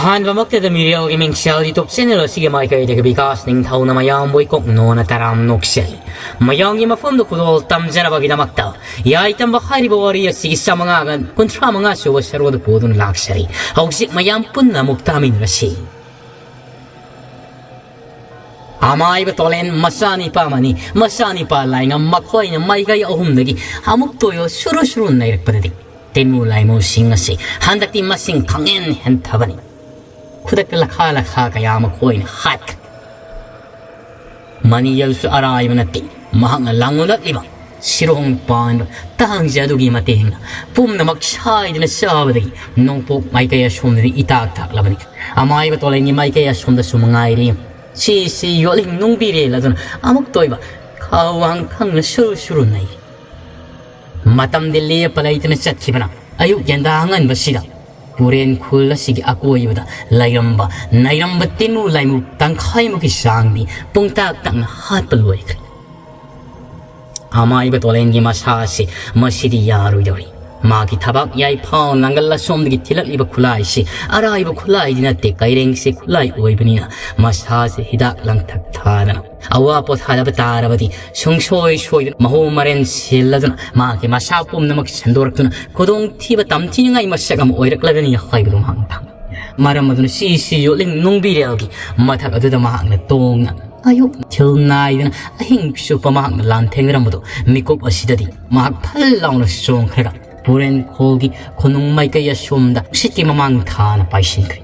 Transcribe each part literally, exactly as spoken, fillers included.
ꯑꯍꯥꯟꯕꯃꯛꯇꯗ ꯃꯤꯔꯦꯜꯒꯤ ꯃꯤꯡꯁꯦꯜ YouTube channel ꯑꯁꯤꯒꯤ ꯃꯥꯏꯀꯩꯗꯒꯤ ꯕꯤꯀꯥꯁ ꯅꯤꯡꯊꯧꯅ ꯃꯌꯥꯝꯕꯨ ꯏꯀꯣꯛ ꯅꯣꯟꯅ ꯇꯔꯥꯝ ꯅꯣꯛꯆꯔꯤ꯫ ꯃꯌꯥꯝꯒꯤ ꯃꯐꯝꯗ ꯈꯨꯗꯣꯜ ꯇꯝꯖꯅꯕꯒꯤꯗꯃꯛꯇ ꯌꯥꯏꯇꯝꯕ ꯍꯥꯏꯔꯤꯕ ꯋꯥꯔꯤ ꯑꯁꯤꯒꯤ ꯆꯥꯃꯉꯥꯒ ꯀꯨꯟꯊ꯭ꯔꯥ ꯃꯉꯥ ꯁꯨꯕ ꯁꯔꯨꯛ ꯑꯗꯨ ꯄꯨꯗꯨꯅ ꯂꯥꯛꯆꯔꯤ꯫ ꯍꯧꯖꯤꯛ ꯃꯌꯥꯝ ꯄꯨꯟꯅ ꯑꯃꯨꯛ ꯇꯥꯃꯤꯟꯅꯔꯁꯤ꯫ ꯑꯃꯥꯏꯕ ꯇꯣꯂꯦꯟ ꯃꯆꯥꯅꯤꯄꯥ ꯑꯃꯅꯤ꯫ ꯃꯆꯥꯅꯤꯄꯥ ꯂꯥꯏꯉꯝ ꯃꯈꯣꯏꯅ ꯃꯥꯏꯀꯩ ꯑꯍꯨꯝꯗꯒꯤ ꯑꯃꯨꯛꯇ ꯑꯣꯏꯕ ꯁꯨꯔꯨ ꯁꯨꯔꯨ ꯅꯩꯔꯛꯄꯗꯗꯤ ꯇꯤꯟꯃꯨ ꯂꯥꯏꯃꯨꯁꯤꯡ ꯑꯁꯤ ꯍꯟꯗꯛꯇꯤ ꯃꯁꯤꯡ ꯈꯪꯍꯦꯟ ꯍꯟꯊꯕꯅꯤ꯫ ꯈꯨꯗꯛꯇ ꯂꯈꯥ ꯂꯈꯥ ꯀꯌꯥ ꯃꯈꯣꯏꯅ ꯍꯥꯠꯈ꯭ꯔꯦ꯫ ꯃꯅꯤꯌꯜꯁꯨ ꯑꯔꯥꯏꯕ ꯅꯠꯇꯦ꯫ ꯃꯍꯥꯛꯅ ꯂꯥꯡꯂꯛꯂꯤꯕ ꯁꯤꯔꯣꯡ ꯄꯥꯟꯕ ꯇꯥꯡꯁꯦ ꯑꯗꯨꯒꯤ ꯃꯇꯦꯡꯅ ꯄꯨꯝꯅꯃꯛ ꯁꯥꯏꯗꯅ ꯆꯥꯕꯗꯒꯤ ꯅꯣꯡꯄꯣꯛ ꯃꯥꯏꯀꯩ ꯑꯁꯣꯝꯗꯗꯤ ꯏꯇꯥꯛ ꯇꯥꯛꯂꯕꯅꯤ꯫ ꯑꯃꯥꯏꯕ ꯇꯣꯂꯦꯟꯒꯤ ꯃꯥꯏꯀꯩ ꯑꯁꯣꯝꯗꯁꯨ ꯃꯉꯥꯏꯔꯤ꯫ ꯁꯤꯁꯤ ꯌꯣꯠꯂꯤꯡ ꯅꯨꯡꯕꯤꯔꯦꯜ ꯑꯗꯨꯅ ꯑꯃꯨꯛꯇ ꯑꯣꯏꯕ ꯈꯥꯋꯥꯡ ꯈꯪꯅ ꯁꯨꯔꯨ ꯁꯨꯔꯨ ꯅꯩꯔꯤ꯫ ꯃꯇꯝꯗꯤ ꯂꯦꯞꯄ ꯂꯩꯇꯅ ꯆꯠꯈꯤꯕꯅ ꯑꯌꯨꯛ ꯌꯦꯟꯗꯥ ꯑꯉꯟꯕꯁꯤꯗ ꯄꯨꯔꯦꯟ ꯈꯨꯜ ꯑꯁꯤꯒꯤ ꯑꯀꯣꯏꯕꯗ ꯂꯩꯔꯝꯕ ꯅꯩꯔꯝꯕ ꯇꯤꯟꯃꯨ ꯂꯥꯏꯃꯨ ꯇꯪꯈꯥꯏꯃꯨꯛꯀꯤ ꯆꯥꯡꯗꯤ ꯄꯨꯡꯇꯥꯛ ꯇꯥꯛꯅ ꯍꯥꯠꯄ ꯂꯣꯏꯈ꯭ꯔꯦ꯫ ꯑꯃꯥꯏꯕ ꯇꯣꯂꯦꯟꯒꯤ ꯃꯁꯥ ꯑꯁꯤ ꯃꯁꯤꯗꯤ ꯌꯥꯔꯣꯏꯗꯧꯔꯤ꯫ ꯃꯥꯒꯤ ꯊꯕꯥꯛ ꯌꯥꯏꯐꯥꯎ ꯅꯪꯒꯜ ꯑꯁꯣꯝꯗꯒꯤ ꯊꯤꯜꯂꯛꯂꯤꯕ ꯈꯨꯠꯂꯥꯏꯁꯤ ꯑꯔꯥꯏꯕ ꯈꯨꯠꯂꯥꯏꯗꯤ ꯅꯠꯇꯦ꯫ ꯀꯩꯔꯦꯡꯁꯦ ꯈꯨꯠꯂꯥꯏ ꯑꯣꯏꯕꯅꯤꯅ ꯃꯁꯥꯁꯦ ꯍꯤꯗꯥꯛ ꯂꯥꯡꯊꯛ ꯊꯥꯗꯅ ꯑꯋꯥ ꯄꯣꯊꯥꯗꯕ ꯇꯥꯔꯕꯗꯤ ꯁꯨꯡꯁꯣꯏ ꯁꯣꯏꯗꯅ ꯃꯍꯨ ꯃꯔꯦꯟ ꯁꯤꯜꯂꯗꯨꯅ ꯃꯍꯥꯛꯀꯤ ꯃꯁꯥ ꯄꯨꯝꯅꯃꯛ ꯁꯟꯗꯣꯔꯛꯇꯨꯅ ꯈꯨꯗꯣꯡꯊꯤꯕ ꯇꯝꯊꯤꯅꯤꯡꯉꯥꯏ ꯃꯁꯛ ꯑꯃ ꯑꯣꯏꯔꯛꯂꯒꯅꯤ ꯍꯥꯏꯕꯗꯨ ꯃꯍꯥꯛꯅ ꯈꯪꯏ꯫ ꯃꯔꯝ ꯑꯗꯨꯅ ꯁꯤꯁꯤ ꯌꯣꯠꯂꯤꯡ ꯅꯨꯡꯕꯤꯔꯦꯜꯒꯤ ꯃꯊꯛ ꯑꯗꯨꯗ ꯃꯍꯥꯛꯅ ꯇꯣꯡꯅ ꯑꯌꯨꯛ ꯊꯤꯜ ꯅꯥꯏꯗꯅ ꯑꯍꯤꯡ ꯆꯨꯞꯄ ꯃꯍꯥꯛꯅ ꯂꯥꯟꯊꯦꯡꯅꯔꯝꯕꯗꯣ ꯃꯤꯀꯨꯞ ꯑꯁꯤꯗꯗꯤ ꯃꯍꯥꯛ ꯐꯜ ꯂꯥꯎꯅ ꯆꯣꯡꯈ꯭ꯔꯒ ꯄꯨꯔꯦꯟ ꯈꯣꯜꯒꯤ ꯈꯨꯅꯨꯡ ꯃꯥꯏꯀꯩ ꯑꯁꯣꯝꯗ ꯅꯨꯡꯁꯤꯠꯀꯤ ꯃꯃꯥꯡ ꯊꯥꯅ ꯄꯥꯏꯁꯤꯟꯈ꯭ꯔꯦ꯫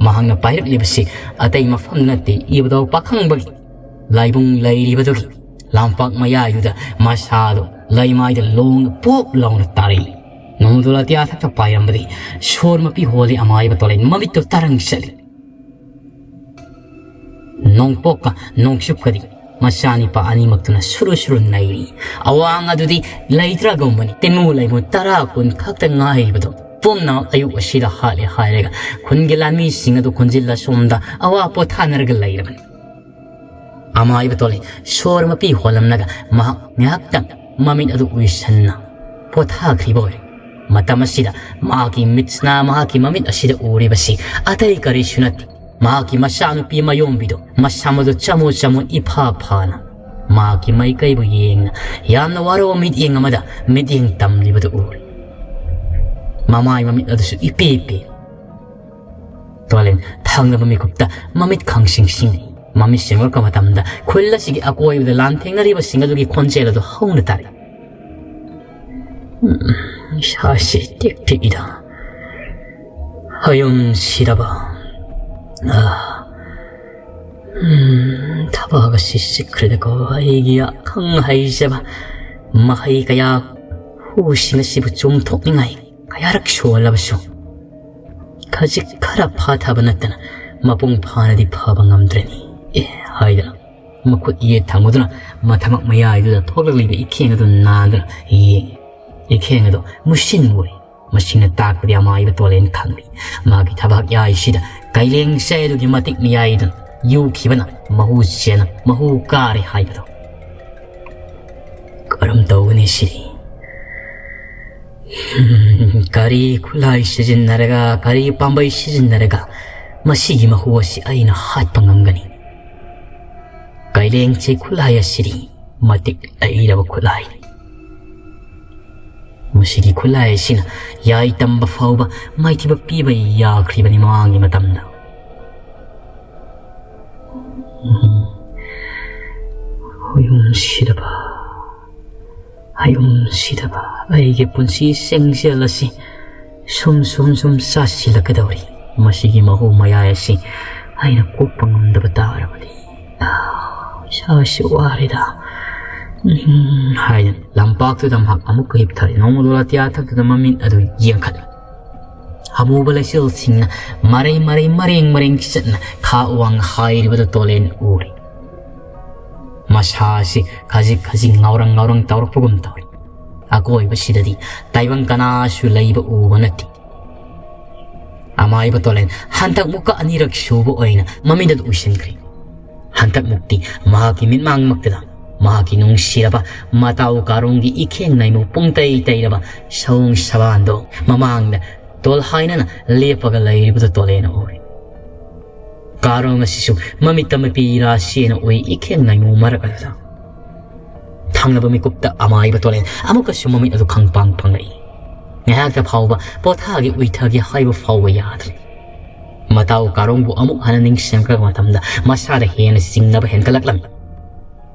ꯃꯍꯥꯛꯅ ꯄꯥꯏꯔꯛꯂꯤꯕꯁꯤ ꯑꯇꯩ ꯃꯐꯝ ꯅꯠꯇꯦ, ꯏꯕꯨꯙꯧ ꯄꯥꯈꯪꯕꯒꯤ ꯂꯥꯏꯕꯨꯡ ꯂꯩꯔꯤꯕꯗꯨꯒꯤ ꯂꯝꯄꯥꯛ ꯃꯌꯥꯏꯗꯨꯗ ꯃꯁꯥꯗꯨ ꯂꯩꯃꯥꯏꯗ ꯂꯣꯡꯅ ꯄꯣꯞ ꯂꯥꯎꯅ ꯇꯥꯔꯛꯏ꯫ ꯅꯣꯡꯃꯗꯣ ꯑꯇꯤꯌꯥ ꯊꯛꯇ ꯄꯥꯏꯔꯝꯕꯗꯤ ꯁꯣꯔ ꯃꯄꯤ ꯍꯣꯜꯂꯤ ꯑꯃꯥꯏꯕ ꯇꯣꯂꯩ ꯃꯃꯤꯠꯇꯨ ꯇꯔꯪ ꯆꯠꯂꯤ꯫ ꯅꯣꯡꯄꯣꯛꯀ ꯅꯣꯡꯆꯨꯞꯀꯗꯤ ꯃꯆꯥꯅꯤꯄꯥ ꯑꯅꯤꯃꯛꯇꯨꯅ ꯁꯨꯔꯨ ꯁꯨꯔꯨ ꯅꯩꯔꯤ꯫ ꯑꯋꯥꯡ ꯑꯗꯨꯗꯤ ꯂꯩꯇ꯭ꯔꯒꯨꯝꯕꯅꯤ꯫ ꯇꯤꯟꯃꯨ ꯂꯩꯃꯨ ꯇꯔꯥ ꯀꯨꯟ ꯈꯛꯇ ꯉꯥꯏꯔꯤꯕꯗꯣ ꯄꯨꯝꯅꯃꯛ ꯑꯌꯨꯛ ꯑꯁꯤꯗ ꯍꯥꯠꯂꯦ ꯍꯥꯏꯔꯒ ꯈꯨꯟꯒꯤ ꯂꯥꯟꯃꯤꯁꯤꯡ ꯑꯗꯨ ꯈꯣꯟꯖꯤꯜꯂ ꯁꯣꯝꯗ ꯑꯋꯥ ꯄꯣꯊꯥꯅꯔꯒ ꯂꯩꯔꯕꯅꯤ꯫ ꯑꯃꯥꯏꯕ ꯇꯣꯂꯩ ꯁꯣꯔ ꯃꯄꯤ ꯍꯣꯜꯂꯝꯂꯒ ꯃꯍꯥꯛ ꯉꯥꯏꯍꯥꯛꯇꯪ ꯃꯃꯤꯠ ꯑꯗꯨ ꯎꯏꯁꯟꯅ ꯄꯣꯊꯥꯈ꯭ꯔꯤꯕ ꯑꯣꯏꯔꯦ꯫ ꯃꯇꯝ ꯑꯁꯤꯗ ꯃꯍꯥꯛꯀꯤ ꯃꯤꯠꯁꯤꯅ ꯃꯍꯥꯛꯀꯤ ꯃꯃꯤꯠ ꯑꯁꯤꯗ ꯎꯔꯤꯕꯁꯤ ꯑꯇꯩ ꯀꯔꯤꯁꯨ ꯅꯠꯇꯦ, ꯃꯍꯥꯛꯀꯤ ꯃꯆꯥꯅꯨꯄꯤ ꯃꯌꯣꯝꯕꯤꯗꯨ ꯃꯁꯝ ꯑꯗꯨ ꯆꯃꯨ ꯆꯃꯨ ꯏꯐꯥ ꯐꯥꯅ ꯃꯍꯥꯛꯀꯤ ꯃꯥꯏꯀꯩꯕꯨ ꯌꯦꯡꯅ ꯌꯥꯝꯅ ꯋꯥꯔꯕ ꯃꯤꯠꯌꯦꯡ ꯑꯃꯗ ꯃꯤꯠꯌꯦꯡ ꯇꯝꯂꯤꯕꯗꯨ ꯎꯔꯦ꯫ ꯃꯃꯥꯏ ꯃꯃꯤꯠ ꯑꯗꯨꯁꯨ ꯏꯄꯦ ꯏꯄꯦ꯫ ꯇꯣꯂꯦꯟ ꯊꯪꯅꯕ ꯃꯤꯀꯨꯞꯇ ꯃꯃꯤꯠ ꯈꯪꯁꯤꯡ ꯁꯤꯡꯏ꯫ ꯃꯃꯤꯠ ꯁꯤꯡꯂꯛꯄ ꯃꯇꯝꯗ ꯈꯨꯜ ꯑꯁꯤꯒꯤ ꯑꯀꯣꯏꯕꯗ ꯂꯥꯟꯊꯦꯡꯅꯔꯤꯕꯁꯤꯡ ꯑꯗꯨꯒꯤ ꯈꯣꯟꯖꯦꯜ ꯑꯗꯨ ꯍꯧꯅ ꯇꯥꯔꯛꯏ꯫ "ꯎꯝ, ꯏꯁꯥꯁꯤ ꯇꯦꯛ ꯇꯦꯛꯏꯗ꯫ ꯍꯌꯨꯝ ꯁꯤꯔꯕ꯫ ꯑꯥ, ꯎꯝ, ꯊꯕꯥꯛ ꯑꯁꯤ ꯆꯤꯛꯈ꯭ꯔꯦꯗꯀꯣ꯫ ꯑꯩꯒꯤ ꯑꯈꯪ ꯍꯩꯖꯕ ꯃꯍꯩ ꯀꯌꯥ ꯍꯨꯁꯤꯡ ꯑꯁꯤꯕꯨ ꯆꯨꯝꯊꯣꯛꯅꯤꯡꯉꯥꯏ ꯀꯌꯥꯔꯛ ꯁꯣꯜꯂꯕꯁꯨ ꯈꯖꯤꯛ ꯈꯔ ꯐꯥꯊꯕ ꯅꯠꯇꯅ ꯃꯄꯨꯡ ꯐꯥꯅꯗꯤ ꯐꯕ ꯉꯝꯗ꯭ꯔꯦꯅꯤ" ꯑꯦ ꯍꯥꯏꯗꯅ ꯃꯈꯨꯠ ꯌꯦꯠ ꯊꯪꯕꯗꯨꯅ ꯃꯊꯃꯛ ꯃꯌꯥꯏꯗꯨꯗ ꯊꯣꯛꯂꯛꯂꯤꯕ ꯏꯈꯦꯡ ꯑꯗꯨ ꯅꯥꯟꯗꯨꯅ ꯌꯦꯡꯏ꯫ ꯏꯈꯦꯡ ꯑꯗꯨ ꯃꯨꯁꯤꯟ ꯃꯨꯔꯦ꯫ ꯃꯁꯤꯅ ꯇꯥꯛꯄꯗꯤ ꯑꯃꯥꯏꯕ ꯇꯣꯂꯦꯟ ꯈꯪꯂꯤ꯫ ꯃꯥꯒꯤ ꯊꯕꯥꯛ ꯌꯥꯏꯁꯤꯗ ꯀꯩꯂꯦꯡ ꯆꯩ ꯑꯗꯨꯒꯤ ꯃꯇꯤꯛ ꯃꯌꯥꯏꯗꯨꯅ ꯌꯨꯈꯤꯕꯅ ꯃꯍꯨ ꯆꯦꯟꯅ ꯃꯍꯨ ꯀꯥꯔꯦ ꯍꯥꯏꯕꯗꯣ꯫ ꯀꯔꯝ ꯇꯧꯒꯅꯤ ꯁꯤꯗꯤ? ꯀꯔꯤ ꯈꯨꯠꯂꯥꯏ ꯁꯤꯖꯤꯟꯅꯔꯒ, ꯀꯔꯤ ꯄꯥꯝꯕꯩ ꯁꯤꯖꯤꯟꯅꯔꯒ ꯃꯁꯤꯒꯤ ꯃꯍꯨ ꯑꯁꯤ ꯑꯩꯅ ꯍꯥꯠꯄ ꯉꯝꯒꯅꯤ? ꯀꯩꯂꯦꯡꯁꯤ ꯈꯨꯠꯂꯥꯏ ꯑꯁꯤꯗꯤ ꯃꯇꯤꯛ ꯂꯩꯔꯕ ꯈꯨꯠꯂꯥꯏꯅꯤ꯫ ꯃꯁꯤꯒꯤ ꯈꯨꯠꯂꯥꯏ ꯑꯁꯤꯅ ꯌꯥꯏ ꯇꯝꯕ ꯐꯥꯎꯕ ꯃꯥꯏꯊꯤꯕ ꯄꯤꯕ ꯌꯥꯈ꯭ꯔꯤꯕꯅꯤ ꯃꯃꯥꯡꯒꯤ ꯃꯇꯝꯗ꯫ ꯎꯝ꯫ ꯍꯌꯨꯝ ꯁꯤꯗꯕ, ꯍꯌꯨꯝ ꯁꯤꯗꯕ ꯑꯩꯒꯤ ꯄꯨꯟꯁꯤ ꯆꯦꯡꯖꯦꯜ ꯑꯁꯤ ꯁꯨꯝ ꯁꯨꯝ ꯁꯨꯝ ꯆꯥꯁꯤꯜꯂꯛꯀꯗꯧꯔꯤ꯫ ꯃꯁꯤꯒꯤ ꯃꯍꯨ ꯃꯌꯥꯏ ꯑꯁꯤ ꯑꯩꯅ ꯀꯣꯛꯄ ꯉꯝꯗꯕ ꯇꯥꯔꯕꯗꯤ, ꯑꯥ, ꯏꯁꯥꯁꯤ ꯋꯥꯔꯦꯗ꯫ ꯎꯝ, ꯍꯥꯏꯗꯅ ꯂꯝꯄꯥꯛꯇꯨꯗ ꯃꯍꯥꯛ ꯑꯃꯨꯛꯀ ꯍꯤꯞꯊꯔꯦ꯫ ꯅꯣꯡꯃꯗꯣ ꯑꯇꯤꯌꯥ ꯊꯛꯇꯨꯗ ꯃꯃꯤꯠ ꯑꯗꯨ ꯌꯦꯡꯈꯠꯂꯦ꯫ ꯑꯃꯨꯕ ꯂꯩꯆꯤꯜꯁꯤꯡꯅ ꯃꯔꯩ ꯃꯔꯩ ꯃꯔꯦꯡ ꯃꯔꯦꯡ ꯆꯠꯅ ꯈꯥ ꯋꯥꯡ ꯍꯥꯏꯔꯤꯕꯗꯨ ꯇꯣꯂꯦꯟ ꯎꯔꯦ꯫ ꯃꯁꯥ ꯑꯁꯤ ꯈꯖꯤꯛ ꯈꯖꯤꯛ ꯉꯥꯎꯔꯪ ꯉꯥꯎꯔꯪ ꯇꯧꯔꯛꯄꯒꯨꯝ ꯇꯧꯔꯤ꯫ ꯑꯀꯣꯏꯕꯁꯤꯗꯗꯤ ꯇꯥꯏꯕꯪ ꯀꯅꯥꯁꯨ ꯂꯩꯕ ꯎꯕ ꯅꯠꯇꯦ꯫ ꯑꯃꯥꯏꯕ ꯇꯣꯂꯦꯟ ꯍꯟꯗꯛ ꯃꯨꯛꯀ ꯑꯅꯤꯔꯛ ꯁꯨꯕ ꯑꯣꯏꯅ ꯃꯃꯤꯠ ꯑꯗꯨ ꯎꯏꯁꯤꯟꯈ꯭ꯔꯦ꯫ ꯍꯟꯗꯛ ꯃꯨꯛꯇꯤ ꯃꯍꯥꯛꯀꯤ ꯃꯤꯠꯃꯥꯡꯃꯛꯇꯗ ꯃꯍꯥꯛꯀꯤ ꯅꯨꯡꯁꯤꯔꯕ ꯃꯇꯥꯎ ꯀꯥꯔꯣꯡꯒꯤ ꯏꯈꯦꯡ ꯅꯩꯃꯨ ꯄꯨꯡꯇꯩ ꯇꯩꯔꯕ ꯁꯑꯣꯡ ꯁꯕꯥꯟꯗꯣ ꯃꯃꯥꯡꯗ ꯇꯣꯜꯍꯥꯏꯅꯅ ꯂꯦꯞꯄꯒ ꯂꯩꯔꯤꯕꯗꯨ ꯇꯣꯂꯦꯟꯅ ꯎꯔꯦ꯫ ꯀꯥꯔꯣꯡ ꯑꯁꯤꯁꯨ ꯃꯃꯤꯠꯇ ꯃꯄꯤ ꯔꯥꯁꯤ ꯑꯣꯏꯅ ꯎꯏ ꯏꯈꯦꯡ ꯅꯩꯃꯨ ꯃꯔꯛ ꯑꯗꯨꯗ꯫ ꯊꯪꯅꯕ ꯃꯤꯀꯨꯞꯇ ꯑꯃꯥꯏꯕ ꯇꯣꯂꯦꯟ ꯑꯃꯨꯛꯀꯁꯨ ꯃꯃꯤꯠ ꯑꯗꯨ ꯈꯪꯄꯥꯡ ꯄꯥꯡꯂꯛꯏ꯫ ꯉꯥꯏꯍꯥꯛꯇ ꯐꯥꯎꯕ ꯄꯣꯊꯥꯒꯦ ꯎꯏꯊꯒꯦ ꯍꯥꯏꯕ ꯐꯥꯎꯕ ꯌꯥꯗ꯭ꯔꯦ꯫ ꯃꯇꯥꯎ ꯀꯥꯔꯣꯡꯕꯨ ꯑꯃꯨꯛ ꯍꯟꯅ ꯅꯤꯡꯁꯤꯡꯂꯛꯄ ꯃꯇꯝꯗ ꯃꯁꯥꯗ ꯍꯦꯟꯅ ꯆꯤꯡꯅꯕ ꯍꯦꯟꯒꯠꯂꯛꯂꯝꯃꯤ꯫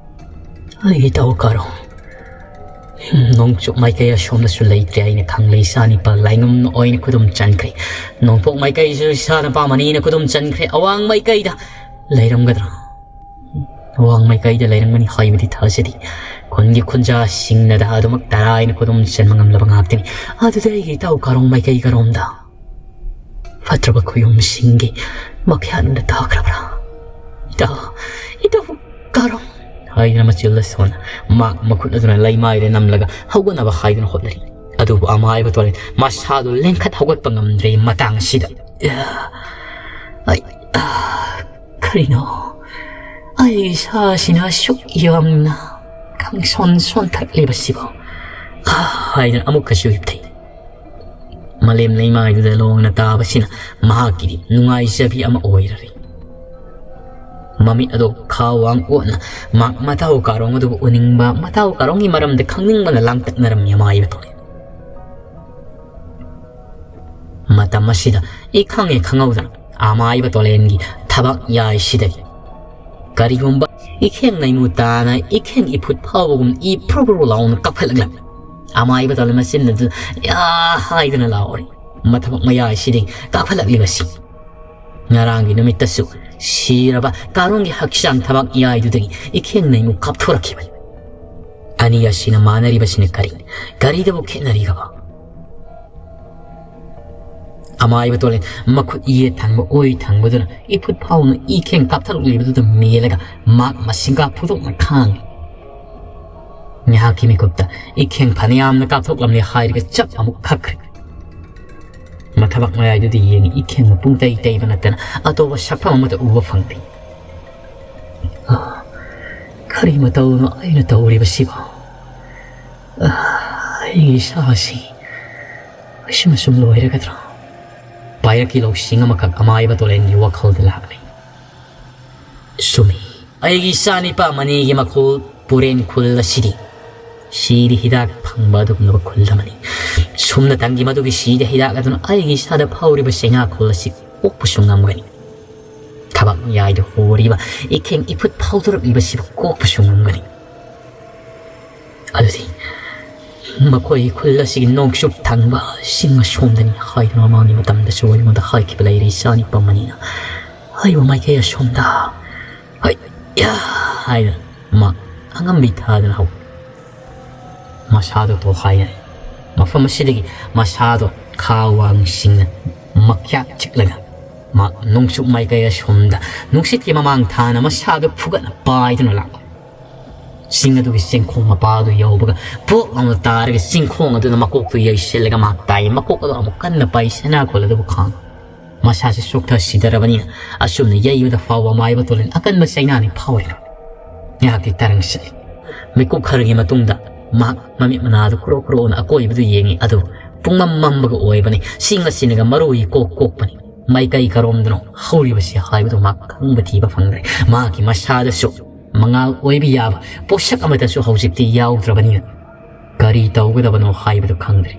ꯑꯩꯒꯤ ꯏꯇꯥꯎ ꯀꯥꯔꯣꯡ, ꯅꯣꯡꯆꯨꯞ ꯃꯥꯏꯀꯩ ꯑꯁꯣꯝꯗꯁꯨ ꯂꯩꯇ꯭ꯔꯦ꯫ ꯑꯩꯅ ꯈꯪꯂꯦ, ꯏꯆꯥ ꯅꯤꯄꯥ ꯂꯥꯏꯉꯝꯅ ꯑꯣꯏꯅ ꯈꯨꯗꯨꯝ ꯆꯟꯈ꯭ꯔꯦ꯫ ꯅꯣꯡꯄꯣꯛ ꯃꯥꯏꯀꯩꯁꯨ ꯏꯆꯥ ꯅꯨꯄꯥ ꯃꯅꯤꯅ ꯈꯨꯗꯨꯝ ꯆꯟꯈ꯭ꯔꯦ꯫ ꯑꯋꯥꯡ ꯃꯥꯏꯀꯩꯗ ꯂꯩꯔꯝꯒꯗ꯭ꯔꯥ? ꯑꯋꯥꯡ ꯃꯥꯏꯀꯩꯗ ꯂꯩꯔꯝꯒꯅꯤ ꯍꯥꯏꯕꯗꯤ ꯊꯥꯖꯗꯦ꯫ ꯈꯨꯟꯒꯤ ꯈꯨꯟꯖꯥꯁꯤꯡꯅꯗ ꯑꯗꯨꯃꯛ ꯇꯔꯥꯏꯅ ꯈꯨꯗꯨꯝ ꯆꯟꯕ ꯉꯝꯂꯕ ꯉꯥꯛꯇꯅꯤ꯫ ꯑꯗꯨꯗꯤ ꯑꯩꯒꯤ ꯏꯇꯥꯎ ꯀꯥꯔꯣꯡ ꯃꯥꯏꯀꯩ ꯀꯔꯣꯝꯗ? ꯐꯠꯇ꯭ꯔꯕ ꯈꯨꯌꯨꯝꯁꯤꯡꯒꯤ ꯃꯈꯌꯥꯠꯅ ꯇꯥꯈ꯭ꯔꯕ꯭ꯔꯥ? "ꯏꯇꯥꯎ, ꯏꯇꯥꯎ ꯀꯥꯔꯣꯡ!" ꯍꯥꯏꯗꯨꯅ ꯃꯆꯤꯜꯗ ꯁꯣꯟꯅ ꯃꯥ ꯃꯈꯨꯠ ꯑꯗꯨꯅ ꯂꯩꯃꯥꯏꯗ ꯅꯝꯂꯒ ꯍꯧꯒꯠꯅꯕ ꯍꯥꯏꯗꯨꯅ ꯍꯣꯠꯅꯔꯤ꯫ ꯑꯗꯨꯕꯨ ꯑꯃꯥꯏꯕ ꯇꯣꯂꯦꯟ ꯃꯁꯥꯗꯨ ꯂꯦꯡꯈꯠ ꯍꯧꯒꯠꯄ ꯉꯝꯗ꯭ꯔꯦ꯫ ꯃꯇꯥꯡ ꯑꯁꯤꯗ, "ꯑꯩ, ꯑꯥ, ꯀꯔꯤꯅꯣ? ꯑꯩ ꯏꯁꯥꯁꯤꯅ ꯑꯁꯨꯛ ꯌꯥꯝꯅ ꯈꯪꯁꯣꯟ ꯁꯣꯟꯊꯠꯂꯤꯕꯁꯤꯕꯨ?" ꯑꯥ, ꯍꯥꯏꯗꯨꯅ ꯑꯃꯨꯛꯀꯁꯨ ꯍꯤꯞꯊꯩ꯫ ꯃꯥꯂꯦꯝ ꯂꯩꯃꯥꯏꯗꯨꯗ ꯂꯣꯡꯅ ꯇꯥꯕꯁꯤꯅ ꯃꯍꯥꯛꯀꯤꯗꯤ ꯅꯨꯡꯉꯥꯏꯖꯕꯤ ꯑꯃ ꯑꯣꯏꯔꯔꯦ꯫ ꯃꯃꯤꯠ ꯑꯗꯨ ꯈꯥ ꯋꯥꯡ ꯑꯣꯠꯅ ꯃꯥ-, ꯃꯇꯥꯎ ꯀꯥꯔꯣꯡ ꯑꯗꯨꯕꯨ ꯎꯅꯤꯡꯕ, ꯃꯇꯥꯎ ꯀꯥꯔꯣꯡꯒꯤ ꯃꯔꯝꯗ ꯈꯪꯅꯤꯡꯕꯅ ꯂꯥꯡꯇꯛꯅꯔꯝꯃꯤ ꯑꯃꯥꯏꯕ ꯇꯣꯂꯦꯟ꯫ ꯃꯇꯝ ꯑꯁꯤꯗ ꯏꯈꯪ ꯍꯦꯛ ꯈꯪꯍꯧꯗꯅ ꯑꯃꯥꯏꯕ ꯇꯣꯂꯦꯟꯒꯤ ꯊꯕꯛ ꯌꯥꯏꯁꯤꯗꯒꯤ ꯀꯔꯤꯒꯨꯝꯕ ꯏꯈꯦꯡ ꯅꯩꯃꯨ ꯇꯥꯅ ꯏꯈꯦꯡ ꯏꯐꯨꯠ ꯐꯥꯎꯕꯒꯨꯝ ꯏ ꯐ꯭ꯔꯨ ꯐ꯭ꯔꯨ ꯂꯥꯎꯅ ꯀꯥꯞꯈꯠꯂꯛꯂꯝꯃꯤ꯫ ꯑꯃꯥꯏꯕ ꯇꯣꯂꯦꯟ ꯃꯆꯤꯟ ꯑꯗꯨ ꯌꯥ ꯍꯥꯏꯗꯨꯅ ꯂꯥꯎꯔꯤ꯫ ꯃꯊꯕꯛ ꯃꯌꯥꯏꯁꯤꯗꯒꯤ ꯀꯥꯞꯈꯠꯂꯛꯂꯤꯕꯁꯤ ꯉꯔꯥꯡꯒꯤ ꯅꯨꯃꯤꯠꯇꯁꯨ ꯁꯤꯔꯕ ꯀꯥꯔꯣꯡꯒꯤ ꯍꯛꯆꯥꯡ ꯊꯕꯥꯛ ꯌꯥꯏꯗꯨꯗꯒꯤ ꯏꯈꯦꯡ ꯅꯩꯃꯨ ꯀꯥꯞꯊꯣꯔꯛꯈꯤꯕꯅꯤ꯫ ꯑꯅꯤ ꯑꯁꯤꯅ ꯃꯥꯟꯅꯔꯤꯕꯁꯤꯅ ꯀꯔꯤ? ꯀꯔꯤꯗꯕꯨ ꯈꯦꯠꯅꯔꯤꯒꯕ? ꯑꯃꯥꯏꯕ ꯇꯣꯂꯦꯟ ꯃꯈꯨꯠ ꯌꯦꯠ ꯊꯪꯕ ꯑꯣꯏ ꯊꯪꯕꯗꯨꯅ ꯏꯐꯨꯠ ꯐꯥꯎꯅ ꯏꯈꯦꯡ ꯀꯥꯞꯊꯣꯔꯛꯂꯤꯕꯗꯨꯗ ꯃꯦꯜꯂꯒ ꯃꯥꯛ ꯃꯁꯤꯡꯒ ꯐꯨꯗꯣꯛꯅ ꯈꯥꯡꯉꯤ꯫ ꯉꯥꯏꯍꯥꯛꯀꯤ ꯃꯤꯀꯨꯞꯇ ꯏꯈꯦꯡ ꯐꯅꯌꯥꯝꯅ ꯀꯥꯞꯊꯣꯛꯂꯝꯂꯦ ꯍꯥꯏꯔꯒ ꯆꯞ ꯑꯃꯨꯛ ꯈꯛꯈ꯭ꯔꯦ꯫ ꯃꯊꯕꯥꯛ ꯃꯌꯥꯏꯗꯨꯗ ꯌꯦꯡꯉꯤ꯫ ꯏꯈꯦꯡꯅ ꯄꯨꯡ ꯇꯩ ꯇꯩꯕ ꯅꯠꯇꯅ ꯑꯇꯣꯞꯄ ꯁꯛꯐꯝ ꯑꯃꯠꯇ ꯎꯕ ꯐꯪꯗꯦ꯫ ꯑꯥ, ꯀꯔꯤ ꯃꯇꯧꯅꯣ ꯑꯩꯅ ꯇꯧꯔꯤꯕꯁꯤꯕꯣ? ꯑꯥ, ꯑꯩꯒꯤ ꯏꯁꯥꯁꯤ ꯑꯁꯨꯝ ꯑꯁꯨꯝ ꯂꯣꯏꯔꯒꯗ꯭ꯔꯥ? ꯄꯥꯏꯔꯛꯈꯤ ꯂꯧꯁꯤꯡ ꯑꯃꯈꯛ ꯑꯃꯥꯏꯕ ꯇꯣꯂꯦꯟꯒꯤ ꯋꯥꯈꯜꯗ ꯂꯥꯛꯂꯤ꯫ ꯆꯨꯝꯃꯤ, ꯑꯩꯒꯤ ꯏꯆꯥ ꯅꯤꯄꯥ ꯃꯅꯤꯒꯤ ꯃꯈꯨꯜ ꯄꯨꯔꯦꯟ ꯈꯨꯜ ꯑꯁꯤꯗꯤ ꯁꯤꯗꯤ ꯍꯤꯗꯥꯛ ꯐꯪꯕ ꯑꯗꯨꯒꯨꯝꯂꯕ ꯈꯨꯜ ꯑꯃꯅꯤ꯫ ꯁꯨꯝꯅ ꯇꯪꯒꯤ ꯃꯗꯨꯒꯤ ꯁꯤꯗ ꯍꯤꯗꯥꯛ ꯑꯗꯨꯅ ꯑꯩꯒꯤ ꯏꯁꯥꯗ ꯐꯥꯎꯔꯤꯕ ꯆꯩꯅꯥ ꯈꯨꯜ ꯑꯁꯤ ꯀꯣꯛꯄꯁꯨ ꯉꯝꯒꯅꯤ꯫ ꯊꯕꯛ ꯃꯌꯥꯏꯗ ꯍꯣꯔꯤꯕ ꯏꯈꯦꯡ ꯏꯐꯨꯠ ꯐꯥꯎꯗꯣꯔꯛꯂꯤꯕꯁꯤꯕꯨ ꯀꯣꯛꯄꯁꯨ ꯉꯝꯒꯅꯤ꯫ ꯑꯗꯨꯗꯤ ꯃꯈꯣꯏ ꯈꯨꯜ ꯑꯁꯤꯒꯤ ꯅꯣꯡꯆꯨꯞ ꯊꯪꯕ ꯆꯤꯡ ꯑꯁꯣꯝꯗꯅꯤ ꯍꯥꯏꯗꯨꯅ ꯃꯃꯥꯡꯒꯤ ꯃꯇꯝꯗꯁꯨ ꯑꯩꯉꯣꯟꯗ ꯍꯥꯏꯈꯤꯕ ꯂꯩꯔꯦ, ꯏꯆꯥ ꯅꯤꯄꯥ ꯃꯅꯤꯅ꯫ ꯍꯥꯏꯕ ꯃꯥꯏꯀꯩ ꯑꯁꯣꯝꯗ ꯍꯣꯏ ꯌꯥ ꯍꯥꯏꯗꯨꯅ ꯃꯥ ꯑꯉꯝꯕꯤ ꯊꯥꯗꯨꯅ ꯍꯧ ꯃꯁꯥꯗꯣ ꯇꯣꯈꯥꯏꯅꯔꯦ꯫ ꯃꯐꯝ ꯑꯁꯤꯗꯒꯤ ꯃꯁꯥꯗꯣ ꯈꯥ ꯋꯥꯡꯁꯤꯡꯅ ꯃꯈ꯭ꯌꯥꯠ ꯆꯤꯛꯂꯒ ꯃꯥ ꯅꯣꯡꯆꯨꯞ ꯃꯥꯏꯀꯩ ꯑꯁꯣꯝꯗ ꯅꯨꯡꯁꯤꯠꯀꯤ ꯃꯃꯥꯡ ꯊꯥꯅ ꯃꯁꯥꯗꯣ ꯐꯨꯒꯠꯅ ꯄꯥꯏꯗꯨꯅ ꯂꯥꯛꯄ꯫ ꯆꯤꯡ ꯑꯗꯨꯒꯤ ꯆꯤꯡꯈꯣꯡ ꯃꯄꯥ ꯑꯗꯨ ꯌꯧꯕꯒ ꯄꯣꯛ ꯂꯥꯎꯅ ꯇꯥꯔꯒ ꯆꯤꯡꯈꯣꯡ ꯑꯗꯨꯅ ꯃꯀꯣꯛꯇꯨ ꯌꯩꯁꯤꯜꯂꯒ ꯃꯥ ꯇꯥꯏ꯫ ꯃꯀꯣꯛ ꯑꯗꯨ ꯑꯃꯨꯛ ꯀꯟꯅ ꯄꯥꯏ, ꯁꯅꯥ ꯈꯣꯜ ꯑꯗꯨꯕꯨ ꯈꯥꯡ꯫ ꯃꯁꯥꯁꯤ ꯁꯣꯛꯊ ꯁꯤꯊꯔꯕꯅꯤꯅ ꯑꯁꯨꯝꯅ ꯌꯩꯕꯗ ꯐꯥꯎꯕ ꯃꯥꯏꯕ ꯇꯣꯂꯦꯟ ꯑꯀꯟꯕ ꯆꯩꯅꯥꯅꯤ ꯐꯥꯎꯔꯤꯕ꯫ ꯉꯥꯏꯍꯥꯛꯇꯤ ꯇꯔꯪ ꯆꯠꯂꯤ꯫ ꯃꯤꯀꯨꯞ ꯈꯔꯒꯤ ꯃꯇꯨꯡꯗ ꯃꯍꯥꯛ ꯃꯃꯤꯠ ꯃꯅꯥꯗꯨ ꯀ꯭ꯔꯣꯛ ꯀ꯭ꯔꯣꯛꯅ ꯑꯀꯣꯏꯕꯗꯨ ꯌꯦꯡꯉꯤ꯫ ꯑꯗꯨ ꯄꯨꯡꯃꯝ ꯃꯝꯕꯒ ꯑꯣꯏꯕꯅꯤ꯫ ꯆꯤꯡ ꯑꯁꯤꯅꯒ ꯃꯔꯨ ꯀꯣꯛ ꯀꯣꯛꯄꯅꯤ꯫ ꯃꯥꯏꯀꯩ ꯀꯔꯣꯝꯗꯅꯣ ꯍꯧꯔꯤꯕꯁꯤ ꯍꯥꯏꯕꯗꯨ ꯃꯍꯥꯛ ꯈꯪꯕ ꯊꯤꯕ ꯐꯪꯗ꯭ꯔꯦ꯫ ꯃꯍꯥꯛꯀꯤ ꯃꯁꯥꯗꯁꯨ ꯃꯉꯥꯜ ꯑꯣꯏꯕ ꯌꯥꯕ ꯄꯣꯠꯁꯛ ꯑꯃꯠꯇꯁꯨ ꯍꯧꯖꯤꯛꯇꯤ ꯌꯥꯎꯗ꯭ꯔꯕꯅꯤꯅ ꯀꯔꯤ ꯇꯧꯒꯗꯕꯅꯣ ꯍꯥꯏꯕꯗꯨ ꯈꯪꯗ꯭ꯔꯦ꯫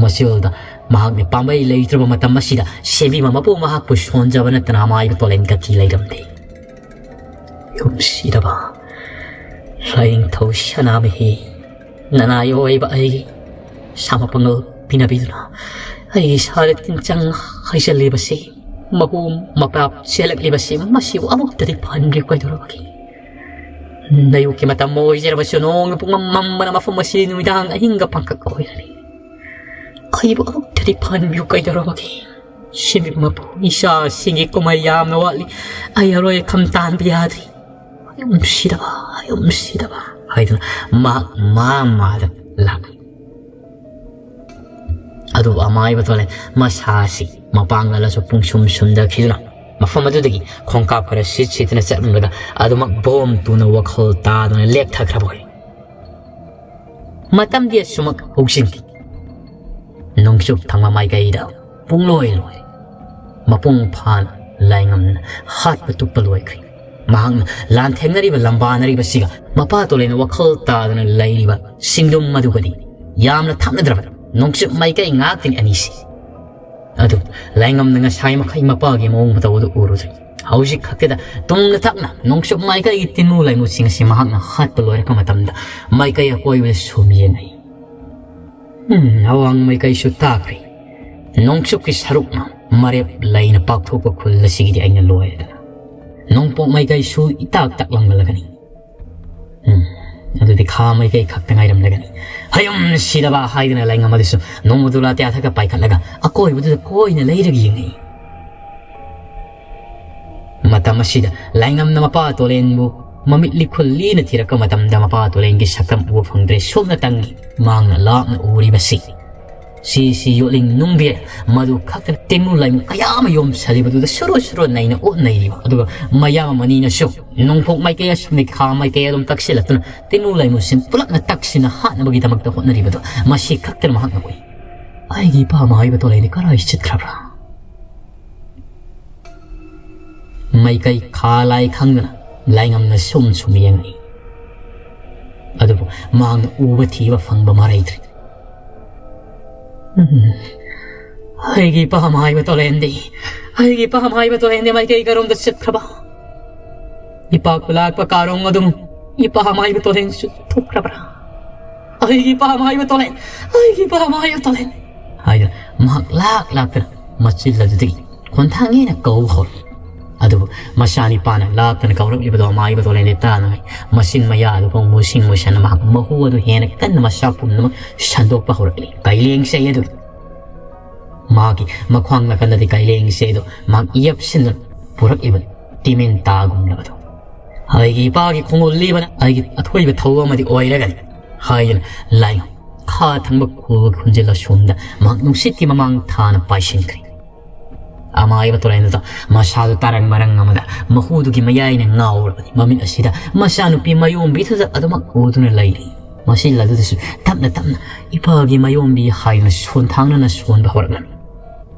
ꯃꯆꯤꯜꯗ ꯃꯍꯥꯛꯅ ꯄꯥꯝꯕꯩ ꯂꯩꯇ꯭ꯔꯕ ꯃꯇꯝ ꯑꯁꯤꯗ ꯁꯦꯝꯕꯤꯕ ꯃꯄꯨ ꯃꯍꯥꯛꯄꯨ ꯁꯣꯟꯖꯕ ꯅꯠꯇꯅ ꯑꯃꯥꯏꯕ ꯇꯣꯂꯦꯟ ꯒꯇꯤ ꯂꯩꯔꯝꯗꯦ꯫ ꯌꯨꯝꯁꯤꯗꯕ ꯂꯥꯏꯅꯤꯡꯊꯧ ꯁꯅꯥꯃꯍꯤ, ꯅꯅꯥꯏ ꯑꯣꯏꯕ ꯑꯩꯒꯤ ꯁꯥ ꯃꯄꯥꯡꯒꯜ ꯄꯤꯅꯕꯤꯗꯨꯅ ꯑꯩꯒꯤ ꯏꯁꯥꯗ ꯇꯤꯟꯆꯪ ꯍꯩꯖꯤꯜꯂꯤꯕꯁꯤ, ꯃꯍꯨꯝ ꯃꯄꯥꯞ ꯆꯦꯜꯂꯛꯂꯤꯕꯁꯤ, ꯃꯁꯤꯕꯨ ꯑꯃꯨꯛꯇꯗꯤ ꯐꯍꯟꯕꯤꯌꯨ ꯀꯩꯗꯧꯔꯕꯒꯦ? ꯅꯌꯨꯛꯀꯤ ꯃꯇꯝ ꯑꯣꯏꯖꯔꯕꯁꯨ ꯅꯣꯡꯅ ꯄꯨꯡꯃꯝ ꯃꯝꯕꯅ ꯃꯐꯝ ꯑꯁꯤ ꯅꯨꯃꯤꯗꯥꯡ ꯑꯍꯤꯡꯒ ꯄꯥꯡꯈꯛ ꯑꯣꯏꯔꯅꯤ꯫ ꯑꯩꯕꯨ ꯑꯃꯨꯛꯇꯗꯤ ꯐꯍꯟꯕꯤꯌꯨ ꯀꯩꯗꯧꯔꯕꯒꯦ? ꯁꯦꯝꯕꯤꯕ ꯃꯄꯨ, ꯏꯆꯥꯁꯤꯡꯒꯤ ꯀꯨꯝꯍꯩ ꯌꯥꯝꯅ ꯋꯥꯠꯂꯤ꯫ ꯑꯩ ꯑꯔꯣꯏ ꯑꯈꯝ ꯇꯥꯟꯕ ꯌꯥꯗ꯭ꯔꯤ꯫ ꯑꯌꯨꯝꯁꯤꯗꯕ, ꯑꯌꯨꯝꯁꯤꯗꯕ ꯍꯥꯏꯗꯨꯅ ꯃꯍꯥꯛ ꯃꯥ ꯃꯥꯗ ꯂꯥꯛꯂꯤ꯫ ꯑꯗꯨꯕꯨ ꯑꯃꯥꯏꯕ ꯊꯣꯂꯦ ꯃꯁꯥꯁꯤ ꯃꯄꯥꯡꯒꯜ ꯑꯁꯨ ꯄꯨꯡꯁꯨꯝ ꯁꯨꯝꯗꯈꯤꯗꯨꯅ ꯃꯐꯝ ꯑꯗꯨꯗꯒꯤ ꯈꯣꯡꯀꯥꯞ ꯈꯔ ꯁꯤꯠ ꯁꯤꯠꯇꯅ ꯆꯠꯂꯝꯂꯒ ꯑꯗꯨꯃꯛ ꯕꯣꯝ ꯇꯨꯅ ꯋꯥꯈꯜ ꯇꯥꯗꯅ ꯂꯦꯛꯊꯈ꯭ꯔꯕ ꯑꯣꯏ꯫ ꯃꯇꯝꯗꯤ ꯑꯁꯨꯃꯛ ꯍꯧꯖꯤꯟꯈꯤ꯫ ꯅꯣꯡꯆꯨꯞ ꯊꯪꯕ ꯃꯥꯏꯀꯩꯗ ꯄꯨꯡꯂꯣꯏ ꯂꯣꯏꯔꯦ꯫ ꯃꯄꯨꯡ ꯐꯥꯅ ꯂꯥꯏꯉꯝꯅ ꯍꯥꯠꯄ ꯇꯨꯞꯄ ꯂꯣꯏꯈ꯭ꯔꯦ꯫ ꯃꯍꯥꯛꯅ ꯂꯥꯟꯊꯦꯡꯅꯔꯤꯕ ꯂꯝꯕꯥꯅꯔꯤꯕꯁꯤꯒ ꯃꯄꯥ ꯇꯣꯂꯦꯟ ꯋꯥꯈꯜ ꯇꯥꯗꯅ ꯂꯩꯔꯤꯕ ꯁꯤꯡꯗꯨꯝ ꯑꯗꯨꯒꯗꯤ ꯌꯥꯝꯅ ꯊꯥꯞꯅꯗ꯭ꯔꯕ ꯅꯣꯡꯆꯨꯞ ꯃꯥꯏꯀꯩ ꯉꯥꯛꯇꯅꯤ ꯑꯅꯤꯁꯤ꯫ ꯑꯗꯨ ꯂꯥꯏꯉꯝꯅ ꯉꯁꯥꯏ ꯃꯈꯩ ꯃꯄꯥꯒꯤ ꯃꯑꯣꯡ ꯃꯇꯧ ꯑꯗꯨ ꯎꯔꯨꯗ꯭ꯔꯦ꯫ ꯍꯧꯖꯤꯛ ꯈꯛꯇꯗ ꯇꯨꯝꯅ ꯊꯛꯅ ꯅꯣꯡꯆꯨꯞ ꯃꯥꯏꯀꯩꯒꯤ ꯇꯤꯟꯃꯨ ꯂꯥꯏꯃꯨꯁꯤꯡ ꯑꯁꯤ ꯃꯍꯥꯛꯅ ꯍꯥꯠꯄ ꯂꯣꯏꯔꯛꯄ ꯃꯇꯝꯗ ꯃꯥꯏꯀꯩ ꯑꯀꯣꯏꯕꯗ ꯁꯨꯝ ꯌꯦꯡꯂꯛꯏ꯫ ꯎꯝ, ꯑꯋꯥꯡ ꯃꯥꯏꯀꯩꯁꯨ ꯇꯥꯈ꯭ꯔꯦ꯫ ꯅꯣꯡꯆꯨꯞꯀꯤ ꯁꯔꯨꯛꯅ ꯃꯔꯦꯞ ꯂꯩꯅ ꯄꯥꯛꯊꯣꯛꯄ ꯈꯨꯜ ꯑꯁꯤꯒꯤꯗꯤ ꯑꯩꯅ ꯂꯣꯏꯔꯦꯗꯅ꯫ ꯅꯣꯡꯄꯣꯛ ꯃꯥꯏꯀꯩꯁꯨ ꯏꯇꯥꯛ ꯇꯥꯛꯂꯝꯂꯒꯅꯤ꯫ ꯎꯝ, ꯑꯗꯨꯗꯤ ꯈꯥ ꯃꯥꯏꯀꯩ ꯈꯛꯇ ꯉꯥꯏꯔꯝꯂꯒꯅꯤ꯫ ꯍꯌꯨꯝ ꯁꯤꯔꯕ ꯍꯥꯏꯗꯅ ꯂꯥꯏꯉꯝ ꯑꯗꯨꯁꯨ ꯅꯣꯡꯃꯗꯨ ꯂꯥꯇꯦ ꯑꯊꯛꯀ ꯄꯥꯏꯈꯠꯂꯒ ꯑꯀꯣꯏꯕꯗꯨꯗ ꯀꯣꯏꯅ ꯂꯩꯔꯒ ꯌꯦꯡꯉꯛꯏ꯫ ꯃꯇꯝ ꯑꯁꯤꯗ ꯂꯥꯏꯉꯝꯅ ꯃꯄꯥ ꯇꯣꯂꯦꯟꯕꯨ ꯃꯃꯤꯠ ꯂꯤꯈꯨꯜ ꯂꯤꯅ ꯊꯤꯔꯛꯄ ꯃꯇꯝꯗ ꯃꯄꯥ ꯇꯣꯂꯦꯟꯒꯤ ꯁꯛꯇꯝ ꯎꯕ ꯐꯪꯗ꯭ꯔꯦ꯫ ꯁꯣꯝꯅ ꯇꯪꯒꯤ ꯃꯥꯡꯅ ꯂꯥꯞꯅ ꯎꯔꯤꯕꯁꯤ ꯁꯤꯁꯤ ꯌꯣꯠꯂꯤꯡ ꯅꯨꯡꯕꯤ ꯃꯗꯨ ꯈꯛꯇ ꯇꯦꯡꯅꯨ ꯂꯥꯏꯃꯨ ꯀꯌꯥ ꯑꯃ ꯌꯣꯝꯁꯜꯂꯤꯕꯗꯨꯗ ꯁꯨꯔꯨ ꯁꯨꯔꯨ ꯅꯩꯅ ꯑꯣꯠꯅꯩꯔꯤꯕ, ꯑꯗꯨꯒ ꯃꯌꯥꯝ ꯑꯃꯅꯤꯅꯁꯨ ꯅꯣꯡꯄꯣꯛ ꯃꯥꯏꯀꯩ ꯑꯁꯨꯝꯅ ꯈꯥ ꯃꯥꯏꯀꯩ ꯑꯗꯨꯝ ꯇꯛꯁꯤꯜꯂꯛꯇꯨꯅ ꯇꯦꯡꯅꯨ ꯂꯥꯏꯃꯨꯁꯤꯡ ꯄꯨꯂꯞꯅ ꯇꯛꯁꯤꯟꯅ ꯍꯥꯠꯅꯕꯒꯤꯗꯃꯛꯇ ꯍꯣꯠꯅꯔꯤꯕꯗꯣ ꯃꯁꯤ ꯈꯛꯇꯅ ꯃꯍꯥꯛꯅ ꯎꯏ꯫ ꯑꯩꯒꯤ ꯏꯄꯥ ꯃꯥꯏꯕ ꯇꯣꯂꯦꯟꯗꯤ ꯀꯔꯥꯏ ꯆꯠꯈ꯭ꯔꯕ꯭ꯔꯥ? ꯃꯥꯏꯀꯩ ꯈꯥ ꯂꯥꯏ ꯈꯪꯗꯅ ꯂꯥꯏꯉꯝꯅ ꯁꯨꯝ ꯁꯨꯝ ꯌꯦꯡꯂꯤ꯫ ꯑꯗꯨꯕꯨ ꯃꯍꯥꯛꯅ ꯎꯕ ꯊꯤꯕ ꯐꯪꯕ ꯃꯔꯩꯗ꯭ꯔꯤ꯫ ꯎꯝ꯫ ꯑꯩꯒꯤ ꯏꯄꯥ ꯃꯥꯏꯕ ꯇꯣꯂꯦꯟꯗꯤ, ꯑꯩꯒꯤ ꯏꯄꯥ ꯃꯥꯏꯕ ꯇꯣꯂꯦꯟꯗꯤ ꯃꯥꯏꯀꯩ ꯀꯔꯣꯝꯗ ꯆꯠꯈ꯭ꯔꯕ? ꯏꯄꯥ ꯈꯨꯂꯥꯛꯄ ꯀꯥꯔꯣꯡ ꯑꯗꯨꯝ ꯏꯄꯥ ꯃꯥꯏꯕ ꯇꯣꯂꯦꯟꯁꯨ ꯊꯣꯛꯈ꯭ꯔꯕ꯭ꯔꯥ? ꯑꯩꯒꯤ ꯏꯄꯥ ꯃꯥꯏꯕ ꯇꯣꯂꯦꯟ, ꯑꯩꯒꯤ ꯏꯄꯥ ꯃꯥꯏꯕ ꯇꯣꯂꯦꯟ ꯍꯥꯏꯗꯨꯅ ꯃꯍꯥꯛ ꯂꯥꯛ ꯂꯥꯛꯇꯅ ꯃꯆꯤꯜ ꯑꯗꯨꯗꯒꯤ ꯈꯣꯟꯊꯥꯡ ꯍꯦꯟꯅ ꯀꯧꯕ ꯍꯧꯔꯛꯏ꯫ ꯑꯗꯨꯕꯨ ꯃꯆꯥꯅꯤꯄꯥꯅ ꯂꯥꯛꯇꯅ ꯀꯧꯔꯛꯂꯤꯕꯗꯣ ꯃꯥꯏꯕ ꯇꯣꯂꯦꯟꯗꯤ ꯇꯥꯅꯉꯥꯏ ꯃꯆꯤꯟ ꯃꯌꯥ ꯑꯗꯨ ꯐꯥꯎ ꯃꯨꯁꯤꯡ ꯃꯨꯁꯟꯅ ꯃꯍꯥꯛ ꯃꯍꯨ ꯑꯗꯨ ꯍꯦꯟꯅ ꯀꯟꯅ ꯃꯁꯥ ꯄꯨꯝꯅꯃꯛ ꯁꯟꯗꯣꯛꯄ ꯍꯧꯔꯛꯂꯤ꯫ ꯀꯩꯂꯦꯡꯁꯦ ꯑꯗꯨ ꯃꯥꯒꯤ ꯃꯈ꯭ꯋꯥꯡ ꯅꯥꯀꯟꯗꯗꯤ ꯀꯩꯂꯦꯡꯁꯦ ꯑꯗꯨ ꯃꯍꯥꯛ ꯌꯦꯞꯁꯤꯟꯗꯨꯅ ꯄꯨꯔꯛꯂꯤꯕ ꯇꯤꯃꯦꯟ ꯇꯥꯒꯨꯝꯂꯕꯗꯣ꯫ ꯑꯩꯒꯤ ꯏꯄꯥꯒꯤ ꯈꯣꯡꯒꯨꯜ ꯂꯤꯕꯅ ꯑꯩꯒꯤ ꯑꯊꯣꯏꯕ ꯊꯧ ꯑꯃꯗꯤ ꯑꯣꯏꯔꯒꯅꯤ ꯍꯥꯏꯗꯨꯅ ꯂꯥꯏꯉꯝ ꯈꯥ ꯊꯪꯕ ꯈꯨꯜ ꯈꯨꯟꯖꯤꯜ ꯑꯁꯣꯝꯗ ꯃꯍꯥꯛ ꯅꯨꯡꯁꯤꯠꯀꯤ ꯃꯃꯥꯡ ꯊꯥꯅ ꯄꯥꯏꯁꯤꯟꯈ꯭ꯔꯦ꯫ ꯍꯥꯏꯕ ꯇꯣꯂꯦꯟꯗꯨꯗ ꯃꯁꯥꯗꯨ ꯇꯥꯔꯪ ꯃꯔꯪ ꯑꯃꯗ ꯃꯍꯨꯗꯨꯒꯤ ꯃꯌꯥꯏꯅ ꯉꯥꯎꯔꯕꯅꯤ꯫ ꯃꯃꯤꯠ ꯑꯁꯤꯗ ꯃꯆꯥꯅꯨꯄꯤ ꯃꯌꯣꯝꯕꯤꯗꯨꯗ ꯑꯗꯨꯃꯛ ꯎꯗꯨꯅ ꯂꯩꯔꯤ꯫ ꯃꯁꯤ ꯂꯥꯜꯂꯨꯗꯁꯨ ꯇꯞꯅ ꯇꯞꯅ "ꯏꯄꯥꯒꯤ ꯃꯌꯣꯝꯕꯤ" ꯍꯥꯏꯗꯨꯅ ꯁꯣꯟꯊꯥꯡꯅꯅ ꯁꯣꯟꯕ ꯍꯧꯔꯛꯂꯝꯃꯤ꯫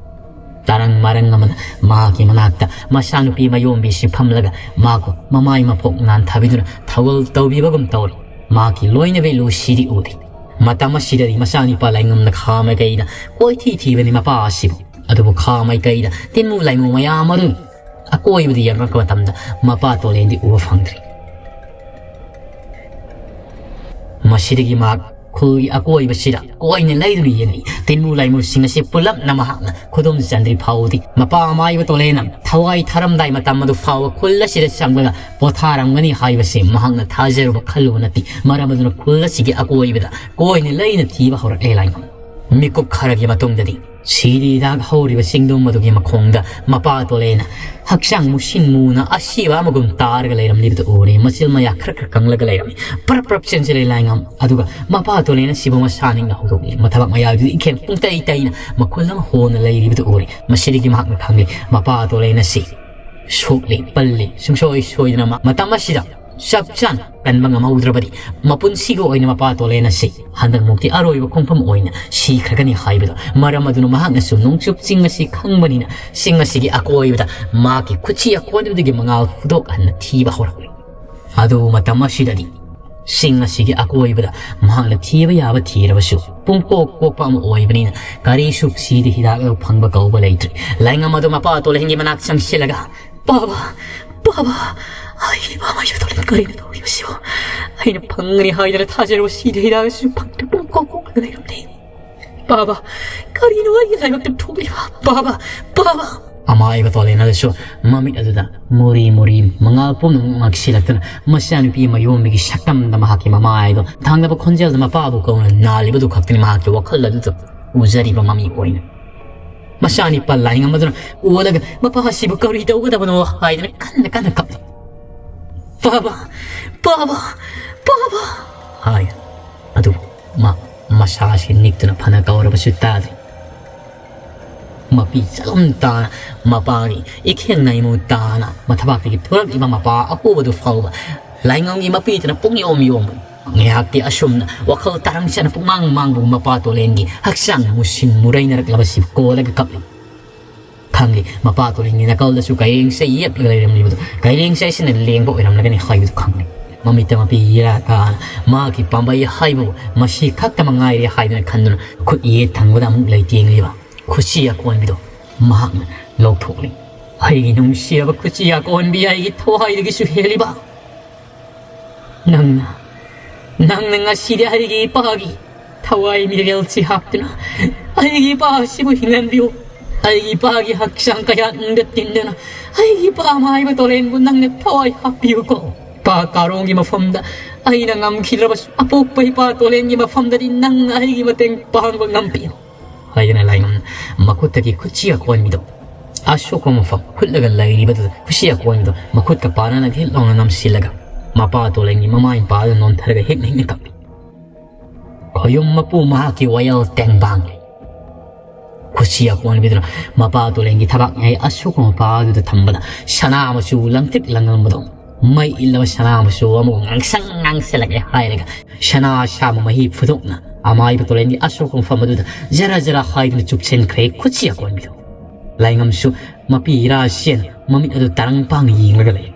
ꯇꯥꯔꯪ ꯃꯔꯪ ꯑꯃꯅ ꯃꯍꯥꯛꯀꯤ ꯃꯅꯥꯛꯇ ꯃꯆꯥꯅꯨꯄꯤ ꯃꯌꯣꯝꯕꯤꯁꯤ ꯐꯝꯂꯒ ꯃꯍꯥꯛꯄꯨ ꯃꯃꯥꯏ ꯃꯄꯣꯛ ꯅꯥꯟꯊꯕꯤꯗꯨꯅ ꯊꯧꯒꯜ ꯇꯧꯕꯤꯕꯒꯨꯝ ꯇꯧꯔꯤ꯫ ꯃꯍꯥꯛꯀꯤ ꯂꯣꯏꯅꯕꯤ ꯂꯨꯁꯤꯗꯤ ꯎꯗꯦ꯫ ꯃꯇꯝ ꯑꯁꯤꯗꯗꯤ ꯃꯆꯥꯅꯨꯄꯥ ꯂꯥꯏꯉꯝꯅ ꯈꯥ ꯃꯥꯏꯀꯩꯗ ꯀꯣꯏꯊꯤ ꯊꯤꯕꯅꯤ ꯃꯄꯥ ꯑꯁꯤꯕꯨ꯫ ꯑꯗꯨꯕꯨ ꯈꯥ ꯃꯥꯏꯀꯩꯗ ꯇꯤꯟꯃꯨ ꯂꯥꯏꯃꯨ ꯃꯌꯥꯝ ꯑꯃꯗꯨ ꯑꯀꯣꯏꯕꯗ ꯌꯦꯡꯂꯛꯄ ꯃꯇꯝꯗ ꯃꯄꯥ ꯇꯣꯂꯦꯟꯗꯤ ꯎꯕ ꯐꯪꯗ꯭ꯔꯤ꯫ ꯃꯁꯤꯗꯒꯤ ꯃꯍꯥꯛ ꯈꯨꯜꯒꯤ ꯑꯀꯣꯏꯕꯁꯤꯗ ꯀꯣꯏꯅ ꯂꯩꯗꯨꯅ ꯌꯦꯡꯂꯤ꯫ ꯇꯤꯟꯃꯨ ꯂꯥꯏꯃꯨꯁꯤꯡ ꯑꯁꯤ ꯄꯨꯂꯞꯅ ꯃꯍꯥꯛꯅ ꯈꯨꯗꯨꯝ ꯆꯟꯗ꯭ꯔꯤ ꯐꯥꯎꯕꯗꯤ ꯃꯄꯥ ꯑꯃꯥꯏꯕ ꯇꯣꯂꯦꯟꯅ ꯊꯋꯥꯏ ꯊꯥꯔꯝꯗꯥꯏ ꯃꯇꯝ ꯑꯗꯨ ꯐꯥꯎꯕ ꯈꯨꯜ ꯑꯁꯤꯗ ꯆꯪꯂꯒ ꯄꯣꯊꯥꯔꯝꯒꯅꯤ ꯍꯥꯏꯕꯁꯤ ꯃꯍꯥꯛꯅ ꯊꯥꯖꯔꯨꯕ ꯈꯜꯂꯨꯕ ꯅꯠꯇꯦ꯫ ꯃꯔꯝ ꯑꯗꯨꯅ ꯈꯨꯜ ꯑꯁꯤꯒꯤ ꯑꯀꯣꯏꯕꯗ ꯀꯣꯏꯅ ꯂꯩꯅ ꯊꯤꯕ ꯍꯧꯔꯛꯂꯦ ꯂꯥꯏꯉꯝ꯫ ꯃꯤꯀꯨꯞ ꯈꯔꯒꯤ ꯃꯇꯨꯡꯗꯗꯤ ꯁꯤꯔꯤ ꯍꯤꯗꯥꯛ ꯍꯧꯔꯤꯕ ꯆꯤꯡꯗꯨꯝ ꯑꯗꯨꯒꯤ ꯃꯈꯣꯡꯗ ꯃꯄꯥ ꯇꯣꯂꯦꯟꯅ ꯍꯛꯆꯥꯡ ꯃꯨꯁꯤꯟ ꯃꯨꯅ ꯑꯁꯤꯕ ꯑꯃꯒꯨꯝ ꯇꯥꯔꯒ ꯂꯩꯔꯝꯂꯤꯕꯗꯨ ꯎꯔꯦ꯫ ꯃꯆꯤꯜ ꯃꯌꯥ ꯈꯔ ꯈꯔ ꯀꯪꯂꯒ ꯂꯩꯔꯝꯃꯤ꯫ ꯄ꯭ꯔꯞ ꯄ꯭ꯔꯞ ꯆꯦꯟꯁꯤꯜꯂꯦ ꯂꯥꯏꯉꯝ꯫ ꯑꯗꯨꯒ ꯃꯄꯥ ꯇꯣꯂꯦꯟ ꯑꯁꯤꯕꯨ ꯃꯁꯥ ꯅꯤꯡꯅ ꯍꯧꯗꯣꯛꯂꯤ꯫ ꯃꯊꯕꯥꯛ ꯃꯌꯥꯗꯨꯗ ꯏꯈꯦꯝ ꯄꯨꯡꯇꯩ ꯇꯩꯅ ꯃꯈꯨꯜ ꯑꯃ ꯍꯣꯅ ꯂꯩꯔꯤꯕꯗꯨ ꯎꯔꯦ꯫ ꯃꯁꯤꯗꯒꯤ ꯃꯍꯥꯛꯅ ꯈꯪꯂꯦ ꯃꯄꯥ ꯇꯣꯂꯦꯟ ꯑꯁꯤ ꯁꯣꯛꯂꯤ ꯄꯜꯂꯤ꯫ ꯁꯨꯡꯁꯣꯏ ꯁꯣꯏꯗꯅ ꯃ-, ꯃꯇꯝ ꯑꯁꯤꯗ ꯆꯞ ꯆꯥꯅ ꯀꯟꯕ ꯉꯝꯍꯧꯗ꯭ꯔꯕꯗꯤ ꯃꯄꯨꯟꯁꯤꯒꯤ ꯑꯣꯏꯅ ꯃꯄꯥ ꯇꯣꯂꯦꯟ ꯑꯁꯤ ꯍꯟꯗꯛꯃꯨꯛꯇꯤ ꯑꯔꯣꯏꯕ ꯈꯣꯡꯐꯝ ꯑꯣꯏꯅ ꯁꯤꯈ꯭ꯔꯒꯅꯤ ꯍꯥꯏꯕꯗꯣ꯫ ꯃꯔꯝ ꯑꯗꯨꯅ ꯃꯍꯥꯛꯅꯁꯨ ꯅꯣꯡꯆꯨꯞ ꯆꯤꯡ ꯑꯁꯤ ꯈꯪꯕꯅꯤꯅ ꯆꯤꯡ ꯑꯁꯤꯒꯤ ꯑꯀꯣꯏꯕꯗ ꯃꯍꯥꯛꯀꯤ ꯈꯨꯠꯁꯤ ꯑꯀꯣꯟꯕꯗꯒꯤ ꯃꯉꯥꯜ ꯐꯨꯗꯣꯛꯍꯟꯅ ꯊꯤꯕ ꯍꯧꯔꯛꯂꯤ꯫ ꯑꯗꯨ ꯃꯇꯝ ꯑꯁꯤꯗꯗꯤ ꯆꯤꯡ ꯑꯁꯤꯒꯤ ꯑꯀꯣꯏꯕꯗ ꯃꯍꯥꯛꯅ ꯊꯤꯕ ꯌꯥꯕ ꯊꯤꯔꯕꯁꯨ ꯄꯨꯡꯀꯣꯛ ꯀꯣꯛꯄ ꯑꯃ ꯑꯣꯏꯕꯅꯤꯅ ꯀꯔꯤꯁꯨ ꯁꯤꯗ ꯍꯤꯗꯥꯛ ꯂꯧ ꯐꯪꯕ ꯀꯧꯕ ꯂꯩꯇ꯭ꯔꯦ꯫ ꯂꯥꯏꯉꯝ ꯑꯗꯨ ꯃꯄꯥ ꯇꯣꯂꯦꯟꯒꯤ ꯃꯅꯥꯛ ꯆꯪꯁꯤꯜꯂꯒ, "ꯄꯥꯕ, ꯄꯥꯕ, ꯑꯩ ꯏꯃꯥ ꯃꯩꯁꯨ ꯇꯣꯂꯦꯟ ꯀꯔꯤꯅꯣ ꯇꯧꯔꯤꯕꯁꯤꯕꯣ? ꯑꯩꯅ ꯐꯪꯒꯅꯤ ꯍꯥꯏꯗꯅ ꯊꯥꯖꯔꯨꯕ ꯁꯤꯗ ꯍꯤꯗꯥꯛ ꯑꯁꯤꯁꯨ ꯐꯪꯗ꯭ꯔꯦ, ꯄꯨꯡꯀꯣꯛ ꯀꯣꯛꯂꯒ ꯂꯩꯔꯝꯂꯦ꯫ ꯄꯥꯕ, ꯀꯔꯤꯅꯣ ꯑꯩꯒꯤ ꯂꯥꯏꯕꯛꯇ ꯊꯣꯛꯂꯤꯕ? ꯄꯥꯕ, ꯄꯥꯕ!" ꯑꯃꯥꯏꯕ ꯇꯣꯂꯦꯟ ꯑꯗꯨꯁꯨ ꯃꯃꯤꯠ ꯑꯗꯨꯗ ꯃꯨꯔꯤ ꯃꯨꯔꯤ ꯃꯉꯥꯜ ꯄꯨꯝꯅꯃꯛ ꯃꯛꯁꯤꯜꯂꯛꯇꯨꯅ ꯃꯆꯥꯅꯨꯄꯤ ꯃꯌꯣꯝꯕꯤꯒꯤ ꯁꯛꯇꯝꯗ ꯃꯍꯥꯛꯀꯤ ꯃꯃꯥꯏꯗꯣ ꯊꯥꯡꯗꯕ ꯈꯣꯟꯖꯦꯜꯗ ꯃꯄꯥꯕꯨ ꯀꯧꯅ ꯅꯥꯜꯂꯤꯕꯗꯨ ꯈꯛꯇꯅꯤ ꯃꯍꯥꯛꯀꯤ ꯋꯥꯈꯜ ꯑꯗꯨꯗ ꯎꯖꯔꯤꯕ ꯃꯃꯤ ꯑꯣꯏꯅ꯫ ꯃꯆꯥꯅꯤꯄꯥ ꯂꯥꯏꯉꯝ ꯑꯗꯨꯅ ꯑꯣꯜꯂꯒ ꯃꯄꯥ ꯑꯁꯤꯕꯨ ꯀꯔꯤ ꯇꯧꯒꯗꯕꯅꯣ ꯍꯥꯏꯗꯅ ꯀꯟꯅ ꯀꯟꯅ ꯀꯞꯂꯤ꯫ "ꯄꯥꯕ, ꯄꯥꯕ, ꯄꯥꯕ!" ꯍꯥꯏ꯫ ꯑꯗꯨꯕꯨ ꯃꯥ ꯃꯁꯥꯁꯤ ꯅꯤꯛꯇꯨꯅ ꯐꯅ ꯀꯧꯔꯕꯁꯨ ꯇꯥꯗꯦ꯫ ꯃꯄꯤ ꯆꯠꯂꯝ ꯇꯥꯅ ꯃꯄꯥꯒꯤ ꯏꯈꯦꯟ ꯅꯥꯏꯃꯨ ꯇꯥꯅ ꯃꯊꯕꯥꯛꯇꯒꯤ ꯊꯣꯔꯛꯂꯤꯕ ꯃꯄꯥ ꯑꯄꯨꯕꯗꯨ ꯐꯥꯎꯕ ꯂꯥꯏꯉꯝꯒꯤ ꯃꯄꯤꯗꯨꯅ ꯄꯨꯡꯌꯣꯝ ꯌꯣꯝꯕ꯫ ꯉꯥꯏꯍꯥꯛꯇꯤ ꯑꯁꯨꯝꯅ ꯋꯥꯈꯜ ꯇꯥꯔꯪ ꯆꯠꯅ ꯄꯨꯛꯃꯥꯡ ꯃꯥꯡꯕ ꯃꯄꯥ ꯇꯣꯂꯦꯟꯒꯤ ꯍꯛꯆꯥꯡ ꯃꯨꯁꯤꯟ ꯃꯨꯔꯩꯅꯔꯛꯂꯕꯁꯤ ꯀꯣꯜꯂꯒ ꯀꯞꯂꯤ꯫ ꯈꯪꯂꯤ, ꯃꯄꯥ ꯇꯣꯂꯦꯟꯒꯤ ꯅꯥꯀꯜꯗꯁꯨ ꯀꯩꯔꯦꯡꯁꯦ ꯌꯦꯞꯂꯒ ꯂꯩꯔꯝꯂꯤꯕꯗꯨ ꯀꯩꯔꯦꯡꯁꯦ ꯑꯁꯤꯅ ꯂꯦꯡꯕ ꯑꯣꯏꯔꯝꯂꯒꯅꯤ ꯍꯥꯏꯕꯗꯨ ꯈꯪꯂꯤ꯫ ꯃꯃꯤꯠꯇ ꯃꯄꯤ ꯏꯔꯥ ꯇꯥꯅ ꯃꯍꯥꯛꯀꯤ ꯄꯥꯝꯕꯩ ꯍꯥꯏꯕꯕꯨ ꯃꯁꯤ ꯈꯛꯇꯃꯛ ꯉꯥꯏꯔꯦ ꯍꯥꯏꯗꯨꯅ ꯈꯟꯗꯨꯅ ꯈꯨꯠ ꯌꯦꯠ ꯊꯪꯕꯗ ꯑꯃꯨꯛ ꯂꯩꯇꯦꯡꯂꯤꯕ ꯈꯨꯠꯁꯤ ꯑꯀꯣꯟꯕꯤꯗꯣ ꯃꯍꯥꯛꯅ ꯂꯧꯊꯣꯛꯂꯤ꯫ ꯑꯩꯒꯤ ꯅꯨꯡꯁꯤꯔꯕ ꯈꯨꯠꯁꯤ ꯑꯀꯣꯟꯕꯤ, ꯑꯩꯒꯤ ꯊꯋꯥꯏꯗꯒꯤꯁꯨ ꯍꯦꯜꯂꯤꯕ ꯅꯪꯅ, ꯅꯪꯅ ꯉꯁꯤꯗꯤ ꯑꯩꯒꯤ ꯏꯄꯥꯒꯤ ꯊꯋꯥꯏ ꯃꯤꯔꯦꯜꯁꯤ ꯍꯥꯞꯇꯨꯅ ꯑꯩꯒꯤ ꯏꯄꯥ ꯑꯁꯤꯕꯨ ꯍꯤꯡꯍꯟꯕꯤꯌꯨ꯫ ꯑꯩꯒꯤ ꯏꯄꯥꯒꯤ ꯍꯛꯆꯥꯡ ꯀꯌꯥꯠꯅꯨꯡꯗ ꯇꯤꯟꯗꯨꯅ ꯑꯩꯒꯤ ꯏꯄꯥ ꯃꯥꯏꯕ ꯇꯣꯔꯦꯟꯕꯨ ꯅꯪꯅ ꯊꯋꯥꯏ ꯍꯥꯞꯄꯤꯌꯨꯀꯣ꯫ ꯏꯄꯥ ꯀꯥꯔꯣꯡꯒꯤ ꯃꯐꯝꯗ ꯑꯩꯅ ꯉꯝꯈꯤꯗ꯭ꯔꯕꯁꯨ ꯑꯄꯣꯛꯄ ꯏꯄꯥ ꯇꯣꯔꯦꯟꯒꯤ ꯃꯐꯝꯗꯗꯤ ꯅꯪꯅ ꯑꯩꯒꯤ ꯃꯇꯦꯡ ꯄꯥꯡꯕ ꯉꯝꯕꯤꯌꯨ ꯍꯥꯏꯗꯨꯅ ꯂꯥꯏꯉꯝ ꯃꯈꯨꯠꯇꯒꯤ ꯈꯨꯠꯁꯤ ꯑꯀꯣꯟꯕꯤꯗꯣ ꯑꯁꯣꯛꯄ ꯃꯐꯝ ꯍꯨꯠꯂꯒ ꯂꯩꯔꯤꯕꯗꯨꯗ ꯈꯨꯠꯁꯤ ꯑꯀꯣꯟꯕꯤꯗꯣ ꯃꯈꯨꯠꯀ ꯄꯥꯟꯅꯅ ꯍꯤꯠ ꯂꯥꯎꯅ ꯅꯝꯁꯤꯜꯂꯒ ꯃꯄꯥ ꯇꯣꯂꯦꯟꯒꯤ ꯃꯃꯥꯏ ꯃꯄꯥꯗ ꯅꯣꯟꯊꯔꯒ ꯍꯤꯛꯅ ꯍꯤꯛꯅ ꯀꯞꯄꯤ꯫ ꯈꯣꯌꯨꯝ ꯃꯄꯨ ꯃꯍꯥꯛꯀꯤ ꯋꯥꯌꯦꯜ ꯇꯦꯡꯕꯥꯡꯂꯤ꯫ ꯈꯨꯠꯁꯤ ꯑꯀꯣꯟꯕꯤꯗꯨꯅ ꯃꯄꯥ ꯇꯣꯂꯦꯟꯒꯤ ꯊꯕꯥꯛ ꯃꯌꯥꯏ ꯑꯁꯣꯛꯄ ꯃꯄꯥꯗꯨꯗ ꯊꯝꯕꯗ ꯁꯅꯥ ꯃꯆꯨ ꯂꯪꯇ꯭ꯔꯤꯛ ꯂꯪꯉꯝꯕꯗꯣ ꯃꯩ ꯏꯜꯂꯕ ꯁꯅꯥ ꯃꯆꯨ ꯑꯃꯕꯨ ꯉꯥꯡꯁꯪ ꯉꯥꯡꯁꯜꯂꯛꯑꯦ ꯍꯥꯏꯔꯒ ꯁꯅꯥ ꯁꯥꯕ ꯃꯍꯤ ꯐꯨꯗꯣꯛꯅ ꯑꯃꯥꯏꯕ ꯇꯣꯂꯦꯟꯒꯤ ꯑꯁꯣꯛꯄ ꯃꯐꯝ ꯑꯗꯨꯗ ꯖꯔ ꯖꯔ ꯍꯥꯏꯗꯨꯅ ꯆꯨꯞꯁꯤꯟꯈ꯭ꯔꯦ ꯈꯨꯠꯁꯤ ꯑꯀꯣꯟꯕꯤꯗꯣ꯫ ꯂꯥꯏꯉꯝꯁꯨ ꯃꯄꯤ ꯏꯔꯥ ꯁꯦꯟ ꯃꯃꯤꯠ ꯑꯗꯨ ꯇꯔꯪ ꯄꯥꯡꯅ ꯌꯦꯡꯂꯒ ꯂꯩ꯫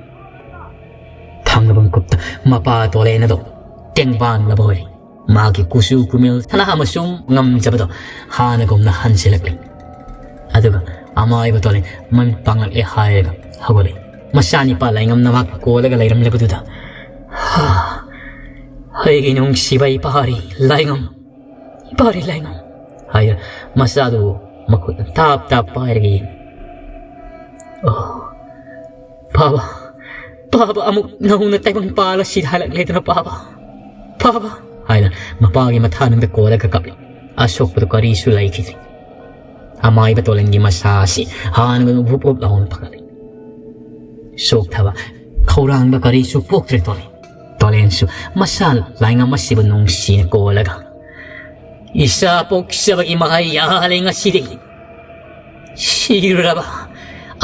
ꯊꯪꯅꯕ ꯃꯤꯀꯨꯞꯇ ꯃꯄꯥ ꯇꯣꯂꯦꯟ ꯑꯗꯣ ꯇꯦꯡꯕꯥꯡꯂꯕ ꯑꯣꯏꯔꯦ꯫ ꯃꯥꯒꯤ ꯀꯨꯆꯨ ꯀꯨꯃꯦꯜ ꯁꯅꯥ ꯑꯃꯁꯨꯡ ꯉꯝꯖꯕꯗꯣ ꯍꯥꯟꯅꯒꯨꯝꯅ ꯍꯟꯖꯤꯜꯂꯛꯂꯦ꯫ ꯑꯗꯨꯒ ꯑꯃꯥꯏꯕ ꯇꯣꯂꯦꯟ ꯃꯃꯤꯠ ꯄꯥꯡꯂꯛꯂꯦ ꯍꯥꯏꯔꯒ ꯍꯧꯒꯠꯂꯦ꯫ ꯃꯆꯥꯅꯤꯄꯥ ꯂꯥꯏꯉꯝꯅ ꯃꯍꯥꯛ ꯀꯣꯜꯂꯒ ꯂꯩꯔꯝꯂꯕꯗꯨꯗ, "ꯍꯥ, ꯑꯩꯒꯤ ꯅꯨꯡꯁꯤꯕ ꯏꯄꯥꯔꯤ ꯂꯥꯏꯉꯝ, ꯏꯄꯥꯔꯤ ꯂꯥꯏꯉꯝ" ꯍꯥꯏꯗꯨꯅ ꯃꯆꯥꯗꯨꯕꯨ ꯃꯈꯨꯠꯅ ꯇꯥꯞ ꯇꯥꯞ ꯄꯥꯏꯔꯒ ꯌꯦꯡꯉꯤ꯫ "ꯑꯣ, ꯄꯥꯕ, ꯄꯥꯕ, ꯑꯃꯨꯛ ꯅꯧꯅ ꯇꯥꯏꯕꯪ ꯄꯥꯜꯂ ꯁꯤꯗ ꯍꯜꯂꯛꯂꯦꯗꯅ ꯄꯥꯕ, ꯄꯥꯕ" ꯍꯥꯏꯅ ꯃꯄꯥꯒꯤ ꯃꯊꯥꯅꯨꯡꯗ ꯀꯣꯜꯂꯒ ꯀꯞꯂꯤ꯫ ꯑꯁꯣꯛꯄꯗꯨ ꯀꯔꯤꯁꯨ ꯂꯩꯈꯤꯗ꯭ꯔꯦ꯫ ꯑꯃꯥꯏꯕ ꯇꯣꯂꯦꯟꯒꯤ ꯃꯁꯥ ꯑꯁꯤ ꯍꯥꯟꯅꯒꯨꯝ ꯕꯨꯞ ꯕꯨꯞ ꯂꯥꯎꯅ ꯐꯒꯠꯂꯤ꯫ ꯆꯣꯛꯊꯕ, ꯈꯧꯔꯥꯡꯕ ꯀꯔꯤꯁꯨ ꯄꯣꯛꯇ꯭ꯔꯦ ꯇꯣꯂꯦꯟ꯫ ꯇꯣꯂꯦꯟꯁꯨ ꯃꯁꯥ ꯂꯥꯏꯉꯝ ꯑꯁꯤꯕꯨ ꯅꯨꯡꯁꯤꯅ ꯀꯣꯜꯂꯒ, "ꯏꯆꯥ ꯄꯣꯛꯆꯕꯒꯤ ꯃꯍꯩ ꯌꯥꯜꯂꯦ ꯉꯁꯤꯗꯤ꯫ ꯁꯤꯔꯨꯔꯕ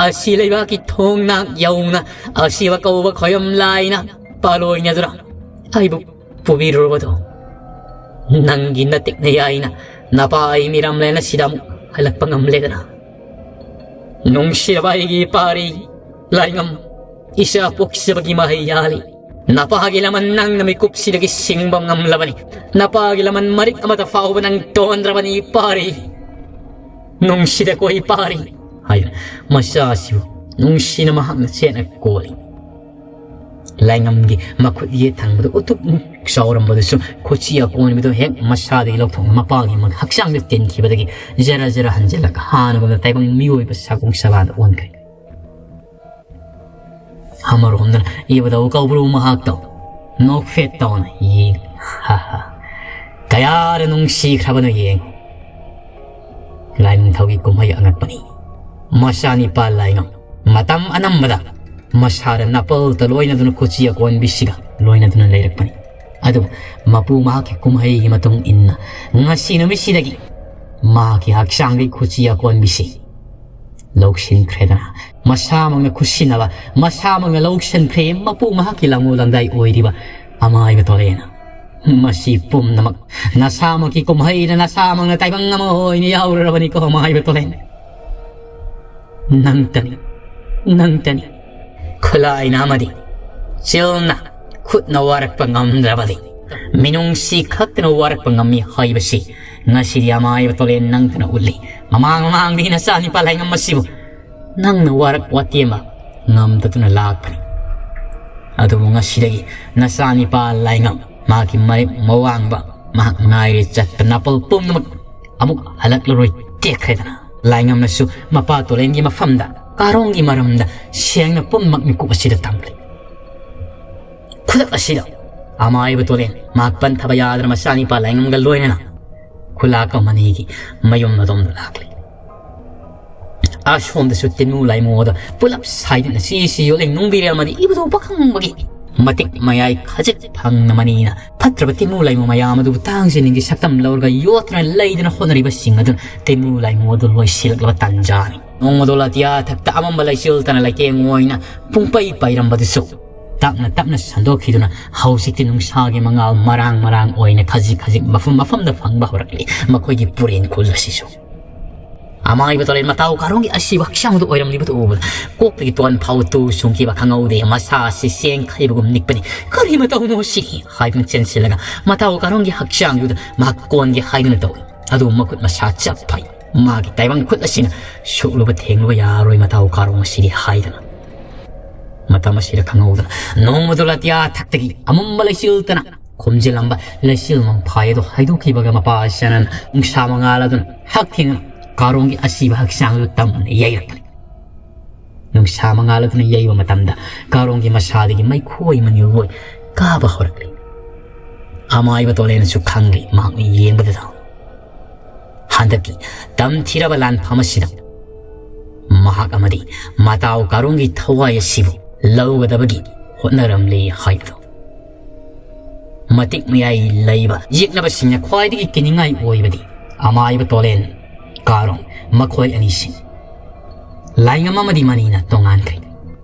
ꯑꯁꯤ ꯂꯩꯕꯥꯛꯀꯤ ꯊꯣꯡꯅꯥꯛ ꯌꯧꯅ ꯑꯁꯤꯕ ꯀꯧꯕ ꯈꯣꯏꯔꯝ ꯂꯥꯏꯅ ꯄꯥꯂꯣꯏꯅꯗꯨꯅ ꯑꯩꯕꯨ ꯄꯨꯕꯤꯔꯨꯔꯕꯗꯣ, ꯅꯪꯒꯤ ꯅꯇꯤꯛꯅ ꯌꯥꯏꯅ ꯅꯄꯥ ꯑꯩ ꯃꯤꯔꯝꯂꯦꯟ ꯑꯁꯤꯗ ꯑꯃꯨꯛ ꯍꯜꯂꯛꯄ ꯉꯝꯂꯦꯗꯅ? ꯅꯨꯡꯁꯤꯔꯕ ꯑꯩꯒꯤ ꯏꯄꯥꯔꯤ ꯂꯥꯏꯉꯝ, ꯏꯆꯥ ꯄꯣꯛꯆꯕꯒꯤ ꯃꯍꯩ ꯌꯥꯜꯂꯤ꯫ ꯅꯄꯥꯒꯤ ꯂꯃꯟ ꯅꯪꯅ ꯃꯤꯀꯨꯞꯁꯤꯗꯒꯤ ꯁꯤꯡꯕ ꯉꯝꯂꯕꯅꯤ꯫ ꯅꯄꯥꯒꯤ ꯂꯃꯟ ꯃꯔꯤꯛ ꯑꯃꯠꯇ ꯐꯥꯎꯕ ꯅꯪ ꯇꯣꯟꯗ꯭ꯔꯕꯅꯤ ꯏꯄꯥꯔꯤ꯫ ꯅꯨꯡꯁꯤꯗꯀꯣ ꯏꯄꯥꯔꯤ, ꯍꯥꯏꯗꯨꯅ ꯃꯆꯥꯁꯤꯕꯨ ꯅꯨꯡꯁꯤꯅ ꯃꯍꯥꯛꯅ ꯆꯦꯠꯅ ꯀꯣꯜꯂꯤ꯫ ꯂꯥꯏꯉꯝꯒꯤ ꯃꯈꯨꯠ ꯌꯦꯠ ꯊꯪꯕꯗ ꯎꯇꯨꯞꯃꯨꯛ ꯆꯥꯎꯔꯝꯕꯗꯨꯁꯨ ꯈꯨꯠꯁꯤ ꯑꯀꯣꯟꯕꯤꯗꯨ ꯍꯦꯛ ꯃꯁꯥꯗꯒꯤ ꯂꯧꯊꯣꯛꯅ ꯃꯄꯥꯒꯤ ꯃ-, ꯍꯛꯆꯥꯡꯗ ꯇꯤꯟꯈꯤꯕꯗꯒꯤ ꯖꯔ ꯖꯔ ꯍꯟꯖꯤꯜꯂꯒ ꯍꯥꯟꯅꯒꯨꯝꯅ ꯇꯥꯏꯕꯪ ꯃꯤꯑꯣꯏꯕ ꯁꯥꯒꯣꯡ ꯁꯥꯕꯥꯗ ꯑꯣꯟꯈ꯭ꯔꯦ꯫ ꯑꯃꯔꯣꯝꯗꯅ ꯏꯕꯨꯙꯧ ꯀꯧꯕ꯭ꯔꯨ ꯃꯍꯥꯛꯇꯣ ꯅꯣꯛꯐꯦꯠ ꯇꯧꯅ ꯌꯦꯡꯂꯤ꯫ ꯍꯥ ꯍꯥ꯫ ꯀꯌꯥꯗ ꯅꯨꯡꯁꯤꯈ꯭ꯔꯕꯅꯣ ꯌꯦꯡꯉꯨ꯫ ꯂꯥꯏꯅꯤꯡꯊꯧꯒꯤ ꯀꯨꯝꯍꯩ ꯑꯉꯛꯄꯅꯤ꯫ ꯃꯆꯥꯅꯤꯄꯥ ꯂꯥꯏꯉꯝ ꯃꯇꯝ ꯑꯅꯝꯕꯗ ꯃꯁꯥꯗ ꯅꯥꯄꯜꯇ ꯂꯣꯏꯅꯗꯨꯅ ꯈꯨꯠꯁꯤ ꯑꯀꯣꯟꯕꯤꯁꯤꯒ ꯂꯣꯏꯅꯗꯨꯅ ꯂꯩꯔꯛꯄꯅꯤ꯫ ꯑꯗꯨꯕꯨ ꯃꯄꯨ ꯃꯍꯥꯛꯀꯤ ꯀꯨꯝꯍꯩꯒꯤ ꯃꯇꯨꯡ ꯏꯟꯅ ꯉꯁꯤ ꯅꯨꯃꯤꯠꯁꯤꯗꯒꯤ ꯃꯍꯥꯛꯀꯤ ꯍꯛꯆꯥꯡꯒꯤ ꯈꯨꯠꯁꯤ ꯑꯀꯣꯟꯕꯤꯁꯤ ꯂꯧꯁꯤꯟꯈ꯭ꯔꯦꯗꯅ, ꯃꯁꯥꯃꯛꯅ ꯈꯨꯠꯁꯤꯟꯅꯕ, ꯃꯁꯥꯃꯛꯅ ꯂꯧꯁꯤꯟꯈ꯭ꯔꯦ ꯃꯄꯨ ꯃꯍꯥꯛꯀꯤ ꯂꯥꯡꯉꯣꯜ ꯂꯥꯡꯗꯥꯏ ꯑꯣꯏꯔꯤꯕ ꯑꯃꯥꯏꯕ ꯇꯣꯂꯦꯅ꯫ ꯃꯁꯤ ꯄꯨꯝꯅꯃꯛ ꯅꯁꯥꯃꯛꯀꯤ ꯀꯨꯝꯍꯩꯗ ꯅꯁꯥꯃꯛꯅ ꯇꯥꯏꯕꯪ ꯑꯃ ꯑꯣꯏꯅ ꯌꯥꯎꯔꯨꯔꯕꯅꯤꯀꯣ ꯑꯃꯥꯏꯕ ꯇꯣꯂꯦꯟ꯫ ꯅꯪꯇꯅꯤ, ꯅꯪꯇꯅꯤ꯫ ꯈꯨꯠꯂꯥꯏꯅ ꯑꯃꯗꯤ ꯆꯤꯜꯅ ꯈꯨꯠꯅ ꯋꯥꯔꯛꯄ ꯉꯝꯗ꯭ꯔꯕꯗꯤ ꯃꯤꯅꯨꯡꯁꯤ ꯈꯛꯇꯅ ꯋꯥꯔꯛꯄ ꯉꯝꯃꯤ ꯍꯥꯏꯕꯁꯤ ꯉꯁꯤꯗꯤ ꯑꯃꯥꯏꯕ ꯇꯣꯂꯦꯟ ꯅꯪꯇꯅ ꯎꯠꯂꯤ꯫ ꯃꯃꯥꯡ ꯃꯃꯥꯡꯗꯤ ꯅꯆꯥꯅꯤꯄꯥ ꯂꯥꯏꯉꯝ ꯑꯁꯤꯕꯨ ꯅꯪꯅ ꯋꯥꯔꯛ ꯋꯥꯇꯦꯝꯕ ꯉꯝꯗꯗꯨꯅ ꯂꯥꯛꯄꯅꯤ꯫ ꯑꯗꯨꯕꯨ ꯉꯁꯤꯗꯒꯤ ꯅꯆꯥꯅꯤꯄꯥ ꯂꯥꯏꯉꯝ, ꯃꯍꯥꯛꯀꯤ ꯃꯔꯤꯛ ꯃꯋꯥꯡꯕ, ꯃꯍꯥꯛ ꯉꯥꯏꯔꯦ ꯆꯠꯄ ꯅꯥꯄꯜ ꯄꯨꯝꯅꯃꯛ ꯑꯃꯨꯛ ꯍꯜꯂꯛꯂꯔꯣꯏ, ꯇꯦꯛꯈ꯭ꯔꯦꯗꯅ꯫ ꯂꯥꯏꯉꯝꯅꯁꯨ ꯃꯄꯥ ꯇꯣꯂꯦꯟꯒꯤ ꯃꯐꯝꯗ ꯀꯥꯔꯣꯡꯒꯤ ꯃꯔꯝꯗ ꯁꯦꯡꯅ ꯄꯨꯝꯅꯃꯛ ꯃꯤꯀꯨꯞ ꯑꯁꯤꯗ ꯇꯝꯂꯦ꯫ ꯈꯨꯗꯛ ꯑꯁꯤꯗ ꯑꯃꯥꯏꯕ ꯇꯣꯂꯦꯟ ꯃꯍꯥꯛ ꯄꯟꯊꯕ ꯌꯥꯗꯅ ꯃꯆꯥꯅꯤꯄꯥ ꯂꯥꯏꯉꯝꯒ ꯂꯣꯏꯅꯅ ꯈꯨꯂꯥꯛꯄꯝ ꯑꯅꯤꯒꯤ ꯃꯌꯨꯝ ꯑꯗꯣꯝꯗ ꯂꯥꯛꯂꯤ꯫ ꯑꯁꯣꯝꯗꯁꯨ ꯇꯤꯟꯃꯨ ꯂꯥꯏꯃꯨꯗ ꯄꯨꯂꯞ ꯁꯥꯏꯗꯨꯅ ꯁꯤ ꯁꯤ ꯌꯣꯠꯂꯤ ꯅꯨꯡꯕꯤꯔꯦꯜ ꯑꯃꯗꯤ ꯏꯕꯨꯙꯧ ꯄꯥꯈꯪꯕꯒꯤ ꯃꯇꯤꯛ ꯃꯌꯥꯏ ꯈꯖꯤꯛ ꯐꯪꯅ ꯃꯅꯤꯅ ꯐꯠꯇ꯭ꯔꯕ ꯇꯤꯃꯨ ꯂꯥꯏꯃꯨ ꯃꯌꯥꯝ ꯑꯗꯨꯕꯨ ꯇꯥꯡꯖꯤꯅꯤꯡꯒꯤ ꯁꯛꯇꯝ ꯂꯧꯔꯒ ꯌꯣꯠꯇꯨꯅ ꯂꯩꯗꯅ ꯍꯣꯠꯅꯔꯤꯕꯁꯤꯡ ꯑꯗꯨꯅ ꯇꯤꯃꯨ ꯂꯥꯏꯃꯨ ꯑꯗꯨ ꯂꯣꯏꯁꯤꯜꯂꯛꯂꯕ ꯇꯥꯟꯖꯥꯅꯤ꯫ ꯅꯣꯡꯃꯗꯣ ꯑꯇꯤꯌꯥ ꯊꯛꯇ ꯑꯃꯝꯕ ꯂꯩꯆꯤꯜ ꯇꯅ ꯂꯩꯇꯦꯡ ꯑꯣꯏꯅ ꯄꯨꯡꯄꯩ ꯄꯩꯔꯝꯕꯗꯨꯁꯨ ꯇꯞꯅ ꯇꯞꯅ ꯁꯟꯗꯣꯛꯈꯤꯗꯨꯅ ꯍꯧꯖꯤꯛꯇꯤ ꯅꯨꯡꯁꯥꯒꯤ ꯃꯉꯥꯜ ꯃꯔꯥꯡ ꯃꯔꯥꯡ ꯑꯣꯏꯅ ꯈꯖꯤꯛ ꯈꯖꯤꯛ ꯃꯐꯝ ꯃꯐꯝꯗ ꯐꯪꯕ ꯍꯧꯔꯛꯂꯤ꯫ ꯃꯈꯣꯏꯒꯤ ꯄꯨꯔꯦꯟ ꯈꯨꯜ ꯑꯁꯤꯁꯨ ꯑꯃꯥꯏꯕ ꯇꯣꯂꯦꯟ ꯃꯇꯥꯎ ꯀꯥꯔꯣꯡꯒꯤ ꯑꯁꯤꯕ ꯍꯛꯆꯥꯡꯗꯨ ꯑꯣꯏꯔꯝꯂꯤꯕꯗꯨ ꯎꯕꯗ ꯀꯣꯛꯇꯒꯤ ꯇꯣꯟ ꯐꯥꯎ ꯇꯨ ꯆꯨꯡꯈꯤꯕ ꯈꯪꯍꯧꯗꯦ꯫ ꯃꯁꯥ ꯑꯁꯤ ꯆꯦꯡꯈꯩꯕꯒꯨꯝ ꯅꯤꯛꯄꯅꯤ꯫ "ꯀꯔꯤ ꯃꯇꯧꯅꯣ ꯁꯤ?" ꯍꯥꯏꯗꯨꯅ ꯆꯦꯟꯁꯤꯜꯂꯒ ꯃꯇꯥꯎ ꯀꯥꯔꯣꯡꯒꯤ ꯍꯛꯆꯥꯡꯗꯨꯗ ꯃꯍꯥꯛ ꯀꯣꯟꯒꯦ ꯍꯥꯏꯗꯨꯅ ꯇꯧꯏ꯫ ꯑꯗꯨꯕꯨ ꯃꯈꯨꯠ ꯃꯁꯥ ꯆꯞ ꯐꯩ꯫ ꯃꯥꯒꯤ ꯇꯥꯏꯕꯪ ꯈꯨꯠ ꯑꯁꯤꯅ ꯁꯣꯛꯂꯨꯕ ꯊꯦꯡꯂꯨꯕ ꯌꯥꯔꯣꯏ ꯃꯇꯥꯎ ꯀꯥꯔꯣꯡ ꯑꯁꯤꯗꯤ ꯍꯥꯏꯗꯅ꯫ ꯃꯇꯝ ꯑꯁꯤꯗ ꯈꯪꯍꯧꯗꯅ ꯅꯣꯡꯃꯗꯨ ꯑꯇꯤꯌꯥ ꯊꯛꯇꯒꯤ ꯑꯃꯝꯕ ꯂꯩꯆꯤꯜ ꯇꯅ ꯈꯨꯝꯖꯤꯜꯂꯝꯕ ꯂꯩꯆꯤꯜ ꯃꯪꯐꯥꯏ ꯑꯗꯨ ꯍꯥꯏꯗꯣꯛꯈꯤꯕꯒ ꯃꯄꯥ ꯁꯅꯥꯅ ꯅꯨꯡꯁꯥ ꯃꯉꯥꯜ ꯑꯗꯨꯅ ꯍꯛꯊꯦꯡꯅ ꯀꯥꯔꯣꯡꯒꯤ ꯑꯁꯤꯕ ꯍꯛꯆꯥꯡ ꯑꯗꯨ ꯇꯝꯅ ꯌꯩꯔꯛꯄꯅꯤ꯫ ꯅꯨꯡꯁꯥ ꯃꯉꯥꯜ ꯑꯗꯨꯅ ꯌꯩꯕ ꯃꯇꯝꯗ ꯀꯥꯔꯣꯡꯒꯤ ꯃꯁꯥꯗꯒꯤ ꯃꯩꯈꯣꯏ ꯃꯅꯤꯜ ꯑꯣꯏ ꯀꯥꯕ ꯍꯧꯔꯛꯂꯤ꯫ ꯑꯃꯥꯏꯕ ꯇꯣꯂꯦꯅꯁꯨ ꯈꯪꯂꯤ꯫ ꯃꯍꯥꯛꯅ ꯌꯦꯡꯕꯗꯨꯗ ꯍꯟꯗꯛꯀꯤ ꯇꯝꯊꯤꯔꯕ ꯂꯥꯟꯐꯝ ꯑꯁꯤꯗ ꯃꯍꯥꯛ ꯑꯃꯗꯤ ꯃꯇꯥꯎ ꯀꯥꯔꯣꯡꯒꯤ ꯊꯋꯥꯏ ꯑꯁꯤꯕꯨ ꯂꯧꯒꯗꯕꯒꯤ ꯍꯣꯠꯅꯔꯝꯂꯤ ꯍꯥꯏꯕꯗꯨ꯫ ꯃꯇꯤꯛ ꯃꯌꯥꯏ ꯂꯩꯕ ꯌꯦꯛꯅꯕꯁꯤꯡꯅ ꯈ꯭ꯋꯥꯏꯗꯒꯤ ꯀꯤꯅꯤꯡꯉꯥꯏ ꯑꯣꯏꯕꯗꯤ ꯑꯃꯥꯏꯕ ꯇꯣꯂꯦꯟ, ꯀꯥꯔꯣꯡ, ꯃꯈꯣꯏ ꯑꯅꯤꯁꯤ ꯂꯥꯏꯉꯝ ꯑꯃꯗꯤ ꯃꯅꯤꯅ ꯇꯣꯉꯥꯟꯈ꯭ꯔꯦ꯫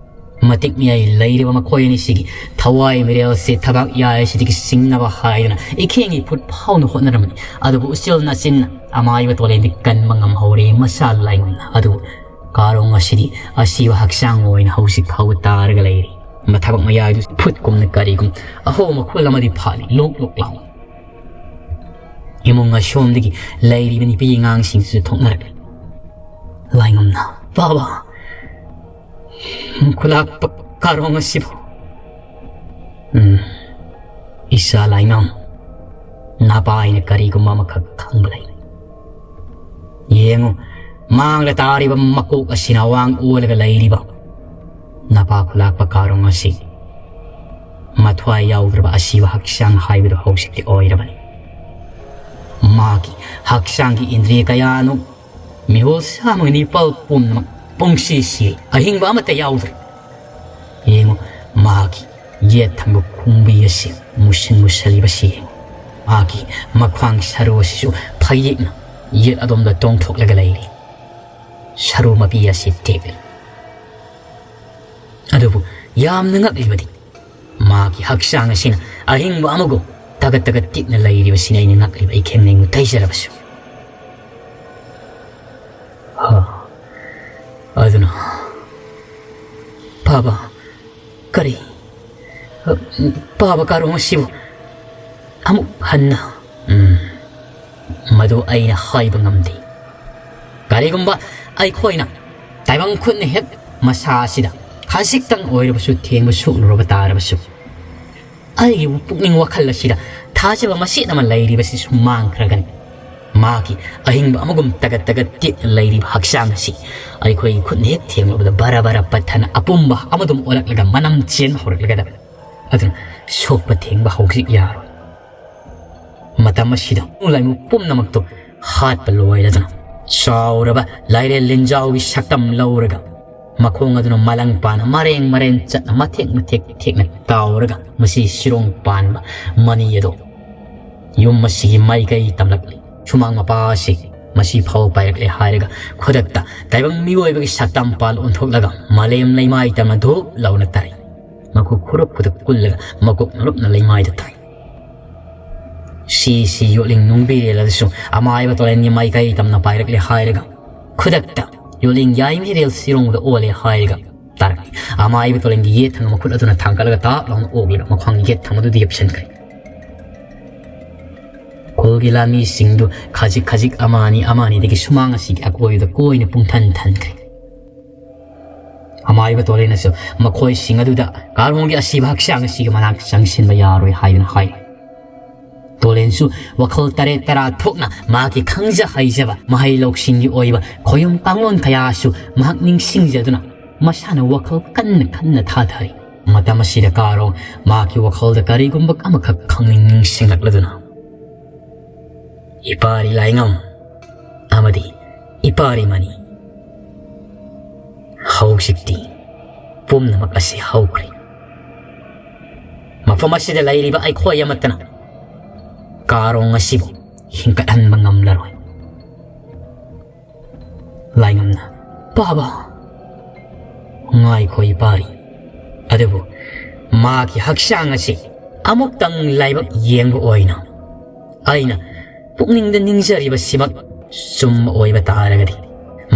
ꯃꯇꯤꯛ ꯃꯌꯥꯏ ꯂꯩꯔꯤꯕ ꯃꯈꯣꯏ ꯑꯅꯤꯁꯤꯒꯤ ꯊꯋꯥꯏ ꯃꯤꯔꯦꯜꯁꯤ ꯊꯕꯥꯛ ꯌꯥꯏꯁꯤꯗꯒꯤ ꯁꯤꯡꯅꯕ ꯍꯥꯏꯗꯨꯅ ꯏꯈꯦꯡ ꯏꯐꯨꯠ ꯐꯥꯎꯅ ꯍꯣꯠꯅꯔꯝꯃꯤ꯫ ꯑꯗꯨꯕꯨ ꯎꯆꯤꯜ ꯅꯥꯆꯤꯟꯅ ꯑꯃꯥꯏꯕ ꯇꯣꯂꯦꯟꯗꯤ ꯀꯟꯕ ꯉꯝꯍꯧꯔꯦ ꯃꯁꯥ ꯂꯥꯏꯉꯝꯅ꯫ ꯑꯗꯨꯕꯨ ꯀꯥꯔꯣꯡ ꯑꯁꯤꯗꯤ ꯑꯁꯤꯕ ꯍꯛꯆꯥꯡ ꯑꯣꯏꯅ ꯍꯧꯖꯤꯛ ꯐꯥꯎꯕ ꯇꯥꯔꯒ ꯂꯩꯔꯤ꯫ ꯃꯊꯕꯥꯛ ꯃꯌꯥꯏꯗꯨ ꯐꯨꯠꯀꯨꯝꯅ ꯀꯔꯤꯒꯨꯝ ꯑꯍꯧꯕ ꯃꯈꯨꯜ ꯑꯃꯗꯤ ꯐꯥꯠꯂꯤ, ꯂꯣꯛ ꯂꯣꯛ ꯂꯥꯎꯅ꯫ ꯏꯃꯨꯡ ꯑꯁꯣꯝꯗꯒꯤ ꯂꯩꯔꯤꯕ ꯅꯨꯄꯤ ꯑꯉꯥꯡꯁꯤꯡꯁꯨ ꯊꯣꯛꯅꯔꯛꯂꯤ꯫ ꯂꯥꯏꯉꯝꯅ, "ꯕꯥꯕꯥ, ꯈꯨꯂꯥꯛꯄ ꯀꯥꯔꯣꯡ ꯑꯁꯤꯕꯨ"꯫ "ꯎꯝ, ꯏꯆꯥ ꯂꯥꯏꯉꯝ, ꯅꯄꯥ ꯑꯩꯅ ꯀꯔꯤꯒꯨꯝꯕ ꯑꯃꯈꯛ ꯈꯪꯕ ꯂꯩ꯫ ꯌꯦꯡꯉꯨ, ꯃꯥꯡꯗ ꯇꯥꯔꯤꯕ ꯃꯀꯣꯛ ꯑꯁꯤꯅ ꯑꯋꯥꯡ ꯑꯣꯜꯂꯒ ꯂꯩꯔꯤꯕ ꯅꯄꯥ ꯈꯨꯂꯥꯛꯄ ꯀꯥꯔꯣꯡ ꯑꯁꯤ ꯃꯊ꯭ꯋꯥꯏ ꯌꯥꯎꯗ꯭ꯔꯕ ꯑꯁꯤꯕ ꯍꯛꯆꯥꯡ ꯍꯥꯏꯕꯗꯨ ꯍꯧꯖꯤꯛꯇꯤ ꯑꯣꯏꯔꯕꯅꯤ꯫ ꯃꯥꯒꯤ ꯍꯛꯆꯥꯡꯒꯤ ꯏꯟꯗ꯭ꯔꯤꯌ ꯀꯌꯥꯅꯨ ꯃꯤꯍꯨꯜ ꯁꯥꯃꯒꯤ ꯅꯤꯄꯥꯜ ꯄꯨꯝꯅꯃꯛ ꯄꯨꯡꯁꯤ ꯁꯤꯔꯦ, ꯑꯍꯤꯡꯕ ꯑꯃꯠꯇ ꯌꯥꯎꯗ꯭ꯔꯦ꯫ ꯌꯦꯡꯉꯨ, ꯃꯥꯒꯤ ꯌꯦꯠ ꯊꯪꯕ ꯈꯣꯡꯕꯤ ꯑꯁꯤ ꯃꯨꯁꯤꯟ ꯃꯨꯁꯜꯂꯤꯕꯁꯤ ꯌꯦꯡꯉꯨ꯫ ꯃꯍꯥꯛꯀꯤ ꯃꯈ꯭ꯋꯥꯡ ꯁꯔꯨ ꯑꯁꯤꯁꯨ ꯐꯩꯗꯦꯛꯅ ꯌꯦꯠ ꯑꯗꯣꯝꯗ ꯇꯣꯡꯊꯣꯛꯂꯒ ꯂꯩꯔꯤ꯫ ꯁꯔꯨ ꯃꯄꯤ ꯑꯁꯤ ꯇꯦꯛꯂꯤ꯫ ꯑꯗꯨꯕꯨ ꯌꯥꯝꯅ ꯉꯛꯂꯤꯕꯗꯤ ꯃꯍꯥꯛꯀꯤ ꯍꯛꯆꯥꯡ ꯑꯁꯤꯅ ꯑꯍꯤꯡꯕ ꯑꯃꯒꯨꯝ ꯇꯒꯠ ꯇꯒꯠ ꯇꯦꯛꯅ ꯂꯩꯔꯤꯕꯁꯤꯅ ꯑꯩꯅ ꯉꯛꯂꯤꯕ ꯏꯈꯦꯡ ꯅꯤꯡꯕ ꯇꯩꯖꯔꯕꯁꯨ꯫ ꯍꯥ, ꯑꯗꯨꯅ ꯄꯥꯕ ꯀꯔꯤ? ꯄꯥꯕ ꯀꯥꯔꯣꯡ ꯑꯁꯤꯕꯨ ꯑꯃꯨꯛ ꯍꯟꯅ? ꯎꯝ, ꯃꯗꯨ ꯑꯩꯅ ꯍꯥꯏꯕ ꯉꯝꯗꯦ꯫ ꯀꯔꯤꯒꯨꯝꯕ ꯑꯩꯈꯣꯏꯅ ꯇꯥꯏꯕꯪ ꯈꯨꯠꯅ ꯍꯦꯛ ꯃꯁꯥ ꯑꯁꯤꯗ ꯈꯖꯤꯛꯇꯪ ꯑꯣꯏꯔꯕꯁꯨ ꯊꯦꯡꯕ ꯁꯣꯛꯂꯨꯔꯕ ꯇꯥꯔꯕꯁꯨ, ꯑꯩꯒꯤ ꯄꯨꯛꯅꯤꯡ ꯋꯥꯈꯜ ꯑꯁꯤꯗ ꯊꯥꯖꯕ ꯃꯆꯦꯠ ꯑꯃ ꯂꯩꯔꯤꯕꯁꯤꯁꯨ ꯃꯥꯡꯈ꯭ꯔꯒꯅꯤ꯫ ꯃꯥꯒꯤ ꯑꯍꯤꯡꯕ ꯑꯃꯒꯨꯝ ꯇꯒꯠ ꯇꯒꯠ ꯇꯦꯛꯅ ꯂꯩꯔꯤꯕ ꯍꯛꯆꯥꯡ ꯑꯁꯤ ꯑꯩꯈꯣꯏꯒꯤ ꯈꯨꯠꯅ ꯍꯦꯛ ꯊꯦꯡꯂꯨꯕꯗ ꯕꯔ ꯕꯔ ꯄꯠꯊꯅ ꯑꯄꯨꯝꯕ ꯑꯃꯗꯨꯝ ꯑꯣꯜꯂꯛꯂꯒ ꯃꯅꯝ ꯆꯦꯟꯕ ꯍꯧꯔꯛꯂꯒꯗꯕ꯫ ꯑꯗꯨꯅ ꯁꯣꯛꯄ ꯊꯦꯡꯕ ꯍꯧꯖꯤꯛ ꯌꯥꯔꯣꯏ꯫ ꯃꯇꯝ ꯑꯁꯤꯗ ꯂꯥꯏꯃꯨ ꯄꯨꯝꯅꯃꯛꯇꯨ ꯍꯥꯠꯄ ꯂꯣꯏꯔꯗꯨꯅ ꯆꯥꯎꯔꯕ ꯂꯥꯏꯔꯦꯜ ꯂꯤꯟꯖꯥꯎꯒꯤ ꯁꯛꯇꯝ ꯂꯧꯔꯒ ꯃꯈꯣꯡ ꯑꯗꯨꯅ ꯃꯂꯪ ꯄꯥꯅ ꯃꯔꯦꯡ ꯃꯔꯦꯡ ꯆꯠꯅ ꯃꯊꯦꯛ ꯃꯊꯦꯛ ꯊꯦꯛꯅ ꯇꯥꯎꯔꯒ ꯃꯁꯤ ꯁꯤꯔꯣꯡ ꯄꯥꯟꯕ ꯃꯅꯤ ꯑꯗꯣ ꯌꯨꯝ ꯑꯁꯤꯒꯤ ꯃꯥꯏꯀꯩ ꯇꯝꯂꯛꯂꯤ꯫ ꯁꯨꯃꯥꯡ ꯃꯄꯥ ꯑꯁꯤ ꯃꯁꯤ ꯐꯥꯎ ꯄꯥꯏꯔꯛꯂꯦ ꯍꯥꯏꯔꯒ ꯈꯨꯗꯛꯇ ꯇꯥꯏꯕꯪ ꯃꯤꯑꯣꯏꯕꯒꯤ ꯁꯛꯇꯝ ꯄꯥꯜ ꯑꯣꯟꯊꯣꯛꯂꯒ ꯃꯥꯂꯦꯝ ꯂꯩꯃꯥꯏ ꯇꯝꯅ ꯙꯨꯞ ꯂꯥꯎꯅ ꯇꯥꯔꯛꯏ꯫ ꯃꯈꯨ ꯈꯨꯔꯨꯞ ꯈꯨꯗꯛ ꯀꯨꯜꯂꯒ ꯃꯀꯣꯛ ꯅꯨꯔꯨꯞꯅ ꯂꯩꯃꯥꯏꯗ ꯇꯥꯏ꯫ ꯁꯤ ꯁꯤ ꯌꯣꯠꯂꯤꯡ ꯅꯨꯡꯕꯤꯔꯦꯜ ꯑꯗꯨꯁꯨ ꯑꯃꯥꯏꯕ ꯇꯣꯂꯦꯟꯒꯤ ꯃꯥꯏꯀꯩ ꯇꯝꯅ ꯄꯥꯏꯔꯛꯂꯦ ꯍꯥꯏꯔꯒ ꯈꯨꯗꯛꯇ ꯌꯣꯠꯂꯤꯡ ꯌꯥꯏꯃꯤꯔꯦꯜ ꯁꯤꯔꯣꯡꯗ ꯑꯣꯜꯂꯦ ꯍꯥꯏꯔꯒ ꯇꯥꯔꯛꯂꯤ꯫ ꯑꯃꯥꯏꯕ ꯇꯣꯂꯦꯟꯒꯤ ꯌꯦꯠ ꯊꯪꯕ ꯃꯈꯨꯠ ꯑꯗꯨꯅ ꯊꯥꯡꯒꯠꯂꯒ ꯇꯥꯞ ꯂꯥꯎꯅ ꯑꯣꯛꯂꯒ ꯃꯈ꯭ꯋꯥꯡꯒꯤ ꯌꯦꯠ ꯊꯪꯕꯗꯨꯗ ꯌꯦꯞꯁꯤꯟꯈ꯭ꯔꯦ꯫ ꯈꯨꯜꯒꯤ ꯂꯥꯟꯃꯤꯁꯤꯡꯗꯨ ꯈꯖꯤꯛ ꯈꯖꯤꯛ ꯑꯃꯅꯤ ꯑꯃꯅꯤꯗꯒꯤ ꯁꯨꯃꯥꯡ ꯑꯁꯤꯒꯤ ꯑꯀꯣꯏꯕꯗ ꯀꯣꯏꯅ ꯄꯨꯡꯊꯟ ꯊꯟꯈ꯭ꯔꯦ꯫ ꯑꯃꯥꯏꯕ ꯇꯣꯂꯦꯟꯅꯁꯨ ꯃꯈꯣꯏꯁꯤꯡ ꯑꯗꯨꯗ ꯀꯥꯔꯣꯡꯒꯤ ꯑꯁꯤꯕ ꯍꯛꯆꯥꯡ ꯑꯁꯤꯒꯤ ꯃꯅꯥꯛ ꯆꯪꯁꯤꯟꯕ ꯌꯥꯔꯣꯏ ꯍꯥꯏꯗꯨꯅ ꯍꯥꯏ꯫ ꯇꯣꯂꯦꯟꯁꯨ ꯋꯥꯈꯜ ꯇꯔꯦꯠ ꯇꯔꯥ ꯊꯣꯛꯅ ꯃꯍꯥꯛꯀꯤ ꯈꯪꯖ ꯍꯩꯖꯕ ꯃꯍꯩ ꯂꯧꯁꯤꯡꯒꯤ ꯑꯣꯏꯕ ꯈꯣꯌꯨꯝ ꯀꯥꯡꯂꯣꯟ ꯀꯌꯥꯁꯨ ꯃꯍꯥꯛ ꯅꯤꯡꯁꯤꯡꯖꯗꯨꯅ ꯃꯁꯥꯅ ꯋꯥꯈꯜ ꯀꯟꯅ ꯀꯟꯅ ꯊꯥꯊꯔꯤ꯫ ꯃꯇꯝ ꯑꯁꯤꯗ ꯀꯥꯔꯣꯡ ꯃꯍꯥꯛꯀꯤ ꯋꯥꯈꯜꯗ ꯀꯔꯤꯒꯨꯝꯕ ꯑꯃꯈꯛ ꯈꯪꯅꯤꯡ ꯅꯤꯡꯁꯤꯡꯂꯛꯂꯗꯨꯅ, "ꯏꯄꯥꯔꯤ ꯂꯥꯏꯉꯝ ꯑꯃꯗꯤ ꯏꯄꯥꯔꯤ ꯃꯅꯤ, ꯍꯧꯖꯤꯛꯇꯤ ꯄꯨꯝꯅꯃꯛ ꯑꯁꯤ ꯍꯧꯈ꯭ꯔꯦ꯫ ꯃꯐꯝ ꯑꯁꯤꯗ ꯂꯩꯔꯤꯕ ꯑꯩꯈꯣꯏ ꯑꯃꯠꯇꯅ ꯀꯥꯔꯣꯡ ꯑꯁꯤꯕꯨ ꯍꯤꯡꯒꯠꯍꯟꯕ ꯉꯝꯂꯔꯣꯏ꯫ ꯂꯥꯏꯉꯝꯅ, "ꯄꯥꯕ, ꯉꯥꯏꯈꯣ ꯏꯄꯥꯔꯤ, ꯑꯗꯨꯕꯨ ꯃꯥꯒꯤ ꯍꯛꯆꯥꯡ ꯑꯁꯤ ꯑꯃꯨꯛꯇꯪ ꯂꯥꯏꯕꯛ ꯌꯦꯡꯕ ꯑꯣꯏꯅ ꯑꯩꯅ ꯄꯨꯛꯅꯤꯡꯗ ꯅꯤꯡꯖꯔꯤꯕꯁꯤꯃꯛ ꯆꯨꯝꯕ ꯑꯣꯏꯕ ꯇꯥꯔꯒꯗꯤ,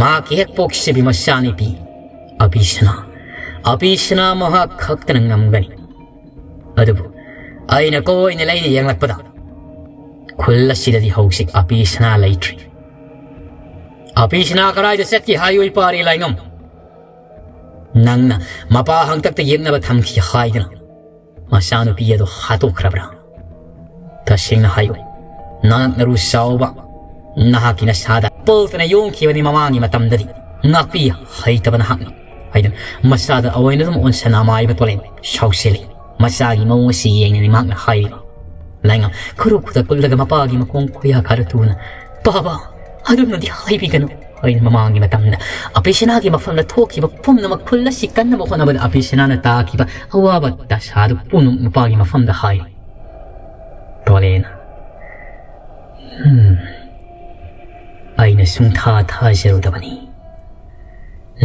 ꯃꯍꯥꯛꯀꯤ ꯍꯦꯛ ꯄꯣꯛꯆꯕꯤ ꯃꯆꯥꯅꯨꯄꯤ ꯑꯕꯤꯁꯅꯥ, ꯑꯕꯤꯁꯅꯥ ꯃꯍꯥꯛ ꯈꯛꯇꯅ ꯉꯝꯒꯅꯤ꯫ ꯑꯗꯨꯕꯨ ꯑꯩꯅ ꯀꯣꯏꯅ ꯂꯩꯅ ꯌꯦꯡꯂꯛꯄꯗ, ꯈꯨꯜ ꯑꯁꯤꯗꯗꯤ ꯍꯧꯖꯤꯛ ꯑꯕꯤꯁꯅꯥ ꯂꯩꯇ꯭ꯔꯤ꯫ ꯑꯕꯤꯁꯅꯥ ꯀꯗꯥꯏꯗ ꯆꯠꯈꯤ ꯍꯥꯏꯌꯨ ꯏꯄꯥꯔꯤ ꯂꯥꯏꯉꯝ? ꯅꯪꯅ ꯃꯄꯥ ꯍꯥꯡꯇꯛꯇ ꯌꯦꯛꯅꯕ ꯊꯝꯈꯤ ꯍꯥꯏꯗꯅ ꯃꯆꯥꯅꯨꯄꯤ ꯑꯗꯨ ꯍꯥꯠꯇꯣꯛꯈ꯭ꯔꯕ꯭ꯔꯥ? ꯇꯁꯦꯡꯅ ꯍꯥꯏꯌꯨ, ꯅꯍꯥꯛ ꯅꯔꯨ ꯆꯥꯎꯕ, ꯅꯍꯥꯛꯀꯤ ꯅꯁꯥꯗ ꯄꯣꯜꯇꯅ ꯌꯣꯡꯈꯤꯕꯅꯤ ꯃꯃꯥꯡꯒꯤ ꯃꯇꯝꯗꯗꯤ꯫ ꯉꯥꯛꯄꯤ ꯍꯩꯇꯕ ꯅꯍꯥꯛꯅ," ꯍꯥꯏꯗꯅ ꯃꯆꯥꯗ ꯑꯑꯣꯏꯅ ꯑꯗꯨꯝ ꯑꯣꯟꯁꯟꯅ ꯑꯃꯥꯏꯕ ꯇꯣꯂꯦꯟ ꯁꯥꯎꯁꯤꯜꯂꯤ꯫ ꯃꯆꯥꯒꯤ ꯃꯑꯣꯡ ꯑꯁꯤ ꯌꯦꯡꯅꯅꯤ ꯃꯍꯥꯛꯅ ꯍꯥꯏꯔꯤꯕ꯫ ꯂꯥꯏꯉꯝ ꯈꯨꯔꯨ ꯈꯨꯗ ꯀꯨꯜꯂꯒ ꯃꯄꯥꯒꯤ ꯃꯈꯣꯡ ꯈꯨꯌꯥ ꯈꯔ ꯇꯨꯅ, "ꯄꯥꯕ, ꯑꯗꯨꯝꯅꯗꯤ ꯍꯥꯏꯕꯤꯒꯅꯨ꯫ ꯑꯩꯅ ꯃꯃꯥꯡꯒꯤ ꯃꯇꯝꯗ ꯑꯄꯤꯁꯅꯥꯒꯤ ꯃꯐꯝꯗ ꯊꯣꯛꯈꯤꯕ ꯄꯨꯝꯅꯃꯛ ꯈꯨꯜ ꯑꯁꯤ ꯀꯟꯅꯕ ꯍꯣꯠꯅꯕꯗ ꯑꯄꯤꯁꯅꯥꯅ ꯇꯥꯈꯤꯕ ꯑꯋꯥꯕ ꯗꯁꯥꯗꯨ ꯄꯨꯝꯅꯃꯛ ꯃꯄꯥꯒꯤ ꯃꯐꯝꯗ ꯍꯥꯏꯔꯤ꯫" ꯇꯣꯂꯦꯅ, "ꯎꯝ, ꯑꯩꯅ ꯁꯨꯡꯊꯥ ꯊꯥꯖꯔꯨꯗꯕꯅꯤ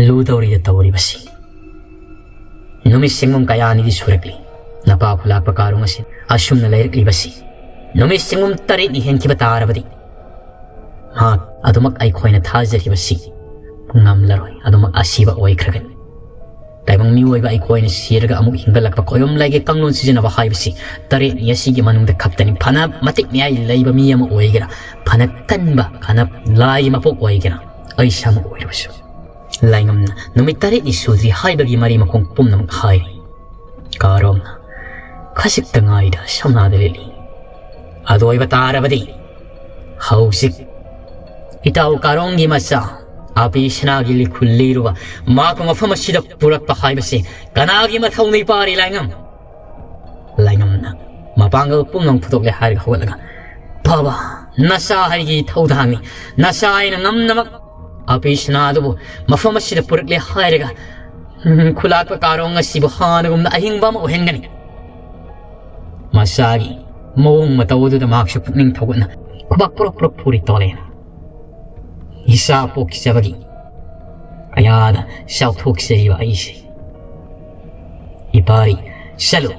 ꯂꯨꯗꯧꯔꯤꯗ ꯇꯧꯔꯤꯕꯁꯤ꯫ ꯅꯨꯃꯤꯠ ꯁꯤꯡꯉꯝ ꯀꯌꯥꯅꯤꯗꯤ ꯁꯨꯔꯛꯂꯤ ꯅꯄꯥ ꯈꯨꯂꯥꯛꯄ ꯀꯥꯔꯣꯡ ꯑꯁꯤ ꯑꯁꯨꯝꯅ ꯂꯩꯔꯛꯂꯤꯕꯁꯤ꯫ ꯅꯨꯃꯤꯠ ꯁꯤꯡꯉꯝ ꯇꯔꯦꯠꯅꯤ ꯍꯦꯟꯈꯤꯕ ꯇꯥꯔꯕꯗꯤ ꯃꯍꯥꯛ ꯑꯗꯨꯃꯛ ꯑꯩꯈꯣꯏꯅ ꯊꯥꯖꯔꯤꯕꯁꯤ ꯉꯝꯂꯔꯣꯏ, ꯑꯗꯨꯃꯛ ꯑꯁꯤꯕ ꯑꯣꯏꯈ꯭ꯔꯒꯅꯤ꯫ ꯇꯥꯏꯕꯪ ꯃꯤꯑꯣꯏꯕ ꯑꯩꯈꯣꯏꯅ ꯁꯤꯔꯒ ꯑꯃꯨꯛ ꯍꯤꯡꯒꯠꯂꯛꯄ ꯈꯣꯏꯕꯝ ꯂꯩꯒꯦ ꯀꯥꯡꯂꯣꯟ ꯁꯤꯖꯤꯟꯅꯕ ꯍꯥꯏꯕꯁꯤ ꯇꯔꯦꯠꯅꯤ ꯑꯁꯤꯒꯤ ꯃꯅꯨꯡꯗ ꯈꯛꯇꯅꯤ꯫ ꯐꯅ ꯃꯇꯤꯛ ꯃꯌꯥꯏ ꯂꯩꯕ ꯃꯤ ꯑꯃ ꯑꯣꯏꯒꯦꯔꯥ, ꯐꯅ ꯀꯟꯕ, ꯐꯅ ꯂꯥꯏꯒꯤ ꯃꯄꯣꯛ ꯑꯣꯏꯒꯦꯔꯥ, ꯑꯩ ꯏꯁꯥꯃꯛ ꯑꯣꯏꯔꯕꯁꯨ ꯂꯥꯏꯉꯝꯅ ꯅꯨꯃꯤꯠ ꯇꯔꯦꯠꯅꯤ ꯁꯨꯗ꯭ꯔꯤ ꯍꯥꯏꯕꯒꯤ ꯃꯔꯤ ꯃꯈꯣꯡ ꯄꯨꯝꯅꯃꯛ ꯍꯥꯏꯔꯤ꯫ ꯀꯥꯔꯣꯡꯅ ꯈꯖꯤꯛꯇ ꯉꯥꯏꯗ ꯁꯝꯅꯥꯗ ꯂꯤꯠꯂꯤ꯫ ꯑꯗꯨ ꯑꯣꯏꯕ ꯇꯥꯔꯕꯗꯤ ꯍꯧꯖꯤꯛ ꯏꯇꯥꯎ ꯀꯥꯔꯣꯡꯒꯤ ꯃꯆꯥ ꯑꯕꯤꯁꯅꯥꯒꯤ ꯂꯤꯈꯨꯜ ꯂꯤꯔꯨꯕ ꯃꯍꯥꯛꯄꯨ ꯃꯐꯝ ꯑꯁꯤꯗ ꯄꯨꯔꯛꯄ ꯍꯥꯏꯕꯁꯤ ꯀꯅꯥꯒꯤ ꯃꯊꯧꯅꯤ ꯄꯥꯔꯤ ꯂꯥꯏꯉꯝ?" ꯂꯥꯏꯉꯝꯅ ꯃꯄꯥꯡꯒꯜ ꯄꯨꯝꯅꯃꯛ ꯐꯨꯗꯣꯛꯂꯦ ꯍꯥꯏꯔꯒ ꯍꯧꯒꯠꯂꯒ, "ꯄꯥꯕ, ꯅꯆꯥ ꯑꯩꯒꯤ ꯊꯧꯗꯥꯡꯅꯤ꯫ ꯅꯆꯥ ꯑꯩꯅ ꯉꯝꯅꯃꯛ ꯑꯕꯤꯁꯅꯥ ꯑꯗꯨꯕꯨ ꯃꯐꯝ ꯑꯁꯤꯗ ꯄꯨꯔꯛꯂꯦ ꯍꯥꯏꯔꯒ, ꯎꯝ, ꯈꯨꯂꯥꯛꯄ ꯀꯥꯔꯣꯡ ꯑꯁꯤꯕꯨ ꯍꯥꯟꯅꯒꯨꯝꯅ ꯑꯍꯤꯡꯕ ꯑꯃ ꯑꯣꯏꯍꯟꯒꯅꯤ꯫" ꯃꯆꯥꯒꯤ ꯃꯑꯣꯡ ꯃꯇꯧ ꯑꯗꯨꯗ ꯃꯍꯥꯛꯁꯨ ꯄꯨꯛꯅꯤꯡ ꯊꯧꯒꯠꯅ ꯈꯨꯕꯥꯛ ꯄꯨꯔꯛ ꯄꯨꯔꯛ ꯐꯨꯔꯤ ꯇꯣꯂꯦꯅ꯫ ꯏꯆꯥ ꯄꯣꯛꯆꯕꯒꯤ ꯀꯌꯥꯗ ꯆꯥꯎꯊꯣꯛꯆꯔꯤꯕ ꯑꯩꯁꯦ꯫ ꯏꯄꯥꯔꯤ, ꯆꯠꯂꯨ꯫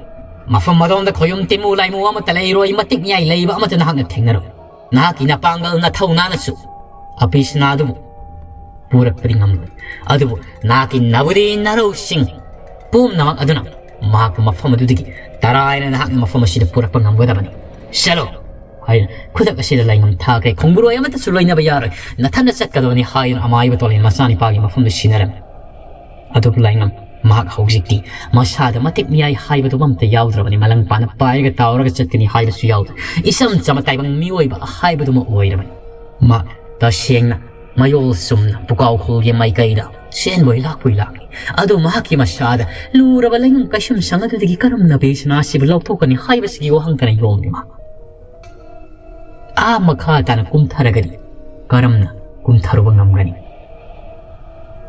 ꯃꯐꯝ ꯑꯗꯣꯝꯗ ꯈꯣꯌꯨꯝ ꯇꯤꯃꯨ ꯂꯥꯏꯃꯨ ꯑꯃꯠꯇ ꯂꯩꯔꯣꯏ, ꯃꯇꯤꯛ ꯃꯤꯌꯥꯏ ꯂꯩꯕ ꯑꯃꯠꯇ ꯅꯍꯥꯛꯅ ꯊꯦꯡꯅꯔꯣꯏ꯫ ꯅꯍꯥꯛꯀꯤ ꯅꯄꯥꯡꯒꯜ ꯅꯊꯧꯅꯥꯅꯁꯨ ꯑꯄꯤꯁꯅꯥ ꯑꯗꯨꯕꯨ ꯄꯨꯔꯛꯄꯗꯤ ꯉꯝꯂꯣꯏ꯫ ꯑꯗꯨꯕꯨ ꯅꯍꯥꯛꯀꯤ ꯅꯕꯨꯗꯤ ꯅꯔꯧꯁꯤꯡ ꯄꯨꯝꯅꯃꯛ ꯑꯗꯨꯅ ꯃꯍꯥꯛꯄꯨ ꯃꯐꯝ ꯑꯗꯨꯗꯒꯤ ꯇꯔꯥꯏꯅ ꯅꯍꯥꯛꯅ ꯃꯐꯝ ꯑꯁꯤꯗ ꯄꯨꯔꯛꯄ ꯉꯝꯒꯗꯕꯅꯤ꯫ ꯆꯠꯂꯣ ꯍꯥꯏꯅ ꯈꯨꯗꯛ ꯑꯁꯤꯗ ꯂꯥꯏꯉꯝ ꯊꯥꯈ꯭ꯔꯦ꯫ ꯈꯣꯡꯕꯨꯔꯣꯏ ꯑꯃꯠꯇꯁꯨ ꯂꯣꯏꯅꯕ ꯌꯥꯔꯣꯏ꯫ ꯅꯊꯟꯅ ꯆꯠꯀꯗꯕꯅꯤ ꯍꯥꯏꯗꯨꯅ ꯑꯃꯥꯏꯕ ꯇꯣꯂꯦꯟ ꯃꯆꯥꯅꯤꯄꯥꯒꯤ ꯃꯐꯝꯗꯨ ꯁꯤꯟꯅꯔꯝꯃꯤ꯫ ꯑꯗꯨꯕꯨ ꯂꯥꯏꯉꯝ ꯃꯍꯥꯛ ꯍꯧꯖꯤꯛꯇꯤ ꯃꯁꯥꯗ ꯃꯇꯤꯛ ꯃꯤꯌꯥꯏ ꯍꯥꯏꯕꯗꯨ ꯑꯝꯇ ꯌꯥꯎꯗ꯭ꯔꯕꯅꯤ꯫ ꯃꯂꯪ ꯄꯥꯅ ꯄꯥꯏꯔꯒ ꯇꯥꯎꯔꯒ ꯆꯠꯀꯅꯤ ꯍꯥꯏꯕꯁꯨ ꯌꯥꯎꯗ꯭ꯔꯦ꯫ ꯏꯆꯝ ꯆꯝꯕ ꯇꯥꯏꯕꯪ ꯃꯤꯑꯣꯏꯕ ꯍꯥꯏꯕꯗꯨꯃ ꯑꯣꯏꯔꯕꯅꯤ꯫ ꯃꯍꯥꯛ ꯇꯁꯦꯡꯅ ꯃꯌꯣꯜ ꯆꯨꯝꯅ ꯄꯨꯀꯥꯎꯈꯨꯜꯒꯤ ꯃꯥꯏꯀꯩꯗ ꯆꯦꯟꯕꯣꯏ ꯂꯥꯛꯄꯣꯏ ꯂꯥꯛꯂꯤ꯫ ꯑꯗꯨ ꯃꯍꯥꯛꯀꯤ ꯃꯁꯥꯗ ꯂꯨꯔꯕ ꯂꯩꯉꯝ ꯀꯩꯁꯨꯝ ꯁꯪ ꯑꯗꯨꯗꯒꯤ ꯀꯔꯝꯅ ꯕꯦꯁꯅꯥ ꯑꯁꯤꯕꯨ ꯂꯧꯊꯣꯛꯀꯅꯤ ꯍꯥꯏꯕꯁꯤꯒꯤ ꯋꯥꯍꯪ ꯀꯅꯥ ꯌꯣꯝꯂꯤ ꯃꯍꯥꯛ? ꯑꯥ ꯃꯈꯥ ꯇꯥꯅ ꯀꯨꯝꯊꯔꯒꯗꯤ ꯀꯔꯝꯅ ꯀꯨꯝꯊꯔꯨꯕ ꯉꯝꯒꯅꯤ?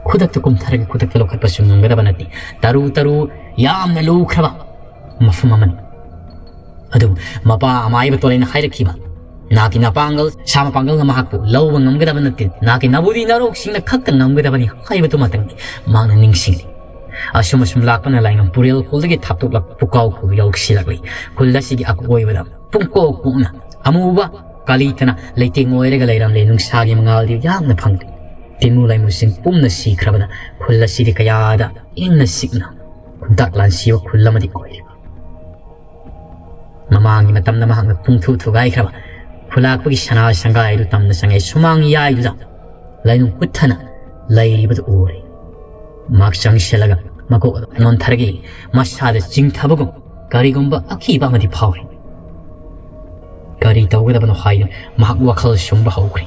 ꯈꯨꯗꯛꯇ ꯀꯨꯝꯊꯔꯒ ꯈꯨꯗꯛꯇ ꯂꯧꯈꯠꯄꯁꯨ ꯉꯝꯒꯗꯕ ꯅꯠꯇꯦ꯫ ꯇꯔꯨ ꯇꯔꯨ ꯌꯥꯝꯅ ꯂꯨꯈ꯭ꯔꯕ ꯃꯐꯝ ꯑꯃꯅꯤ꯫ ꯑꯗꯨꯕꯨ ꯃꯄꯥ ꯑꯃꯥꯏꯕ ꯇꯣꯂꯦꯟꯅ ꯍꯥꯏꯔꯛꯈꯤꯕ, ꯅꯍꯥꯛꯀꯤ ꯅꯄꯥꯡꯒꯜ, ꯁꯥ ꯃꯄꯥꯡꯒꯜꯅ ꯃꯍꯥꯛꯄꯨ ꯂꯧꯕ ꯉꯝꯒꯗꯕ ꯅꯠꯇꯦ, ꯅꯍꯥꯛꯀꯤ ꯅꯕꯨꯗꯤ ꯅꯔꯣꯛꯁꯤꯡꯅ ꯈꯛꯇ ꯉꯝꯒꯗꯕꯅꯤ ꯍꯥꯏꯕꯗꯨꯃꯇꯪꯗꯤ ꯃꯍꯥꯛꯅ ꯅꯤꯡꯁꯤꯡꯂꯤ꯫ ꯑꯁꯨꯝ ꯑꯁꯨꯝ ꯂꯥꯛꯄꯅ ꯂꯥꯏꯉꯝ ꯄꯨꯔꯦꯜ ꯈꯨꯜꯗꯒꯤ ꯊꯥꯞꯇꯣꯛꯂꯛ ꯄꯨꯀꯥꯎ ꯈꯨꯜ ꯌꯧꯁꯤꯜꯂꯛꯂꯤ꯫ ꯈꯨꯜ ꯑꯁꯤꯒꯤ ꯑꯀꯣꯏꯕꯗ ꯄꯨꯡꯀꯣꯛ ꯀꯣꯛꯅ ꯑꯃꯨꯕ ꯀꯥꯂꯤꯇꯅ ꯂꯩꯇꯦꯡ ꯑꯣꯏꯔꯒ ꯂꯩꯔꯝꯂꯦ꯫ ꯅꯨꯡꯁꯥꯒꯤ ꯃꯉꯥꯜꯗꯤ ꯌꯥꯝꯅ ꯐꯪꯗꯦ꯫ ꯇꯤꯃꯨ ꯂꯥꯏꯃꯨꯁꯤꯡ ꯄꯨꯝꯅ ꯁꯤꯈ꯭ꯔꯕꯅ ꯈꯨꯜ ꯑꯁꯤꯗꯤ ꯀꯌꯥꯗ ꯏꯪꯅ ꯆꯤꯛꯅ ꯈꯨꯟꯇꯥꯛ ꯂꯥꯟꯁꯤꯕ ꯈꯨꯜ ꯑꯃꯗꯤ ꯑꯣꯏꯔꯦ꯫ ꯃꯃꯥꯡꯒꯤ ꯃꯇꯝꯗ ꯃꯍꯥꯛꯅ ꯄꯨꯡꯊꯨ ꯊꯨꯒꯥꯏꯈ꯭ꯔꯕ ꯈꯨꯂꯥꯛꯄꯒꯤ ꯁꯅꯥ ꯁꯪꯒꯥꯏ ꯑꯗꯨ ꯇꯝꯅ ꯆꯪꯉꯛꯏ꯫ ꯁꯨꯃꯥꯡ ꯌꯥꯏꯗꯨꯗ ꯂꯥꯏꯅꯨꯡ ꯀꯨꯠꯊꯅ ꯂꯩꯔꯤꯕꯗꯨ ꯎꯔꯦ꯫ ꯃꯍꯥꯛ ꯆꯪꯁꯤꯜꯂꯒ ꯃꯀꯣꯛ ꯑꯗꯨ ꯅꯣꯟꯊꯔꯒ ꯃꯁꯥꯗ ꯆꯤꯡꯊꯕꯒꯨꯝ ꯀꯔꯤꯒꯨꯝꯕ ꯑꯀꯤꯕ ꯑꯃꯗꯤ ꯐꯥꯎꯔꯤ꯫ ꯀꯔꯤ ꯇꯧꯒꯗꯕꯅꯣ ꯍꯥꯏꯗꯨꯅ ꯃꯍꯥꯛ ꯋꯥꯈꯜ ꯁꯨꯝꯕ ꯍꯧꯈ꯭ꯔꯦ꯫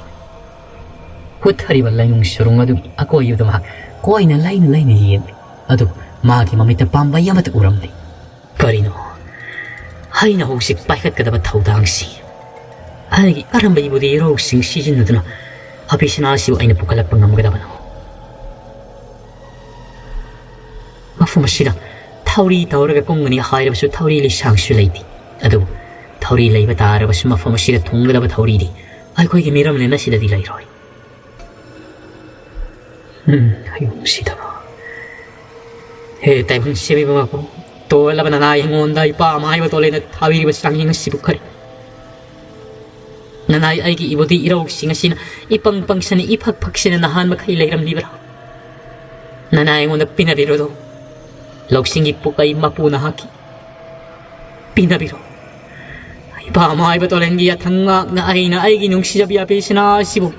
ꯍꯨꯠꯊꯔꯤꯕ ꯂꯩꯅꯨꯡ ꯁꯨꯔꯨꯡ ꯑꯗꯨꯒꯤ ꯑꯀꯣꯏꯕꯗ ꯃꯍꯥꯛ ꯀꯣꯏꯅ ꯂꯩꯅ ꯂꯩꯅ ꯌꯦꯡꯂꯤ꯫ ꯑꯗꯨꯕꯨ ꯃꯍꯥꯛꯀꯤ ꯃꯃꯤꯠꯇ ꯄꯥꯝꯕꯩ ꯑꯃꯠꯇ ꯎꯔꯝꯗꯦ꯫ ꯀꯔꯤꯅꯣ? ꯑꯩꯅ ꯍꯧꯖꯤꯛ ꯄꯥꯏꯈꯠꯀꯗꯕ ꯊꯧꯗꯥꯡꯁꯤ ꯑꯩꯒꯤ ꯑꯔꯝꯕ ꯏꯕꯨꯗꯤ ꯏꯔꯧꯁꯤꯡ ꯁꯤꯖꯤꯟꯅꯗꯨꯅ ꯑꯄꯤꯁꯅꯥ ꯑꯁꯤꯕꯨ ꯑꯩꯅ ꯄꯨꯈꯠꯂꯛꯄ ꯉꯝꯒꯗꯕꯅꯣ? ꯃꯐꯝ ꯑꯁꯤꯗ ꯊꯧꯔꯤ ꯇꯧꯔꯒ ꯀꯨꯝꯒꯅꯤ ꯍꯥꯏꯔꯕꯁꯨ ꯊꯧꯔꯤ ꯂꯤꯁꯥꯡꯁꯨ ꯂꯩꯇꯦ꯫ ꯑꯗꯨꯕꯨ ꯊꯧꯔꯤ ꯂꯩꯕ ꯇꯥꯔꯕꯁꯨ ꯃꯐꯝ ꯑꯁꯤꯗ ꯊꯨꯡꯒꯗꯕ ꯊꯧꯔꯤꯗꯤ ꯑꯩꯈꯣꯏꯒꯤ ꯃꯤꯔꯝꯂꯦꯟ ꯑꯁꯤꯗꯗꯤ ꯂꯩꯔꯣꯏ꯫ ꯎꯝ, ꯑꯩꯕꯨ ꯅꯨꯡꯁꯤꯗꯕ꯫ ꯍꯦ ꯇꯥꯏꯕꯪ ꯁꯦꯝꯕꯤꯕ ꯃꯄꯨ, ꯇꯣꯜꯂꯕ ꯅꯅꯥꯏ ꯑꯩꯉꯣꯟꯗ ꯏꯄꯥ ꯑꯃꯥꯏꯕ ꯇꯣꯂꯦꯟꯅ ꯊꯥꯕꯤꯔꯤꯕ ꯆꯥꯡꯌꯦꯡ ꯑꯁꯤꯕꯨ ꯀꯔꯤ? ꯅꯅꯥꯏ ꯑꯩꯒꯤ ꯏꯕꯨꯗꯤ ꯏꯔꯧꯁꯤꯡ ꯑꯁꯤꯅ ꯏꯄꯪ ꯄꯪꯁꯅ ꯏꯐꯛ ꯐꯛꯁꯅ ꯅꯍꯥꯟ ꯃꯈꯩ ꯂꯩꯔꯝꯂꯤꯕ꯭ꯔꯥ? ꯅꯅꯥꯏ ꯑꯩꯉꯣꯟꯗ ꯄꯤꯅꯕꯤꯔꯣꯗꯣ꯫ ꯂꯧꯁꯤꯡꯒꯤ ꯄꯨꯀꯩ ꯃꯄꯨ ꯅꯍꯥꯛꯀꯤ ꯄꯤꯅꯕꯤꯔꯣ꯫ ꯏꯄꯥ ꯑꯃꯥꯏꯕ ꯇꯣꯂꯦꯟꯒꯤ ꯌꯥꯊꯪ ꯉꯥꯛꯅ ꯑꯩꯅ ꯑꯩꯒꯤ ꯅꯨꯡꯁꯤꯖꯕꯤ ꯑꯄꯦꯁꯤꯅꯥ ꯑꯁꯤꯕꯨ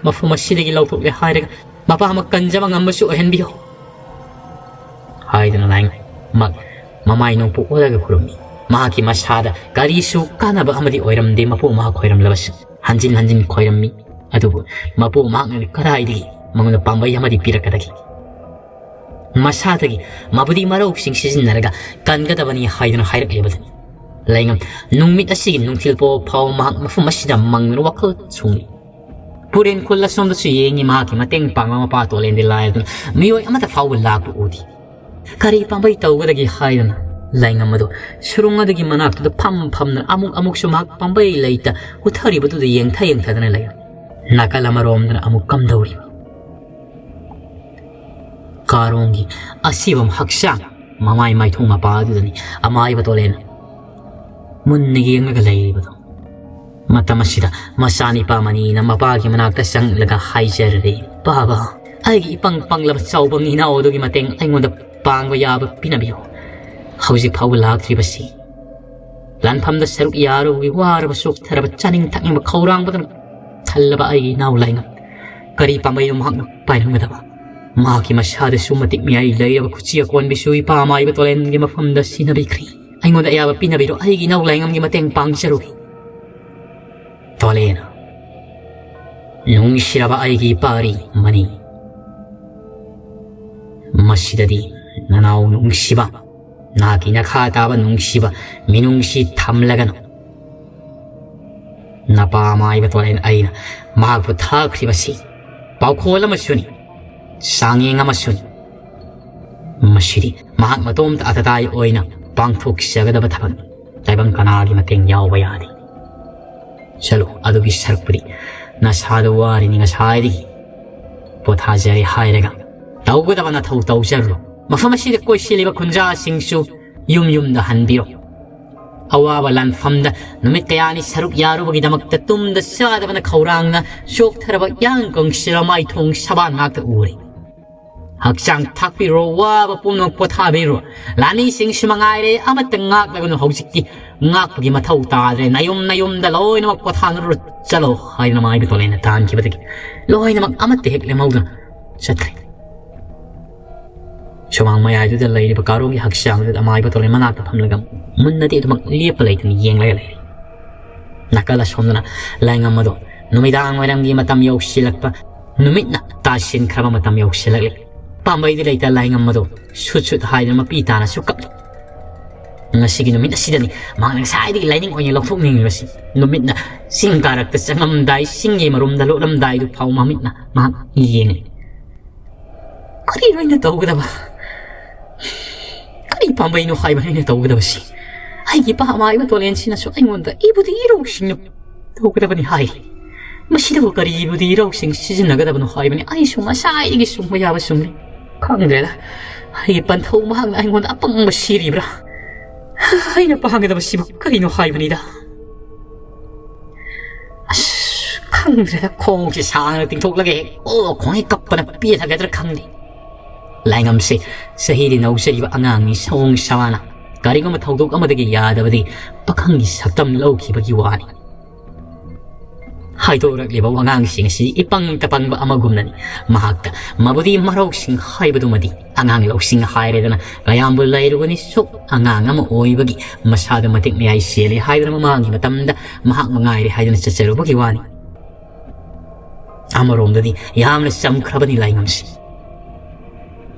ꯃꯐꯝ ꯑꯁꯤꯗꯒꯤ ꯂꯧꯊꯣꯛꯂꯦ ꯍꯥꯏꯔꯒ ꯃꯄꯥ ꯑꯃ ꯀꯟꯖꯕ ꯉꯝꯕꯁꯨ ꯑꯣꯏꯍꯟꯕꯤꯌꯣ ꯍꯥꯏꯗꯨꯅ ꯂꯥꯏ ꯃ-, ꯃꯃꯥꯏ ꯅꯣꯡꯄꯣꯛ ꯑꯣꯜꯂꯒ ꯈꯨꯔꯨꯝꯃꯤ꯫ ꯃꯍꯥꯛꯀꯤ ꯃꯁꯥꯗ ꯀꯔꯤꯁꯨ ꯀꯥꯟꯅꯕ ꯑꯃꯗꯤ ꯑꯣꯏꯔꯝꯗꯦ꯫ ꯃꯄꯨ ꯃꯍꯥꯛ ꯈꯣꯏꯔꯝꯂꯕꯁꯨ ꯍꯟꯖꯤꯟ ꯍꯟꯖꯤꯟ ꯈꯣꯏꯔꯝꯃꯤ꯫ ꯑꯗꯨꯕꯨ ꯃꯄꯨ ꯃꯍꯥꯛꯅꯗꯤ ꯀꯗꯥꯏꯗꯒꯤ ꯃꯉꯣꯟꯗ ꯄꯥꯝꯕꯩ ꯑꯃꯗꯤ ꯄꯤꯔꯛꯀꯗꯒꯦ? ꯃꯁꯥꯗꯒꯤ ꯃꯕꯨꯗꯤ ꯃꯔꯧꯁꯤꯡ ꯁꯤꯖꯤꯟꯅꯔꯒ ꯀꯟꯒꯗꯕꯅꯤ ꯍꯥꯏꯗꯨꯅ ꯍꯥꯏꯔꯛꯂꯤꯕꯗꯨꯅꯤ꯫ ꯂꯩꯉꯝ ꯅꯨꯃꯤꯠ ꯑꯁꯤꯒꯤ ꯅꯨꯡꯊꯤꯜ ꯄꯣ ꯐꯥꯎ ꯃꯍꯥꯛ ꯃꯐꯝ ꯑꯁꯤꯗ ꯃꯪꯗꯨꯅ ꯋꯥꯈꯜ ꯁꯨꯡꯂꯤ꯫ ꯄꯨꯔꯦꯟ ꯈꯨꯜ ꯑꯁꯣꯝꯗꯁꯨ ꯌꯦꯡꯉꯤ꯫ ꯃꯍꯥꯛꯀꯤ ꯃꯇꯦꯡ ꯄꯥꯡꯕ ꯃꯄꯥ ꯇꯣꯂꯦꯟꯗꯤ ꯂꯥꯏꯗꯨꯅ ꯃꯤꯑꯣꯏ ꯑꯃꯠꯇ ꯐꯥꯎꯕ ꯂꯥꯛꯄ ꯎꯗꯦ꯫ ꯀꯔꯤ ꯄꯥꯝꯕꯩ ꯇꯧꯒꯗꯒꯦ ꯍꯥꯏꯗꯨꯅ ꯂꯩꯉꯝ ꯑꯗꯨ ꯁꯨꯔꯨꯡ ꯑꯗꯨꯒꯤ ꯃꯅꯥꯛꯇꯨꯗ ꯐꯝ ꯐꯝꯗꯨꯅ ꯑꯃꯨꯛ ꯑꯃꯨꯛꯁꯨ ꯃꯍꯥꯛ ꯄꯥꯝꯕꯩ ꯂꯩꯇ ꯎꯊꯔꯤꯕꯗꯨꯗ ꯌꯦꯡꯊ ꯌꯦꯡꯊꯗꯨꯅ ꯂꯩꯔꯝꯃꯤ꯫ ꯅꯥꯀꯜ ꯑꯃꯔꯣꯝꯗꯅ ꯑꯃꯨꯛ ꯀꯝꯗꯧꯔꯤꯕ? ꯀꯥꯔꯣꯡꯒꯤ ꯑꯁꯤꯕ ꯍꯛꯆꯥꯡ ꯃꯃꯥꯏ ꯃꯥꯏꯊꯣꯡ ꯃꯄꯥ ꯑꯗꯨꯗꯅꯤ ꯑꯃꯥꯏꯕ ꯇꯣꯂꯦꯟ ꯃꯨꯟꯅ ꯌꯦꯡꯂꯒ ꯂꯩꯔꯤꯕꯗꯣ꯫ ꯃꯇꯝ ꯑꯁꯤꯗ ꯃꯆꯥꯅꯤꯄꯥ ꯃꯅꯤꯅ ꯃꯄꯥꯒꯤ ꯃꯅꯥꯛꯇ ꯆꯪꯂꯒ ꯍꯥꯏꯖꯔꯔꯦ, "ꯕꯥꯕꯥ, ꯑꯩꯒꯤ ꯏꯄꯪ ꯄꯪꯂꯕ ꯆꯥꯎꯕꯪ ꯏꯅꯥꯎ ꯑꯗꯨꯒꯤ ꯃꯇꯦꯡ ꯑꯩꯉꯣꯟꯗ ꯄꯥꯡꯕ ꯌꯥꯕ ꯄꯤꯅꯕꯤꯌꯨ꯫ ꯍꯧꯖꯤꯛ ꯐꯥꯎꯕ ꯂꯥꯛꯇ꯭ꯔꯤꯕꯁꯤ ꯂꯥꯟꯐꯝꯗ ꯁꯔꯨꯛ ꯌꯥꯔꯨꯕꯒꯤ ꯋꯥꯔꯕ ꯆꯣꯛꯊꯔꯕ ꯆꯥꯅꯤꯡ ꯊꯛꯅꯤꯡꯕ ꯈꯧꯔꯥꯡꯕꯗꯨꯅ ꯊꯜꯂꯕ ꯑꯩꯒꯤ ꯏꯅꯥꯎ ꯂꯥꯏꯉꯝ꯫ ꯀꯔꯤ ꯄꯥꯝꯕꯩꯅꯣ ꯃꯍꯥꯛꯅ ꯄꯥꯏꯔꯝꯒꯗꯕ? ꯃꯍꯥꯛꯀꯤ ꯃꯁꯥꯗꯁꯨ ꯃꯇꯤꯛ ꯃꯌꯥꯏ ꯂꯩꯔꯕ ꯈꯨꯠꯁꯤ ꯑꯀꯣꯟꯕꯤꯁꯨ ꯏꯄꯥ ꯑꯃꯥꯏꯕ ꯇꯣꯂꯦꯟꯒꯤ ꯃꯐꯝꯗ ꯁꯤꯟꯅꯕꯤꯈ꯭ꯔꯦ꯫ ꯑꯩꯉꯣꯟꯗ ꯑꯌꯥꯕ ꯄꯤꯅꯕꯤꯔꯣ, ꯑꯩꯒꯤ ꯏꯅꯥꯎ ꯂꯥꯏꯉꯝꯒꯤ ꯃꯇꯦꯡ ꯄꯥꯡꯖꯔꯨꯒꯦ꯫" ꯇꯣꯂꯦꯅ, ꯅꯨꯡꯁꯤꯔꯕ ꯑꯩꯒꯤ ꯏꯄꯥꯔꯤ ꯃꯅꯤ, ꯃꯁꯤꯗꯗꯤ ꯅꯅꯥꯎ ꯅꯨꯡꯁꯤꯕ, ꯅꯍꯥꯛꯀꯤ ꯅꯈꯥ ꯇꯥꯕ ꯅꯨꯡꯁꯤꯕ ꯃꯤꯅꯨꯡꯁꯤ ꯊꯝꯂꯒꯅꯨ꯫ ꯅꯄꯥ ꯑꯃꯥꯏꯕ ꯇꯣꯂꯦꯟ ꯑꯩꯅ ꯃꯍꯥꯛꯄꯨ ꯊꯥꯈ꯭ꯔꯤꯕꯁꯤ ꯄꯥꯎꯈꯣꯜ ꯑꯃꯁꯨꯅꯤ, ꯆꯥꯡꯌꯦꯡ ꯑꯃꯁꯨꯅꯤ꯫ ꯃꯁꯤꯗꯤ ꯃꯍꯥꯛ ꯃꯇꯣꯝꯇ ꯑꯇꯇꯥꯏ ꯑꯣꯏꯅ ꯄꯥꯡꯊꯣꯛꯆꯒꯗꯕ ꯊꯕꯛꯅꯤ꯫ ꯐꯤꯕꯝ ꯀꯅꯥꯒꯤ ꯃꯇꯦꯡ ꯌꯥꯎꯕ ꯌꯥꯗꯦ꯫ ꯆꯠꯂꯣ, ꯑꯗꯨꯒꯤ ꯁꯔꯨꯛꯄꯨꯗꯤ ꯅꯁꯥꯗꯣ ꯋꯥꯔꯤꯅꯤ ꯉꯁꯥꯏꯗꯒꯤ꯫ ꯄꯣꯊꯥꯖꯔꯦ ꯍꯥꯏꯔꯒ ꯇꯧꯒꯗꯕ ꯅꯊꯧ ꯇꯧꯖꯔꯨꯔꯣ꯫ ꯃꯐꯝ ꯑꯁꯤꯗ ꯀꯣꯏꯁꯤꯜꯂꯤꯕ ꯈꯨꯟꯖꯥꯁꯤꯡꯁꯨ ꯌꯨꯝ ꯌꯨꯝꯗ ꯍꯟꯕꯤꯔꯣ꯫ ꯑꯋꯥꯕ ꯂꯥꯟꯐꯝꯗ ꯅꯨꯃꯤꯠ ꯀꯌꯥꯅꯤ ꯁꯔꯨꯛ ꯌꯥꯔꯨꯕꯒꯤꯗꯃꯛꯇ ꯇꯨꯝꯗ ꯆꯥꯗꯕꯅ ꯈꯧꯔꯥꯡꯅ ꯆꯣꯛꯊꯔꯕ ꯏꯌꯥꯡ ꯀꯪꯁꯤꯜꯂ ꯃꯥꯏꯊꯣꯡ ꯁꯕꯥꯟ ꯉꯥꯛꯇ ꯎꯔꯦ꯫ ꯍꯛꯆꯥꯡ ꯊꯥꯛꯄꯤꯔꯣ, ꯋꯥꯕ ꯄꯨꯝꯅꯃꯛ ꯄꯣꯊꯥꯕꯤꯔꯣ꯫ ꯂꯥꯟꯃꯤꯁꯤꯡꯁꯨ ꯃꯉꯥꯏꯔꯦ, ꯑꯃꯠꯇ ꯉꯥꯛꯂꯒꯅꯨ ꯍꯧꯖꯤꯛꯇꯤ꯫ ꯉꯥꯛꯄꯒꯤ ꯃꯊꯧ ꯇꯥꯗ꯭ꯔꯦ꯫ ꯅꯌꯨꯝ ꯅꯌꯨꯝꯗ ꯂꯣꯏꯅꯃꯛ ꯄꯣꯊꯥꯅꯔꯨꯔꯣ꯫ ꯆꯠꯂꯣ ꯍꯥꯏꯗꯨꯅ ꯃꯥꯏꯕ ꯇꯣꯂꯦꯟꯅ ꯇꯥꯟꯈꯤꯕꯗꯒꯤ ꯂꯣꯏꯅꯃꯛ ꯑꯃꯠꯇ ꯍꯦꯛ ꯂꯦꯝꯍꯧꯗꯅ ꯆꯠꯈ꯭ꯔꯦ꯫ ꯁꯨꯃꯥꯡ ꯃꯌꯥꯏꯗꯨꯗ ꯂꯩꯔꯤꯕ ꯀꯥꯔꯣꯡꯒꯤ ꯍꯛꯆꯥꯡꯗꯨꯗ ꯑꯃꯥꯏꯕ ꯇꯣꯂꯦꯟ ꯃꯅꯥꯛꯇ ꯐꯝꯂꯒ ꯃꯨꯟꯅꯗꯤ ꯑꯗꯨꯃꯛ ꯂꯦꯞꯄ ꯂꯩꯇꯅ ꯌꯦꯡꯂꯒ ꯂꯩꯔꯤ꯫ ꯅꯥꯀꯜ ꯑꯁꯣꯝꯗꯅ ꯂꯥꯏꯉꯝ ꯑꯗꯣ ꯅꯨꯃꯤꯗꯥꯡ ꯋꯥꯏꯔꯝꯒꯤ ꯃꯇꯝ ꯌꯧꯁꯤꯜꯂꯛꯄ, ꯅꯨꯃꯤꯠꯅ ꯇꯥꯁꯤꯟꯈ꯭ꯔꯕ ꯃꯇꯝ ꯌꯧꯁꯤꯜꯂꯛꯂꯤ꯫ ꯄꯥꯝꯕꯩꯗꯤ ꯂꯩꯇ ꯂꯥꯏꯉꯝ ꯑꯗꯣ ꯁꯨꯠ ꯁꯨꯠ ꯍꯥꯏꯗꯨꯅ ꯃꯄꯤ ꯇꯥꯅꯁꯨ ꯀꯞꯂꯤ꯫ ꯉꯁꯤꯒꯤ ꯅꯨꯃꯤꯠ ꯑꯁꯤꯗꯅꯤ ꯃꯍꯥꯛꯅ ꯉꯁꯥꯏꯗꯒꯤ ꯂꯥꯏꯅꯤꯡ ꯑꯣꯏꯅ ꯂꯧꯊꯣꯛꯅꯤꯡꯂꯤꯕꯁꯤ꯫ ꯅꯨꯃꯤꯠꯅ ꯆꯤꯡ ꯀꯥꯔꯛꯇ ꯆꯪꯉꯝꯗꯥꯏ, ꯆꯤꯡꯒꯤ ꯃꯔꯨꯝꯗ ꯂꯣꯠꯂꯝꯗꯥꯏꯗꯨ ꯐꯥꯎ ꯃꯃꯤꯠꯅ ꯃꯍꯥꯛ ꯌꯦꯡꯂꯤ꯫ ꯀꯔꯤꯅꯣ ꯑꯩꯅ ꯇꯧꯒꯗꯕ? ꯀꯔꯤ ꯄꯥꯝꯕꯩꯅꯣ ꯍꯥꯏꯕꯅꯣ ꯑꯩꯅ ꯇꯧꯒꯗꯕꯁꯤ? ꯑꯩꯒꯤ ꯏꯄꯥ ꯑꯃꯥꯏꯕ ꯇꯣꯂꯦꯟꯁꯤꯅꯁꯨ ꯑꯩꯉꯣꯟꯗ ꯏꯕꯨꯗꯤ ꯏꯔꯧꯁꯤꯡꯅ ꯇꯧꯒꯗꯕꯅꯤ ꯍꯥꯏ꯫ ꯃꯁꯤꯗꯕꯨ ꯀꯔꯤ ꯏꯕꯨꯗꯤ ꯏꯔꯧꯁꯤꯡ ꯁꯤꯖꯤꯟꯅꯒꯗꯕꯅꯣ ꯍꯥꯏꯕꯅꯤ꯫ ꯑꯩ ꯁꯨꯝ ꯉꯁꯥꯏꯗꯒꯤ ꯁꯨꯝꯕ ꯌꯥꯕ ꯁꯨꯝꯂꯤ꯫ ꯈꯪꯗ꯭ꯔꯦꯗ, ꯑꯩꯒꯤ ꯄꯟꯊꯧ ꯃꯍꯥꯛꯅ ꯑꯩꯉꯣꯟꯗ ꯑꯄꯪꯕ ꯁꯤꯔꯤꯕ꯭ꯔꯥ? ꯑꯩꯅ ꯄꯥꯡꯒꯗꯕꯁꯤꯕꯨ ꯀꯔꯤꯅꯣ ꯍꯥꯏꯕꯅꯤꯗ꯫ ꯑꯁ, ꯈꯪꯗ꯭ꯔꯦꯗ, ꯈꯣꯡꯁꯦ ꯁꯥꯡꯅ ꯇꯤꯡꯊꯣꯛꯂꯒ ꯍꯦꯛ ꯑꯣ ꯈꯣꯡꯉꯩ ꯀꯞꯄꯅ ꯄꯦꯜꯂꯒꯗ꯭ꯔꯥ ꯈꯪꯗꯦ꯫ ꯂꯥꯏꯉꯝꯁꯦ ꯆꯍꯤꯗꯤ ꯅꯧꯖꯔꯤꯕ ꯑꯉꯥꯡꯅꯤ, ꯁꯑꯣꯡ ꯁꯥꯅ ꯀꯔꯤꯒꯨꯝꯕ ꯊꯧꯗꯣꯛ ꯑꯃꯗꯒꯤ ꯌꯥꯗꯕꯗꯤ ꯄꯥꯈꯪꯒꯤ ꯁꯛꯇꯝ ꯂꯧꯈꯤꯕꯒꯤ ꯋꯥꯅꯤ꯫ ꯍꯥꯏꯗꯣꯔꯛꯂꯤꯕ ꯋꯥꯉꯥꯡꯁꯤꯡ ꯑꯁꯤ ꯏꯄꯪꯇ ꯄꯪꯕ ꯑꯃꯒꯨꯝꯅꯅꯤ꯫ ꯃꯍꯥꯛꯇ ꯃꯕꯨꯗꯤ ꯃꯔꯧꯁꯤꯡ ꯍꯥꯏꯕꯗꯨꯃꯗꯤ ꯑꯉꯥꯡ ꯂꯧꯁꯤꯡ ꯍꯥꯏꯔꯦꯗꯅ ꯀꯌꯥꯝꯕꯨ ꯂꯩꯔꯨꯒꯅꯤ? ꯁꯨꯛ ꯑꯉꯥꯡ ꯑꯃ ꯑꯣꯏꯕꯒꯤ ꯃꯁꯥꯗ ꯃꯇꯤꯛ ꯃꯌꯥꯏ ꯆꯦꯜꯂꯤ ꯍꯥꯏꯗꯨꯅ ꯃꯃꯥꯡꯒꯤ ꯃꯇꯝꯗ ꯃꯍꯥꯛ ꯃꯉꯥꯏꯔꯦ ꯍꯥꯏꯗꯨꯅ ꯆꯠꯆꯔꯨꯕꯒꯤ ꯋꯥꯅꯤ꯫ ꯑꯃꯔꯣꯝꯗꯗꯤ ꯌꯥꯝꯅ ꯆꯝꯈ꯭ꯔꯕꯅꯤ ꯂꯥꯏꯉꯝꯁꯤ꯫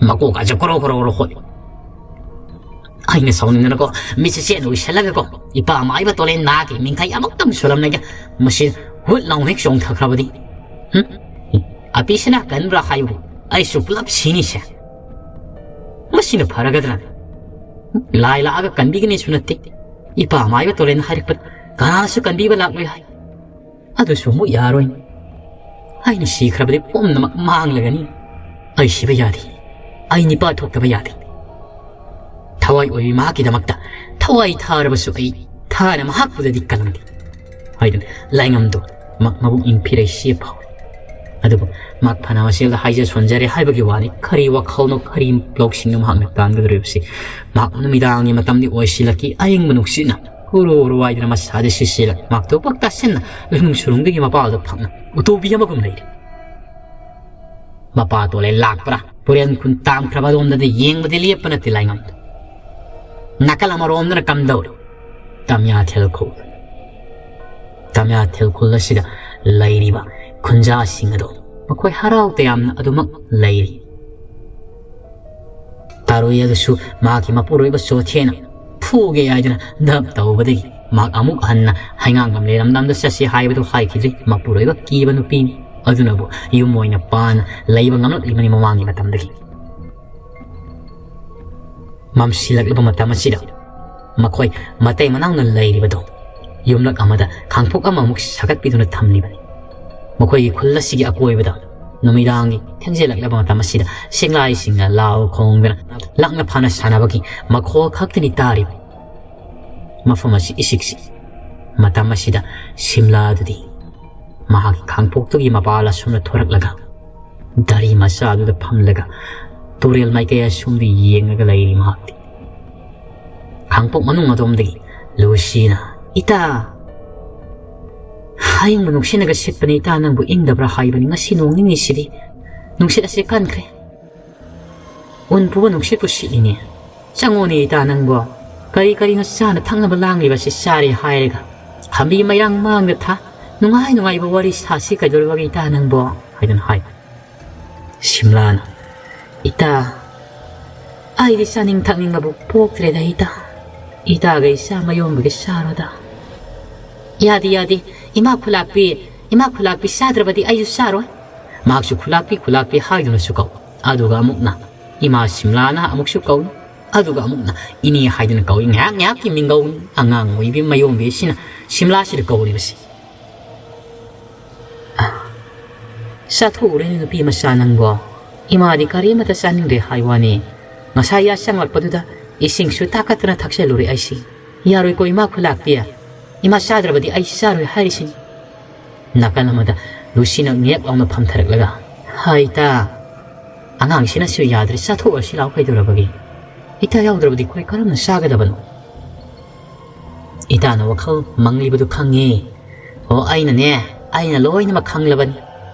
ꯃꯀꯣꯛ ꯑꯁꯦ ꯀꯣꯔꯣ ꯀꯣꯔꯣ ꯀꯣꯔꯣ ꯈꯣꯠꯂꯤ꯫ ꯑꯩꯅ ꯁꯥꯎꯅꯤꯡꯗꯅꯀꯣ, ꯃꯤꯠꯁꯦ ꯆꯦꯠꯅ ꯎꯏꯁꯜꯂꯒꯀꯣ, ꯏꯄꯥ ꯃꯥꯏꯕ ꯇꯣꯂꯦꯟ ꯅꯥꯒꯤ ꯃꯤꯡꯈꯩ ꯑꯃꯨꯛꯇꯪ ꯁꯨꯔꯝꯂꯒ ꯃꯁꯤ ꯍꯨꯠ ꯂꯥꯎꯅ ꯍꯦꯛ ꯆꯣꯡꯊꯈ꯭ꯔꯕꯗꯤ꯫ ꯍꯨꯝ? ꯑꯄꯤꯁꯤꯅ ꯀꯟꯕ꯭ꯔꯥ ꯍꯥꯏꯕꯕꯨ ꯑꯩꯁꯨ ꯄꯨꯂꯞ ꯁꯤꯅꯤꯁꯦ꯫ ꯃꯁꯤꯅ ꯐꯔꯒꯗ꯭ꯔꯥ? ꯂꯥꯏ ꯂꯥꯛꯑꯒ ꯀꯟꯕꯤꯒꯅꯤꯁꯨ ꯅꯠꯇꯦ꯫ ꯏꯄꯥ ꯃꯥꯏꯕ ꯇꯣꯂꯦꯟꯅ ꯍꯥꯏꯔꯛꯄꯗ ꯀꯅꯥꯅꯁꯨ ꯀꯟꯕꯤꯕ ꯂꯥꯛꯂꯣꯏ ꯍꯥꯏ꯫ ꯑꯗꯨꯁꯨ ꯑꯃꯨꯛ ꯌꯥꯔꯣꯏ꯫ ꯑꯩꯅ ꯁꯤꯈ꯭ꯔꯕꯗꯤ ꯄꯨꯝꯅꯃꯛ ꯃꯥꯡꯂꯒꯅꯤ꯫ ꯑꯩ ꯁꯤꯕ ꯌꯥꯗꯦ꯫ ꯑꯩ ꯅꯤꯄꯥ ꯊꯣꯛꯇꯕ ꯌꯥꯗꯦ꯫ ꯊꯋꯥꯏ ꯑꯣꯏꯕꯤ ꯃꯍꯥꯛꯀꯤꯗꯃꯛꯇ ꯊꯋꯥꯏ ꯊꯥꯔꯕꯁꯨ ꯑꯩ ꯊꯥꯅ ꯃꯍꯥꯛꯄꯨꯗꯗꯤ ꯀꯜꯂꯝꯗꯦ ꯍꯥꯏꯗꯨꯅ ꯂꯥꯏꯉꯝꯗꯣ ꯃꯕꯨꯛ ꯏꯪ ꯐꯤꯔꯩ ꯁꯤ ꯐꯥꯎꯏ꯫ ꯑꯗꯨꯕꯨ ꯃꯍꯥꯛ ꯐꯅ ꯃꯁꯦꯜꯗ ꯍꯥꯏꯖ ꯁꯣꯟꯖꯔꯦ ꯍꯥꯏꯕꯒꯤ ꯋꯥꯅꯤ, ꯀꯔꯤ ꯋꯥꯈꯜꯅꯣ, ꯀꯔꯤ ꯂꯧꯁꯤꯡꯅꯣ ꯃꯍꯥꯛꯅ ꯇꯥꯟꯒꯗꯧꯔꯤꯕꯁꯤ? ꯃꯍꯥꯛ ꯅꯨꯃꯤꯗꯥꯡꯒꯤ ꯃꯇꯝꯗꯤ ꯑꯣꯏꯁꯤꯜꯂꯛꯈꯤ꯫ ꯑꯌꯤꯡꯕ ꯅꯨꯡꯁꯤꯠꯅ ꯍꯨꯔꯨ ꯍꯨꯔꯨ ꯍꯥꯏꯗꯨꯅ ꯃꯁꯥꯗ ꯁꯤꯠꯁꯤꯜꯂꯛ, ꯃꯍꯥꯛ ꯇꯣꯄꯛ ꯇꯥꯁꯤꯟꯅ ꯂꯩꯅꯨꯡ ꯁꯨꯔꯨꯡꯗꯒꯤ ꯃꯄꯥꯜꯗ ꯐꯛꯅ ꯎꯇꯣꯕꯤ ꯑꯃꯒꯨꯝ ꯂꯩꯔꯤ꯫ ꯃꯄꯥ ꯇꯣꯂꯦ ꯂꯥꯛꯄ꯭ꯔꯥ? ꯄꯨꯔꯦꯟ ꯈꯨꯟ ꯇꯥꯝꯈ꯭ꯔꯕ ꯑꯗꯣꯝꯗꯗꯤ ꯌꯦꯡꯕꯗꯤ ꯂꯦꯞꯄ ꯅꯠꯇꯦ ꯂꯥꯏꯉꯝꯗ꯫ ꯅꯥꯀꯜ ꯑꯃꯔꯣꯝꯗꯅ ꯀꯝꯗꯧꯔꯤ? ꯇꯝꯌꯥꯊꯦꯜ ꯈꯨꯜ꯫ ꯇꯝꯌꯥꯊꯦꯜ ꯈꯨꯜ ꯑꯁꯤꯗ ꯂꯩꯔꯤꯕ ꯈꯨꯟꯖꯥꯁꯤꯡ ꯑꯗꯣ ꯃꯈꯣꯏ ꯍꯔꯥꯎ ꯇꯌꯥꯝꯅ ꯑꯗꯨꯃꯛ ꯂꯩꯔꯤ꯫ ꯇꯥꯔꯨꯏ ꯑꯗꯨꯁꯨ ꯃꯍꯥꯛꯀꯤ ꯃꯄꯨꯔꯣꯏꯕ ꯆꯣꯊꯦꯅ ꯐꯨꯒꯦ ꯍꯥꯏꯗꯨꯅ ꯗꯞ ꯇꯧꯕꯗꯒꯤ ꯃꯍꯥꯛ ꯑꯃꯨꯛ ꯍꯟꯅ ꯍꯩꯉꯥꯡꯒꯝ ꯂꯩꯔꯝꯗꯝꯗ ꯆꯠꯁꯤ ꯍꯥꯏꯕꯗꯨ ꯍꯥꯏꯈꯤꯗ꯭ꯔꯤ꯫ ꯃꯄꯨꯔꯣꯏꯕ ꯀꯤꯕ ꯅꯨꯄꯤꯅꯤ꯫ ꯑꯗꯨꯅꯕꯨ ꯌꯨꯝ ꯑꯣꯏꯅ ꯄꯥꯟꯅ ꯂꯩꯕ ꯉꯝꯂꯛꯂꯤꯕꯅꯤ ꯃꯃꯥꯡꯒꯤ ꯃꯇꯝꯗꯒꯤ꯫ ꯃꯝꯁꯤꯜꯂꯛꯂꯕ ꯃꯇꯝ ꯑꯁꯤꯗ ꯃꯈꯣꯏ ꯃꯇꯩ ꯃꯅꯥꯎꯅ ꯂꯩꯔꯤꯕꯗꯨ ꯌꯨꯝꯂꯛ ꯑꯃꯗ ꯈꯥꯡꯄꯣꯛ ꯑꯃꯃꯨꯛ ꯁꯥꯒꯠꯄꯤꯗꯨꯅ ꯊꯝꯂꯤꯕꯅꯤ꯫ ꯃꯈꯣꯏꯒꯤ ꯈꯨꯜ ꯑꯁꯤꯒꯤ ꯑꯀꯣꯏꯕꯗ ꯅꯨꯃꯤꯗꯥꯡꯒꯤ ꯊꯦꯡꯖꯤꯜꯂꯛꯂꯕ ꯃꯇꯝ ꯑꯁꯤꯗ ꯁꯤꯡꯂꯥꯏꯁꯤꯡꯅ ꯂꯥꯎ ꯈꯣꯡꯗꯨꯅ ꯂꯥꯡꯅ ꯐꯥꯅ ꯁꯥꯟꯅꯕꯒꯤ ꯃꯈꯣꯜ ꯈꯛꯇꯅꯤ ꯇꯥꯔꯤꯕ꯫ ꯃꯐꯝ ꯑꯁꯤ ꯏꯁꯤꯛ ꯁꯤꯛꯏ꯫ ꯃꯇꯝ ꯑꯁꯤꯗ ꯁꯤꯝꯂꯥꯗꯨꯗꯤ ꯃꯍꯥꯛꯀꯤ ꯈꯥꯡꯄꯣꯛꯇꯨꯒꯤ ꯃꯄꯥꯜ ꯑꯁꯣꯝꯗ ꯊꯣꯔꯛꯂꯒ ꯗꯔꯤ ꯃꯆꯥ ꯑꯗꯨꯗ ꯐꯝꯂꯒ ꯇꯨꯔꯦꯜ ꯃꯥꯏꯀꯩ ꯑꯁꯣꯝꯗ ꯌꯦꯡꯂꯒ ꯂꯩꯔꯤ ꯃꯍꯥꯛꯇꯤ꯫ ꯈꯥꯡꯄꯣꯛ ꯃꯅꯨꯡ ꯑꯗꯣꯝꯗꯒꯤ ꯂꯨꯁꯤꯅ, "ꯏꯇꯥ, ꯑꯌꯤꯡꯕ ꯅꯨꯡꯁꯤꯠꯅꯒ ꯁꯤꯠꯄꯅꯦ ꯏꯇꯥ, ꯅꯪꯕꯨ ꯏꯪꯗꯕ꯭ꯔꯥ ꯍꯥꯏꯕꯅꯤ꯫ ꯉꯁꯤ ꯅꯣꯡ ꯅꯤꯅꯤꯁꯤꯗꯤ ꯅꯨꯡꯁꯤꯠ ꯑꯁꯤ ꯀꯟꯈ꯭ꯔꯦ꯫ ꯎꯟ ꯄꯨꯕ ꯅꯨꯡꯁꯤꯠꯄꯨ ꯁꯤꯠꯂꯤꯅꯦ꯫ ꯆꯪꯉꯣꯅꯦ ꯏꯇꯥ ꯅꯪꯕꯣ꯫ ꯀꯔꯤ ꯀꯔꯤꯅꯣ ꯆꯥꯅ ꯊꯛꯅꯕ ꯂꯥꯡꯂꯤꯕꯁꯤ ꯆꯥꯔꯦ ꯍꯥꯏꯔꯒ ꯈꯝꯕꯤ ꯃꯩꯔꯥꯡ ꯃꯥꯡꯗ ꯊꯥ ꯅꯨꯡꯉꯥꯏ ꯅꯨꯡꯉꯥꯏꯕ ꯋꯥꯔꯤ ꯁꯥꯁꯤ ꯀꯩꯗꯧꯔꯕꯒꯦ ꯏꯇꯥ ꯅꯪꯕꯣ?" ꯍꯥꯏꯗꯨꯅ ꯍꯥꯏ꯫ ꯁꯤꯝꯂꯥꯅ, "ꯏꯇꯥ, ꯑꯩꯗꯤ ꯆꯥꯅꯤꯡ ꯊꯛꯅꯤꯡꯕꯕꯨ ꯄꯣꯛꯇ꯭ꯔꯦꯗ ꯏꯇꯥ꯫ ꯏꯇꯥꯒ ꯏꯆꯥ ꯃꯌꯣꯝꯕꯒꯤ ꯆꯥꯔꯣꯗ꯫" "ꯌꯥꯗꯦ, ꯌꯥꯗꯦ, ꯏꯃꯥ ꯈꯨꯂꯥꯛꯄꯤ, ꯏꯃꯥ ꯈꯨꯂꯥꯛꯄꯤ ꯆꯥꯗ꯭ꯔꯕꯗꯤ ꯑꯩꯁꯨ ꯆꯥꯔꯣꯏ꯫" ꯃꯍꯥꯛꯁꯨ "ꯈꯨꯂꯥꯛꯄꯤ, ꯈꯨꯂꯥꯛꯄꯤ" ꯍꯥꯏꯗꯨꯅꯁꯨ ꯀꯧ꯫ ꯑꯗꯨꯒ ꯑꯃꯨꯛꯅ ꯏꯃꯥ ꯁꯤꯝꯂꯥꯅ ꯑꯃꯨꯛꯁꯨ ꯀꯧꯏ꯫ ꯑꯗꯨꯒ ꯑꯃꯨꯛꯅ ꯏꯅꯦ ꯍꯥꯏꯗꯨꯅ ꯀꯧꯏ꯫ ꯉꯥꯏꯍꯥꯛ ꯉꯥꯏꯍꯥꯛꯀꯤ ꯃꯤꯡꯒꯧꯅꯤ ꯑꯉꯥꯡ ꯑꯣꯏꯕꯤ ꯃꯌꯣꯝꯕꯤ ꯑꯁꯤꯅ ꯁꯤꯝꯂꯥꯁꯤꯗ ꯀꯧꯔꯤꯕꯁꯤ꯫ "ꯆꯥꯊꯣꯛꯎꯔꯦꯅꯦ ꯅꯨꯄꯤ ꯃꯆꯥ ꯅꯪꯕꯣ꯫ ꯏꯃꯥꯗꯤ ꯀꯔꯤꯃꯇ ꯆꯥꯅꯤꯡꯗ꯭ꯔꯦ ꯍꯥꯏ ꯋꯥꯅꯤ꯫ ꯉꯁꯥꯏ ꯌꯥ ꯆꯪꯂꯛꯄꯗꯨꯗ ꯏꯁꯤꯡꯁꯨ ꯇꯥꯀꯠꯇꯅ ꯊꯛꯆꯜꯂꯨꯔꯦ ꯑꯩꯁꯤ꯫ ꯌꯥꯔꯣꯏꯀꯣ ꯏꯃꯥ ꯈꯨꯂꯥꯛꯄꯤ꯫ ꯏꯃꯥ ꯆꯥꯗ꯭ꯔꯕꯗꯤ ꯑꯩ ꯆꯥꯔꯣꯏ ꯍꯥꯏꯔꯤꯁꯤꯅꯤ"꯫ ꯅꯥꯀꯜ ꯑꯃꯗ ꯂꯨꯁꯤꯅ ꯅꯦꯛ ꯂꯥꯎꯅ ꯐꯝꯊꯔꯛꯂꯒ, "ꯍꯥꯏ ꯏꯇꯥ, ꯑꯉꯥꯡꯁꯤꯅꯁꯨ ꯌꯥꯗ꯭ꯔꯦ, ꯆꯥꯊꯣꯛꯑꯁꯤ ꯂꯥꯎ ꯀꯩꯗꯧꯔꯕꯒꯦ? ꯏꯇꯥ ꯌꯥꯎꯗ꯭ꯔꯕꯗꯤ ꯑꯩꯈꯣꯏ ꯀꯔꯝꯅ ꯆꯥꯒꯗꯕꯅꯣ?" ꯏꯇꯥꯅ ꯋꯥꯈꯜ ꯃꯪꯂꯤꯕꯗꯨ ꯈꯪꯉꯦ꯫ ꯑꯣ ꯑꯩꯅꯅꯦ, ꯑꯩꯅ ꯂꯣꯏꯅꯃꯛ ꯈꯪꯂꯕꯅꯤ꯫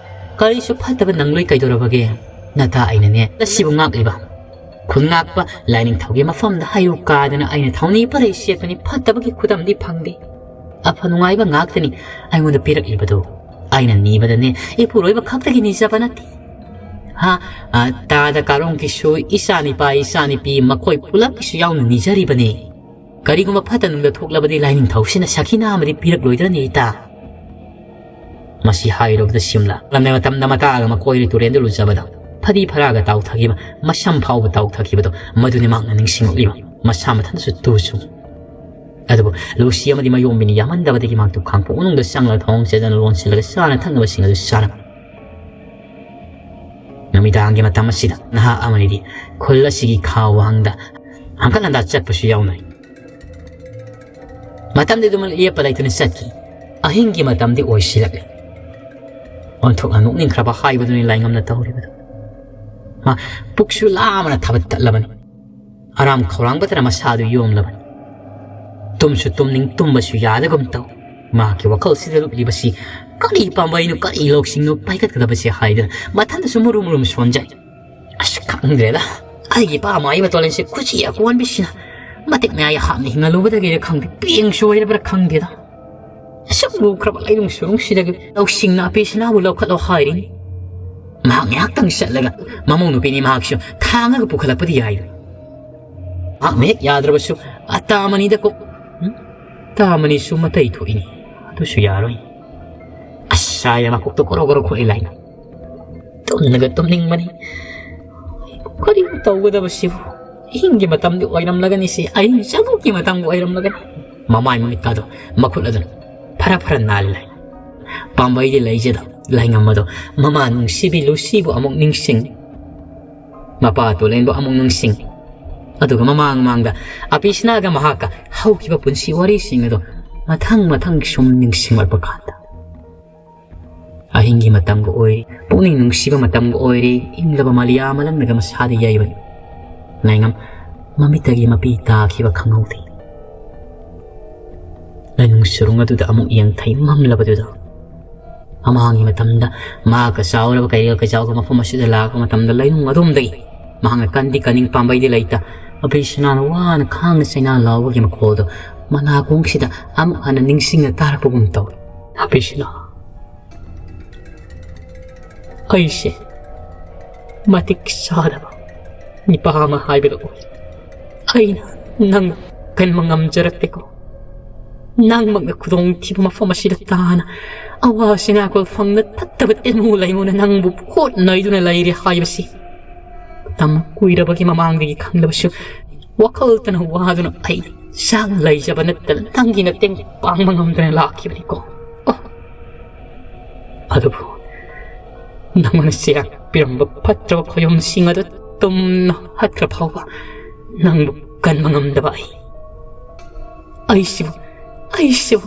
ꯀꯔꯤꯁꯨ ꯐꯠꯇꯕ ꯅꯪꯂꯣꯏ ꯀꯩꯗꯧꯔꯕꯒꯦ? ꯅꯇꯥ ꯑꯩꯅꯅꯦ, ꯑꯁꯤꯕꯨ ꯉꯥꯛꯂꯤꯕ꯫ ꯈꯨꯟ ꯉꯥꯛꯄ ꯂꯥꯏꯅꯤꯡꯊꯧꯒꯤ ꯃꯐꯝꯗ ꯍꯥꯏꯔꯨ ꯀꯥꯗꯅ ꯑꯩꯅ ꯊꯧꯅꯤ ꯐꯔꯩ ꯁꯦꯠꯄꯅꯤ, ꯐꯠꯇꯕꯒꯤ ꯈꯨꯗꯝꯗꯤ ꯐꯪꯗꯦ꯫ ꯑꯐ ꯅꯨꯡꯉꯥꯏꯕ ꯉꯥꯛꯇꯅꯤ ꯑꯩꯉꯣꯟꯗ ꯄꯤꯔꯛꯂꯤꯕꯗꯨ꯫ ꯑꯩꯅ ꯅꯤꯕꯗꯅꯦ, ꯏꯄꯨꯔꯣꯏꯕ ꯈꯛꯇꯒꯤ ꯅꯤꯖꯕ ꯅꯠꯇꯦ꯫ ꯍꯥ, ꯑ, ꯇꯥꯗ ꯀꯥꯔꯣꯡꯒꯤꯁꯨ ꯏꯆꯥ ꯅꯤꯄꯥ ꯏꯆꯥ ꯅꯨꯄꯤ ꯃꯈꯣꯏ ꯄꯨꯂꯞꯀꯤꯁꯨ ꯌꯥꯎꯅ ꯅꯤꯖꯔꯤꯕꯅꯤ꯫ ꯀꯔꯤꯒꯨꯝꯕ ꯐꯠꯇ ꯅꯨꯡꯗ ꯊꯣꯛꯂꯕꯗꯤ ꯂꯥꯏꯅꯤꯡꯊꯧꯁꯤꯅ ꯁꯈꯤꯅꯥ ꯑꯃꯗꯤ ꯄꯤꯔꯛꯂꯣꯏꯗ꯭ꯔꯅꯤ ꯏꯇꯥ? ꯃꯁꯤ ꯍꯥꯏꯔꯨꯕꯗ ꯁꯤꯝꯂꯥ ꯂꯝꯃꯦ ꯃꯇꯝꯗ ꯃꯇꯥꯒ ꯃꯈꯣꯏꯅ ꯇꯨꯔꯦꯟꯗ ꯂꯨꯖꯕꯗ ꯐꯗꯤ ꯐꯔꯥꯒ ꯇꯥꯎꯊꯈꯤꯕ, ꯃꯁꯝ ꯐꯥꯎꯕ ꯇꯥꯎꯊꯈꯤꯕꯗꯣ ꯃꯗꯨꯅꯤ ꯃꯍꯥꯛꯅ ꯅꯤꯡꯁꯤꯡꯂꯛꯂꯤꯕ꯫ ꯃꯁꯥ ꯃꯊꯟꯇꯁꯨ ꯇꯨ ꯆꯨꯡ꯫ ꯑꯗꯨꯕꯨ ꯂꯨꯁꯤ ꯑꯃꯗꯤ ꯃꯌꯣꯝꯕꯤꯅ ꯌꯥꯝꯃꯟꯗꯕꯗꯒꯤ ꯃꯍꯥꯛꯇꯨ ꯈꯥꯡꯄꯣꯛ ꯃꯅꯨꯡꯗ ꯆꯪꯂꯒ ꯊꯧꯑꯣꯡ ꯆꯦꯗꯅ ꯂꯣꯟꯁꯤꯜꯂꯒ ꯆꯥꯅ ꯊꯛꯅꯕꯁꯤꯡ ꯑꯗꯨ ꯆꯥꯔꯝꯃꯤ꯫ ꯅꯨꯃꯤꯗꯥꯡꯒꯤ ꯃꯇꯝ ꯑꯁꯤꯗ ꯅꯍꯥ ꯑꯃꯅꯤꯗꯤ ꯈꯨꯜ ꯑꯁꯤꯒꯤ ꯈꯥ ꯋꯥꯡꯗ ꯍꯪꯀꯠ ꯍꯟꯗꯥ ꯆꯠꯄꯁꯨ ꯌꯥꯎꯅꯩ꯫ ꯃꯇꯝꯗꯤ ꯑꯗꯨꯝ ꯂꯦꯞꯄ ꯂꯩꯇꯅ ꯆꯠꯈꯤ꯫ ꯑꯍꯤꯡꯒꯤ ꯃꯇꯝꯗꯤ ꯑꯣꯏꯁꯤꯜꯂꯛꯂꯦ꯫ ꯑꯣꯟꯊꯣꯛꯅ ꯅꯣꯛꯅꯤꯡꯈ꯭ꯔꯕ ꯍꯥꯏꯕꯗꯨꯅꯤ ꯂꯥꯏꯉꯝꯅ ꯇꯧꯔꯤꯕꯗꯨ꯫ ꯃꯥ ꯄꯨꯛꯁꯨ ꯂꯥꯝꯕꯅ ꯊꯕꯛ ꯇꯠꯂꯕꯅꯤ꯫ ꯑꯔꯥꯝ ꯈꯧꯔꯥꯡꯕꯗꯅ ꯃꯁꯥꯗꯨ ꯌꯣꯝꯂꯕꯅꯤ꯫ ꯇꯨꯝꯁꯨ ꯇꯨꯝꯅꯤꯡ, ꯇꯨꯝꯕꯁꯨ ꯌꯥꯗꯒꯨꯝ ꯇꯧ꯫ ꯃꯍꯥꯛꯀꯤ ꯋꯥꯈꯜꯁꯤꯗ ꯂꯨꯞꯂꯤꯕꯁꯤ ꯀꯔꯤ ꯄꯥꯝꯕꯩꯅꯣ, ꯀꯔꯤ ꯂꯧꯁꯤꯡꯅꯣ ꯄꯥꯏꯈꯠꯀꯗꯕꯁꯦ ꯍꯥꯏꯗꯅ ꯃꯊꯟꯇꯁꯨ ꯃꯨꯔꯨꯝ ꯃꯨꯔꯨꯝ ꯁꯣꯟꯖꯩ꯫ ꯑꯁ, ꯈꯪꯗ꯭ꯔꯦꯗ꯫ ꯑꯩꯒꯤ ꯄꯥꯝ ꯍꯥꯏꯕ ꯇꯣꯂꯦꯟꯁꯦ ꯈꯨꯠꯁꯤ ꯑꯀꯣꯟꯕꯤꯁꯤꯅ ꯃꯇꯤꯛ ꯃꯌꯥꯏ ꯍꯥꯞꯅ ꯍꯤꯡꯍꯜꯂꯨꯕꯗꯒꯤꯔ ꯈꯪꯗꯦ, ꯄꯦꯡꯁꯨ ꯑꯣꯏꯔꯕ꯭ꯔꯥ ꯈꯪꯗꯦꯗ꯫ ꯑꯁꯨꯛ ꯂꯨꯈ꯭ꯔꯕ ꯂꯩꯅꯨꯡ ꯁꯨꯔꯨꯡꯁꯤꯗꯒꯤ ꯂꯧꯁꯤꯡ ꯅꯥꯄꯤꯁꯤꯅꯕꯨ ꯂꯧꯈꯠꯂꯣ ꯍꯥꯏꯔꯤꯅꯤ꯫ ꯃꯍꯥꯛ ꯉꯥꯏꯍꯥꯛꯇꯪ ꯆꯠꯂꯒ ꯃꯃꯧ ꯅꯨꯄꯤꯅꯤ ꯃꯍꯥꯛꯁꯨ ꯊꯥꯡꯉꯒ ꯄꯨꯈꯠꯂꯛꯄꯗꯤ ꯌꯥꯏꯗꯅ꯫ ꯃꯍꯥꯛꯅ ꯍꯦꯛ ꯌꯥꯗ꯭ꯔꯕꯁꯨ ꯑꯇꯥꯃꯅꯤꯗ ꯀꯣꯛ, ꯎꯝ? ꯑꯇꯥꯃꯅꯤꯁꯨ ꯃꯇꯩ ꯊꯣꯛꯏꯅꯤ꯫ ꯑꯗꯨꯁꯨ ꯌꯥꯔꯣꯏ꯫ ꯑꯁ, ꯍꯥꯏꯔꯦ ꯃꯀꯣꯛꯇꯣ ꯀꯣꯔꯣ ꯀꯣꯔꯣ ꯈꯣꯛꯏ ꯂꯥꯏꯅ꯫ ꯇꯨꯝꯅꯒ ꯇꯨꯝꯅꯤꯡꯕꯅꯤ꯫ ꯀꯔꯤꯅꯣ ꯇꯧꯒꯗꯕꯁꯤꯕꯨ? ꯑꯍꯤꯡꯒꯤ ꯃꯇꯝꯗꯤ ꯑꯣꯏꯔꯝꯂꯒꯅꯤ ꯁꯤ, ꯑꯍꯤꯡ ꯆꯪꯕꯒꯤ ꯃꯇꯝꯕꯨ ꯑꯣꯏꯔꯝꯂꯒꯅꯤ꯫ ꯃꯃꯥꯏ ꯃꯃꯤꯠꯀꯥꯗꯣ ꯃꯈꯨꯠ ꯑꯗꯨꯅ ꯐꯔ ꯐꯔ ꯅꯥꯜꯂꯤ ꯂꯩ꯫ ꯄꯥꯝꯕꯩꯗꯤ ꯂꯩꯖꯗ ꯂꯩꯉꯝ ꯑꯗꯣ ꯃꯃꯥ ꯅꯨꯡꯁꯤꯕꯤ ꯂꯨꯁꯤꯕꯨ ꯑꯃꯨꯛ ꯅꯤꯡꯁꯤꯡ, ꯃꯄꯥ ꯇꯣꯂꯦꯟꯕꯨ ꯑꯃꯨꯛ ꯅꯤꯡꯁꯤꯡ, ꯑꯗꯨꯒ ꯃꯃꯥꯡ ꯃꯃꯥꯡꯗ ꯑꯄꯤꯁꯅꯥꯒ ꯃꯍꯥꯛꯀ ꯍꯧꯈꯤꯕ ꯄꯨꯟꯁꯤ ꯋꯥꯔꯤꯁꯤꯡ ꯑꯗꯣ ꯃꯊꯪ ꯃꯊꯪ ꯁꯨꯝ ꯅꯤꯡꯁꯤꯡꯂꯛꯄ ꯀꯥꯟꯗ, ꯑꯍꯤꯡꯒꯤ ꯃꯇꯝꯒ ꯑꯣꯏꯔꯤ, ꯄꯨꯛꯅꯤꯡ ꯅꯨꯡꯁꯤꯕ ꯃꯇꯝꯒ ꯑꯣꯏꯔꯤ, ꯏꯪꯂꯕ ꯃꯂꯤꯌꯥ ꯃꯂꯪꯅꯒ ꯃꯁꯥꯗ ꯌꯩꯕꯅꯤ꯫ ꯂꯩꯉꯝ ꯃꯃꯤꯠꯇꯒꯤ ꯃꯄꯤ ꯇꯥꯈꯤꯕ ꯈꯪꯍꯧꯗꯦ꯫ ꯂꯩꯅꯨꯡ ꯁꯨꯔꯨꯡ ꯑꯗꯨꯗ ꯑꯃꯨꯛ ꯌꯦꯡꯊꯩ ꯃꯝꯂꯕꯗꯨꯗ꯫ ꯃꯃꯥꯡꯒꯤ ꯃꯇꯝꯗ ꯃꯍꯥꯛꯀ ꯆꯥꯎꯔꯕ ꯀꯩꯔꯦꯜ ꯀꯩꯆꯥꯎꯒ ꯃꯐꯝ ꯑꯁꯤꯗ ꯂꯥꯛꯄ ꯃꯇꯝꯗ ꯂꯩꯅꯨꯡ ꯑꯗꯣꯝꯗꯒꯤ ꯃꯍꯥꯛꯅ ꯀꯟꯗꯤ ꯀꯟꯅꯤꯡ ꯄꯥꯝꯕꯩꯗꯤ ꯂꯩꯇ, ꯑꯄꯤꯁꯅꯥꯅ ꯋꯥꯅ ꯈꯥꯡꯅ ꯆꯩꯅꯥ ꯂꯥꯎꯕꯒꯤ ꯃꯈꯣꯜꯗꯣ ꯃꯅꯥꯀꯣꯡꯁꯤꯗ ꯑꯃꯨꯛ ꯍꯟꯅ ꯅꯤꯡꯁꯤꯡꯅ ꯇꯥꯔꯛꯄꯒꯨꯝ ꯇꯧꯏ꯫ ꯑꯄꯤꯁꯅꯥ, ꯑꯩꯁꯦ ꯃꯇꯤꯛ ꯆꯥꯗꯕ ꯅꯨꯄꯥ ꯑꯃ ꯍꯥꯏꯕꯗꯣ ꯑꯣꯏ꯫ ꯑꯩꯅ ꯅꯪ ꯀꯟꯕ ꯉꯝꯖꯔꯛꯇꯦꯀꯣ꯫ ꯅꯪꯃꯛꯅ ꯈꯨꯗꯣꯡꯊꯤꯕ ꯃꯐꯝ ꯑꯁꯤꯗ ꯇꯥꯅ ꯑꯋꯥ ꯁꯤꯅꯥꯀꯣꯜ ꯐꯪꯅ ꯇꯠꯇꯕ ꯇꯦꯅꯨ ꯂꯩꯉꯨꯅ ꯅꯪꯕꯨ ꯍꯣꯠꯅꯗꯨꯅ ꯂꯩꯔꯦ ꯍꯥꯏꯕꯁꯤ ꯃꯇꯝ ꯀꯨꯏꯔꯕꯒꯤ ꯃꯃꯥꯡꯗꯒꯤ ꯈꯪꯂꯕꯁꯨ, ꯋꯥꯈꯜꯇꯅ ꯋꯥꯗꯨꯅ ꯑꯩ ꯆꯥꯛ ꯂꯩꯖꯕ ꯅꯠꯇꯅ ꯅꯪꯒꯤ ꯃꯇꯦꯡ ꯄꯥꯡꯕ ꯉꯝꯗꯅ ꯂꯥꯛꯈꯤꯕꯅꯤꯀꯣ꯫ ꯑꯣ, ꯑꯗꯨꯕꯨ ꯅꯪꯅ ꯆꯩꯔꯥꯛ ꯄꯤꯔꯝꯕ ꯐꯠꯇ꯭ꯔꯕ ꯈꯣꯌꯨꯝꯁꯤꯡ ꯑꯗꯨ ꯇꯨꯝꯅ ꯍꯠꯈ꯭ꯔ ꯐꯥꯎꯕ ꯅꯪꯕꯨ ꯀꯟꯕ ꯉꯝꯗꯕ ꯑꯩ, ꯑꯩꯁꯤꯕꯨ, ꯑꯩꯁꯤꯕꯨ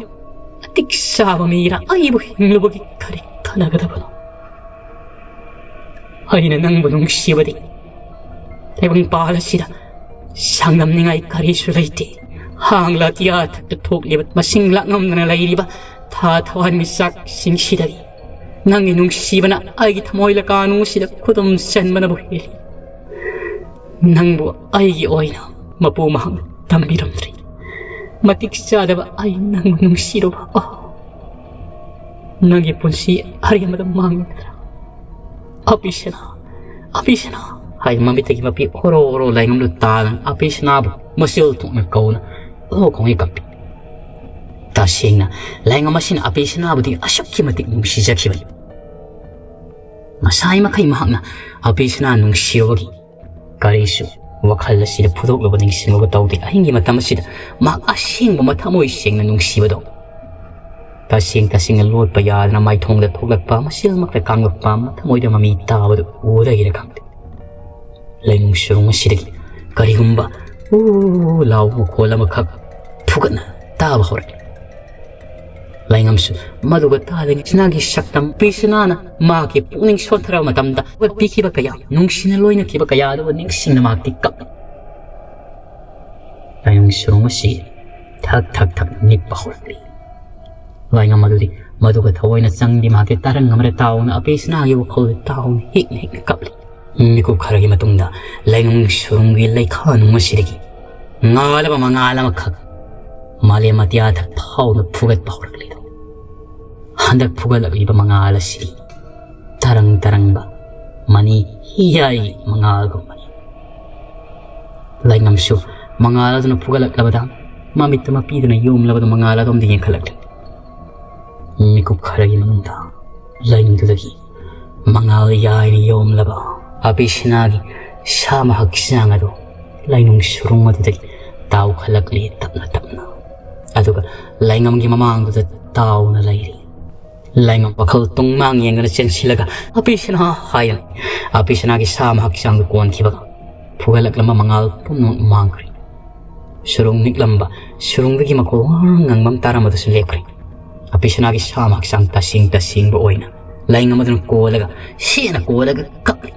ꯃꯇꯤꯛ ꯆꯥꯕ ꯃꯤꯔ? ꯑꯩꯕꯨ ꯍꯤꯡꯂꯨꯕꯒꯤ ꯀꯔꯤ ꯀꯥꯟꯅꯒꯗꯕꯅꯣ? ꯑꯩꯅ ꯅꯪꯕꯨ ꯅꯨꯡꯁꯤꯕꯗꯤ ꯇꯥꯏꯕꯪꯄꯥꯜ ꯑꯁꯤꯗ ꯁꯥꯡꯗꯝꯅꯤꯡꯉꯥꯏ ꯀꯔꯤꯁꯨ ꯂꯩꯇꯦ꯫ ꯍꯥꯡꯂ ꯑꯇꯤꯌꯥ ꯊꯛꯇ ꯊꯣꯛꯂꯤꯕ ꯃꯁꯤꯡ ꯂꯥꯛꯉꯝꯗꯅ ꯂꯩꯔꯤꯕ ꯊꯥ ꯊꯋꯥꯟꯃꯤꯆꯥꯛꯁꯤꯡꯁꯤꯗꯒꯤ ꯅꯪꯒꯤ ꯅꯨꯡꯁꯤꯕꯅ ꯑꯩꯒꯤ ꯊꯃꯣꯏ ꯂꯀꯥꯅꯨꯁꯤꯗ ꯈꯨꯗꯨꯝ ꯆꯟꯕꯅꯕꯨ ꯍꯦꯜꯂꯤ꯫ ꯅꯪꯕꯨ ꯑꯩꯒꯤ ꯑꯣꯏꯅ ꯃꯄꯨ ꯃꯍꯥꯛꯅ ꯇꯝꯕꯤꯔꯝꯗ꯭ꯔꯤ꯫ ꯃꯇꯤꯛ ꯆꯥꯗꯕ ꯑꯩ ꯅꯪꯕꯨ ꯅꯨꯡꯁꯤꯔꯨꯕ, ꯑꯣ, ꯅꯪꯒꯤ ꯄꯨꯟꯁꯤ ꯑꯔꯦꯝꯕꯗ ꯃꯥꯡꯂꯒꯗ꯭ꯔꯥ? ꯑꯄꯤꯁꯅꯥ, ꯑꯄꯤꯁꯅꯥ ꯍꯥꯏ ꯃꯃꯤꯠꯇꯒꯤ ꯃꯄꯤ ꯑꯣꯔꯣ ꯑꯣꯔꯣ ꯂꯥꯏꯉꯝꯗꯨ ꯇꯥꯗꯅ ꯑꯄꯤꯁꯅꯥꯕꯨ ꯃꯆꯤꯜ ꯊꯣꯛꯅ ꯀꯧꯅ ꯑꯣ ꯈꯣꯡꯉꯩ ꯀꯞꯄꯤ꯫ ꯇꯁꯦꯡꯅ ꯂꯥꯏꯉꯝ ꯑꯁꯤꯅ ꯑꯄꯤꯁꯅꯥꯕꯨꯗꯤ ꯑꯁꯨꯛꯀꯤ ꯃꯇꯤꯛ ꯅꯨꯡꯁꯤꯖꯈꯤꯕꯅꯤ꯫ ꯉꯁꯥꯏ ꯃꯈꯩ ꯃꯍꯥꯛꯅ ꯑꯄꯤꯁꯅꯥ ꯅꯨꯡꯁꯤꯔꯨꯕꯒꯤ ꯀꯔꯤꯁꯨ ꯋꯥꯈꯜ ꯑꯁꯤꯗ ꯐꯨꯗꯣꯛꯂꯨꯕ ꯅꯤꯡꯁꯤꯡꯂꯨꯕ ꯇꯧꯗꯦ꯫ ꯑꯍꯤꯡꯒꯤ ꯃꯇꯝ ꯑꯁꯤꯗ ꯃꯍꯥꯛ ꯑꯁꯦꯡꯕ ꯃꯊꯃꯣꯏ ꯁꯦꯡꯅ ꯅꯨꯡꯁꯤꯕꯗꯣ ꯇꯁꯦꯡ ꯇꯁꯦꯡꯅ ꯂꯣꯠꯄ ꯌꯥꯗꯅ ꯃꯥꯏꯊꯣꯡꯗ ꯊꯣꯛꯂꯛꯄ, ꯃꯁꯦꯜꯃꯛꯇ ꯀꯥꯡꯂꯛꯄ ꯃꯊꯃꯣꯏꯗ ꯃꯃꯤ ꯇꯥꯕꯗꯨ ꯎꯕꯗꯒꯤꯔ ꯈꯪꯗꯦ, ꯂꯩꯅꯨꯡ ꯁꯨꯔꯨꯡ ꯑꯁꯤꯗꯒꯤ ꯀꯔꯤꯒꯨꯝꯕ "ꯎ" ꯂꯥꯎꯕ ꯃꯈꯣꯜ ꯑꯃꯈꯛ ꯐꯨꯒꯠꯅ ꯇꯥꯕ ꯍꯧꯔꯛꯂꯤ꯫ ꯂꯩꯉꯝꯁꯨ ꯃꯗꯨꯒ ꯇꯥꯗ꯭ꯔꯤꯉꯩ ꯁꯤꯅꯥꯒꯤ ꯁꯛꯇꯝ, ꯄꯤꯁꯅꯥꯅ ꯃꯍꯥꯛꯀꯤ ꯄꯨꯛꯅꯤꯡ ꯁꯣꯟꯊꯔꯕ ꯃꯇꯝꯗ ꯄꯤꯈꯤꯕ ꯀꯌꯥ, ꯅꯨꯡꯁꯤꯅ ꯂꯣꯏꯅꯈꯤꯕ ꯀꯌꯥ ꯑꯗꯨꯕꯨ ꯅꯤꯡꯁꯤꯡꯅ ꯃꯍꯥꯛꯇꯤ ꯀꯞꯄꯤ꯫ ꯂꯩꯅꯨꯡ ꯁꯨꯔꯨꯡ ꯑꯁꯤ ꯊꯛ ꯊꯛ ꯊꯛ ꯅꯤꯛꯄ ꯍꯧꯔꯛꯂꯤ꯫ ꯂꯩꯉꯝ ꯑꯗꯨꯗꯤ ꯃꯗꯨꯒ ꯊꯑꯣꯏꯅ ꯆꯪꯗꯦ꯫ ꯃꯍꯥꯛꯀꯤ ꯇꯔꯪ ꯑꯃꯗ ꯇꯥꯎꯅ ꯑꯄꯤꯁꯅꯥꯒꯤ ꯋꯥꯈꯜꯗ ꯇꯥꯎꯅ ꯍꯤꯛꯅ ꯍꯤꯛꯅ ꯀꯞꯂꯤ꯫ ꯃꯤꯀꯨꯞ ꯈꯔꯒꯤ ꯃꯇꯨꯡꯗ ꯂꯩꯅꯨꯡ ꯁꯨꯔꯨꯡꯒꯤ ꯂꯩꯈꯥ ꯅꯨꯡ ꯑꯁꯤꯗꯒꯤ ꯉꯥꯜꯂꯕ ꯃꯉꯥꯜ ꯑꯃꯈꯛ ꯃꯥꯂꯦꯝ ꯑꯇꯤꯌꯥꯗ ꯐꯥꯎꯅ ꯐꯨꯒꯠꯄ ꯍꯧꯔꯛꯂꯤ꯫ ꯍꯟꯗꯛ ꯐꯨꯒꯠꯂꯛꯂꯤꯕ ꯃꯉꯥꯜ ꯑꯁꯤꯗꯤ ꯇꯔꯪ ꯇꯔꯪꯕ ꯃꯅꯤ ꯍꯤꯌꯥꯏꯒꯤ ꯃꯉꯥꯜꯒꯨꯝꯕꯅꯤ꯫ ꯂꯩꯉꯝꯁꯨ ꯃꯉꯥꯜ ꯑꯗꯨꯅ ꯐꯨꯒꯠꯂꯛꯂꯕꯗ ꯃꯃꯤꯠꯇꯨ ꯃꯄꯤꯗꯨꯅ ꯌꯣꯝꯂꯕꯗ ꯃꯉꯥꯜ ꯑꯗꯣꯝꯗ ꯌꯦꯡꯈꯠꯂꯛꯂꯤ꯫ ꯃꯤꯀꯨꯞ ꯈꯔꯒꯤ ꯃꯅꯨꯡꯗ ꯂꯩꯅꯨꯡꯗꯨꯗꯒꯤ ꯃꯉꯥꯜ ꯌꯥꯏꯅ ꯌꯣꯝꯂꯕ ꯑꯕꯤꯁꯤꯅꯥꯒꯤ ꯁꯥꯃ ꯍꯛꯆꯥꯡ ꯑꯗꯨ ꯂꯩꯅꯨꯡ ꯁꯨꯔꯨꯡ ꯑꯗꯨꯗꯒꯤ ꯇꯥꯎꯈꯠꯂꯛꯂꯤ ꯇꯞꯅ ꯇꯞꯅ꯫ ꯑꯗꯨꯒ ꯂꯩꯉꯝꯒꯤ ꯃꯃꯥꯡꯗꯨꯗ ꯇꯥꯎꯅ ꯂꯩꯔꯤ꯫ ꯂꯩꯉꯝ ꯋꯥꯈꯜ ꯇꯨꯡꯃꯥꯡ ꯌꯦꯡꯗꯅ ꯆꯦꯟꯁꯤꯜꯂꯒ "ꯑꯕꯤꯁꯤꯅꯥ" ꯍꯥꯏꯔꯝꯃꯤ꯫ ꯑꯕꯤꯁꯤꯅꯥꯒꯤ ꯁꯥꯃ ꯍꯛꯆꯥꯡꯗꯨ ꯀꯣꯟꯈꯤꯕꯒ ꯐꯨꯒꯠꯂꯛꯂꯝꯕ ꯃꯉꯥꯜ ꯄꯨꯝꯅꯃꯛ ꯃꯥꯡꯈ꯭ꯔꯦ꯫ ꯁꯨꯔꯨꯡ ꯅꯤꯛꯂꯝꯕ, ꯁꯨꯔꯨꯡꯗꯒꯤ ꯃꯈꯣꯜ ꯋꯥ ꯉꯪꯕ ꯑꯃ ꯇꯥꯔꯝꯕꯗꯨꯁꯨ ꯂꯦꯞꯈ꯭ꯔꯦ꯫ ꯑꯕꯤꯁꯤꯅꯥꯒꯤ ꯁꯥꯃ ꯍꯛꯆꯥꯡ ꯇꯁꯦꯡ ꯇꯁꯦꯡꯕ ꯑꯣꯏꯅ ꯂꯩꯉꯝ ꯑꯗꯨꯅ ꯀꯣꯜꯂꯒ, ꯁꯦꯅ ꯀꯣꯜꯂꯒ ꯀꯞꯂꯤ꯫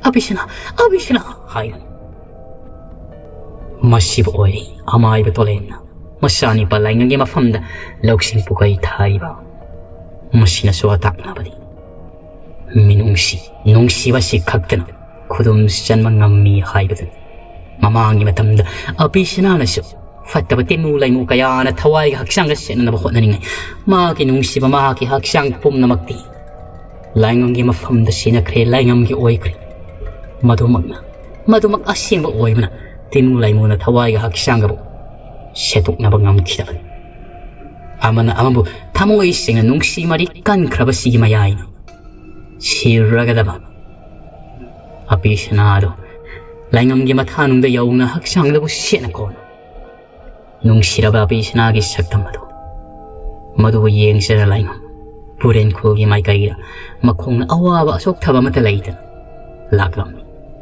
"ꯑꯕꯤꯁꯤꯅꯥ, ꯑꯕꯤꯁꯤꯅꯥ" ꯍꯥꯏꯅ꯫ ꯃꯁꯤꯕꯨ ꯑꯣꯏꯔꯦ ꯑꯃꯥꯏꯕ ꯇꯣꯂꯦꯟꯅ ꯃꯆꯥꯅꯤꯄꯥ ꯂꯥꯏꯉꯝꯒꯤ ꯃꯐꯝꯗ ꯂꯧꯁꯤꯡ ꯄꯨꯀꯩ ꯊꯥꯔꯤꯕ꯫ ꯃꯁꯤꯅꯁꯨ ꯑꯇꯥꯛꯅꯕꯅꯤ꯫ ꯃꯤꯅꯨꯡꯁꯤ, ꯅꯨꯡꯁꯤꯕꯁꯤ ꯈꯛꯇꯅ ꯈꯨꯗꯨꯝ ꯆꯟꯕ ꯉꯝꯃꯤ ꯍꯥꯏꯕꯗꯨꯅꯤ꯫ ꯃꯃꯥꯡꯒꯤ ꯃꯇꯝꯗ ꯑꯕꯤꯁꯤꯅꯥꯅꯁꯨ ꯐꯠꯇꯕ ꯇꯤꯟꯃꯨ ꯂꯩꯃꯨ ꯀꯌꯥꯅ ꯊꯋꯥꯏꯒ ꯍꯛꯆꯥꯡꯒ ꯁꯦꯠꯅꯅꯕ ꯍꯣꯠꯅꯔꯤꯉꯩ, ꯃꯍꯥꯛꯀꯤ ꯅꯨꯡꯁꯤꯕ, ꯃꯍꯥꯛꯀꯤ ꯍꯛꯆꯥꯡ ꯄꯨꯝꯅꯃꯛꯇꯤ ꯂꯥꯏꯉꯝꯒꯤ ꯃꯐꯝꯗ ꯁꯤꯟꯅꯈ꯭ꯔꯦ, ꯂꯥꯏꯉꯝꯒꯤ ꯑꯣꯏꯈ꯭ꯔꯦ꯫ ꯃꯗꯨꯃꯛꯅ, ꯃꯗꯨꯃꯛ ꯑꯁꯦꯡꯕ ꯑꯣꯏꯕꯅ ꯇꯤꯟꯃꯨ ꯂꯩꯃꯨꯅ ꯊꯋꯥꯏꯒ ꯍꯛꯆꯥꯡꯒꯕꯨ ꯁꯦꯠꯇꯣꯛꯅꯕ ꯉꯝꯈꯤꯗꯕꯅꯤ꯫ ꯑꯃꯅ ꯑꯃꯕꯨ ꯊꯃꯣꯏ ꯁꯦꯡꯅ ꯅꯨꯡꯁꯤ ꯃꯔꯤ ꯀꯟꯈ꯭ꯔꯕꯁꯤꯒꯤ ꯃꯌꯥꯏꯅ ꯁꯤꯔꯒꯗꯕ ꯑꯄꯤꯁꯅꯥꯗꯣ ꯂꯥꯏꯉꯝꯒꯤ ꯃꯊꯥꯅꯨꯡꯗ ꯌꯧꯅ ꯍꯛꯆꯥꯡꯗꯕꯨ ꯁꯦꯠꯅ ꯀꯣꯟꯅ ꯅꯨꯡꯁꯤꯔꯕ ꯑꯕꯦꯁꯅꯥꯒꯤ ꯁꯛꯇꯝ ꯑꯗꯨ, ꯃꯗꯨꯕꯨ ꯌꯦꯡꯖꯔ ꯂꯥꯏꯉꯝ ꯄꯨꯔꯦꯟꯈꯣꯜꯒꯤ ꯃꯥꯏꯀꯩꯗ ꯃꯈꯣꯡꯅ ꯑꯋꯥꯕ ꯑꯁꯣꯛꯊꯕ ꯑꯃꯠꯇ ꯂꯩꯇꯅ ꯂꯥꯛꯂꯝꯃꯤ꯫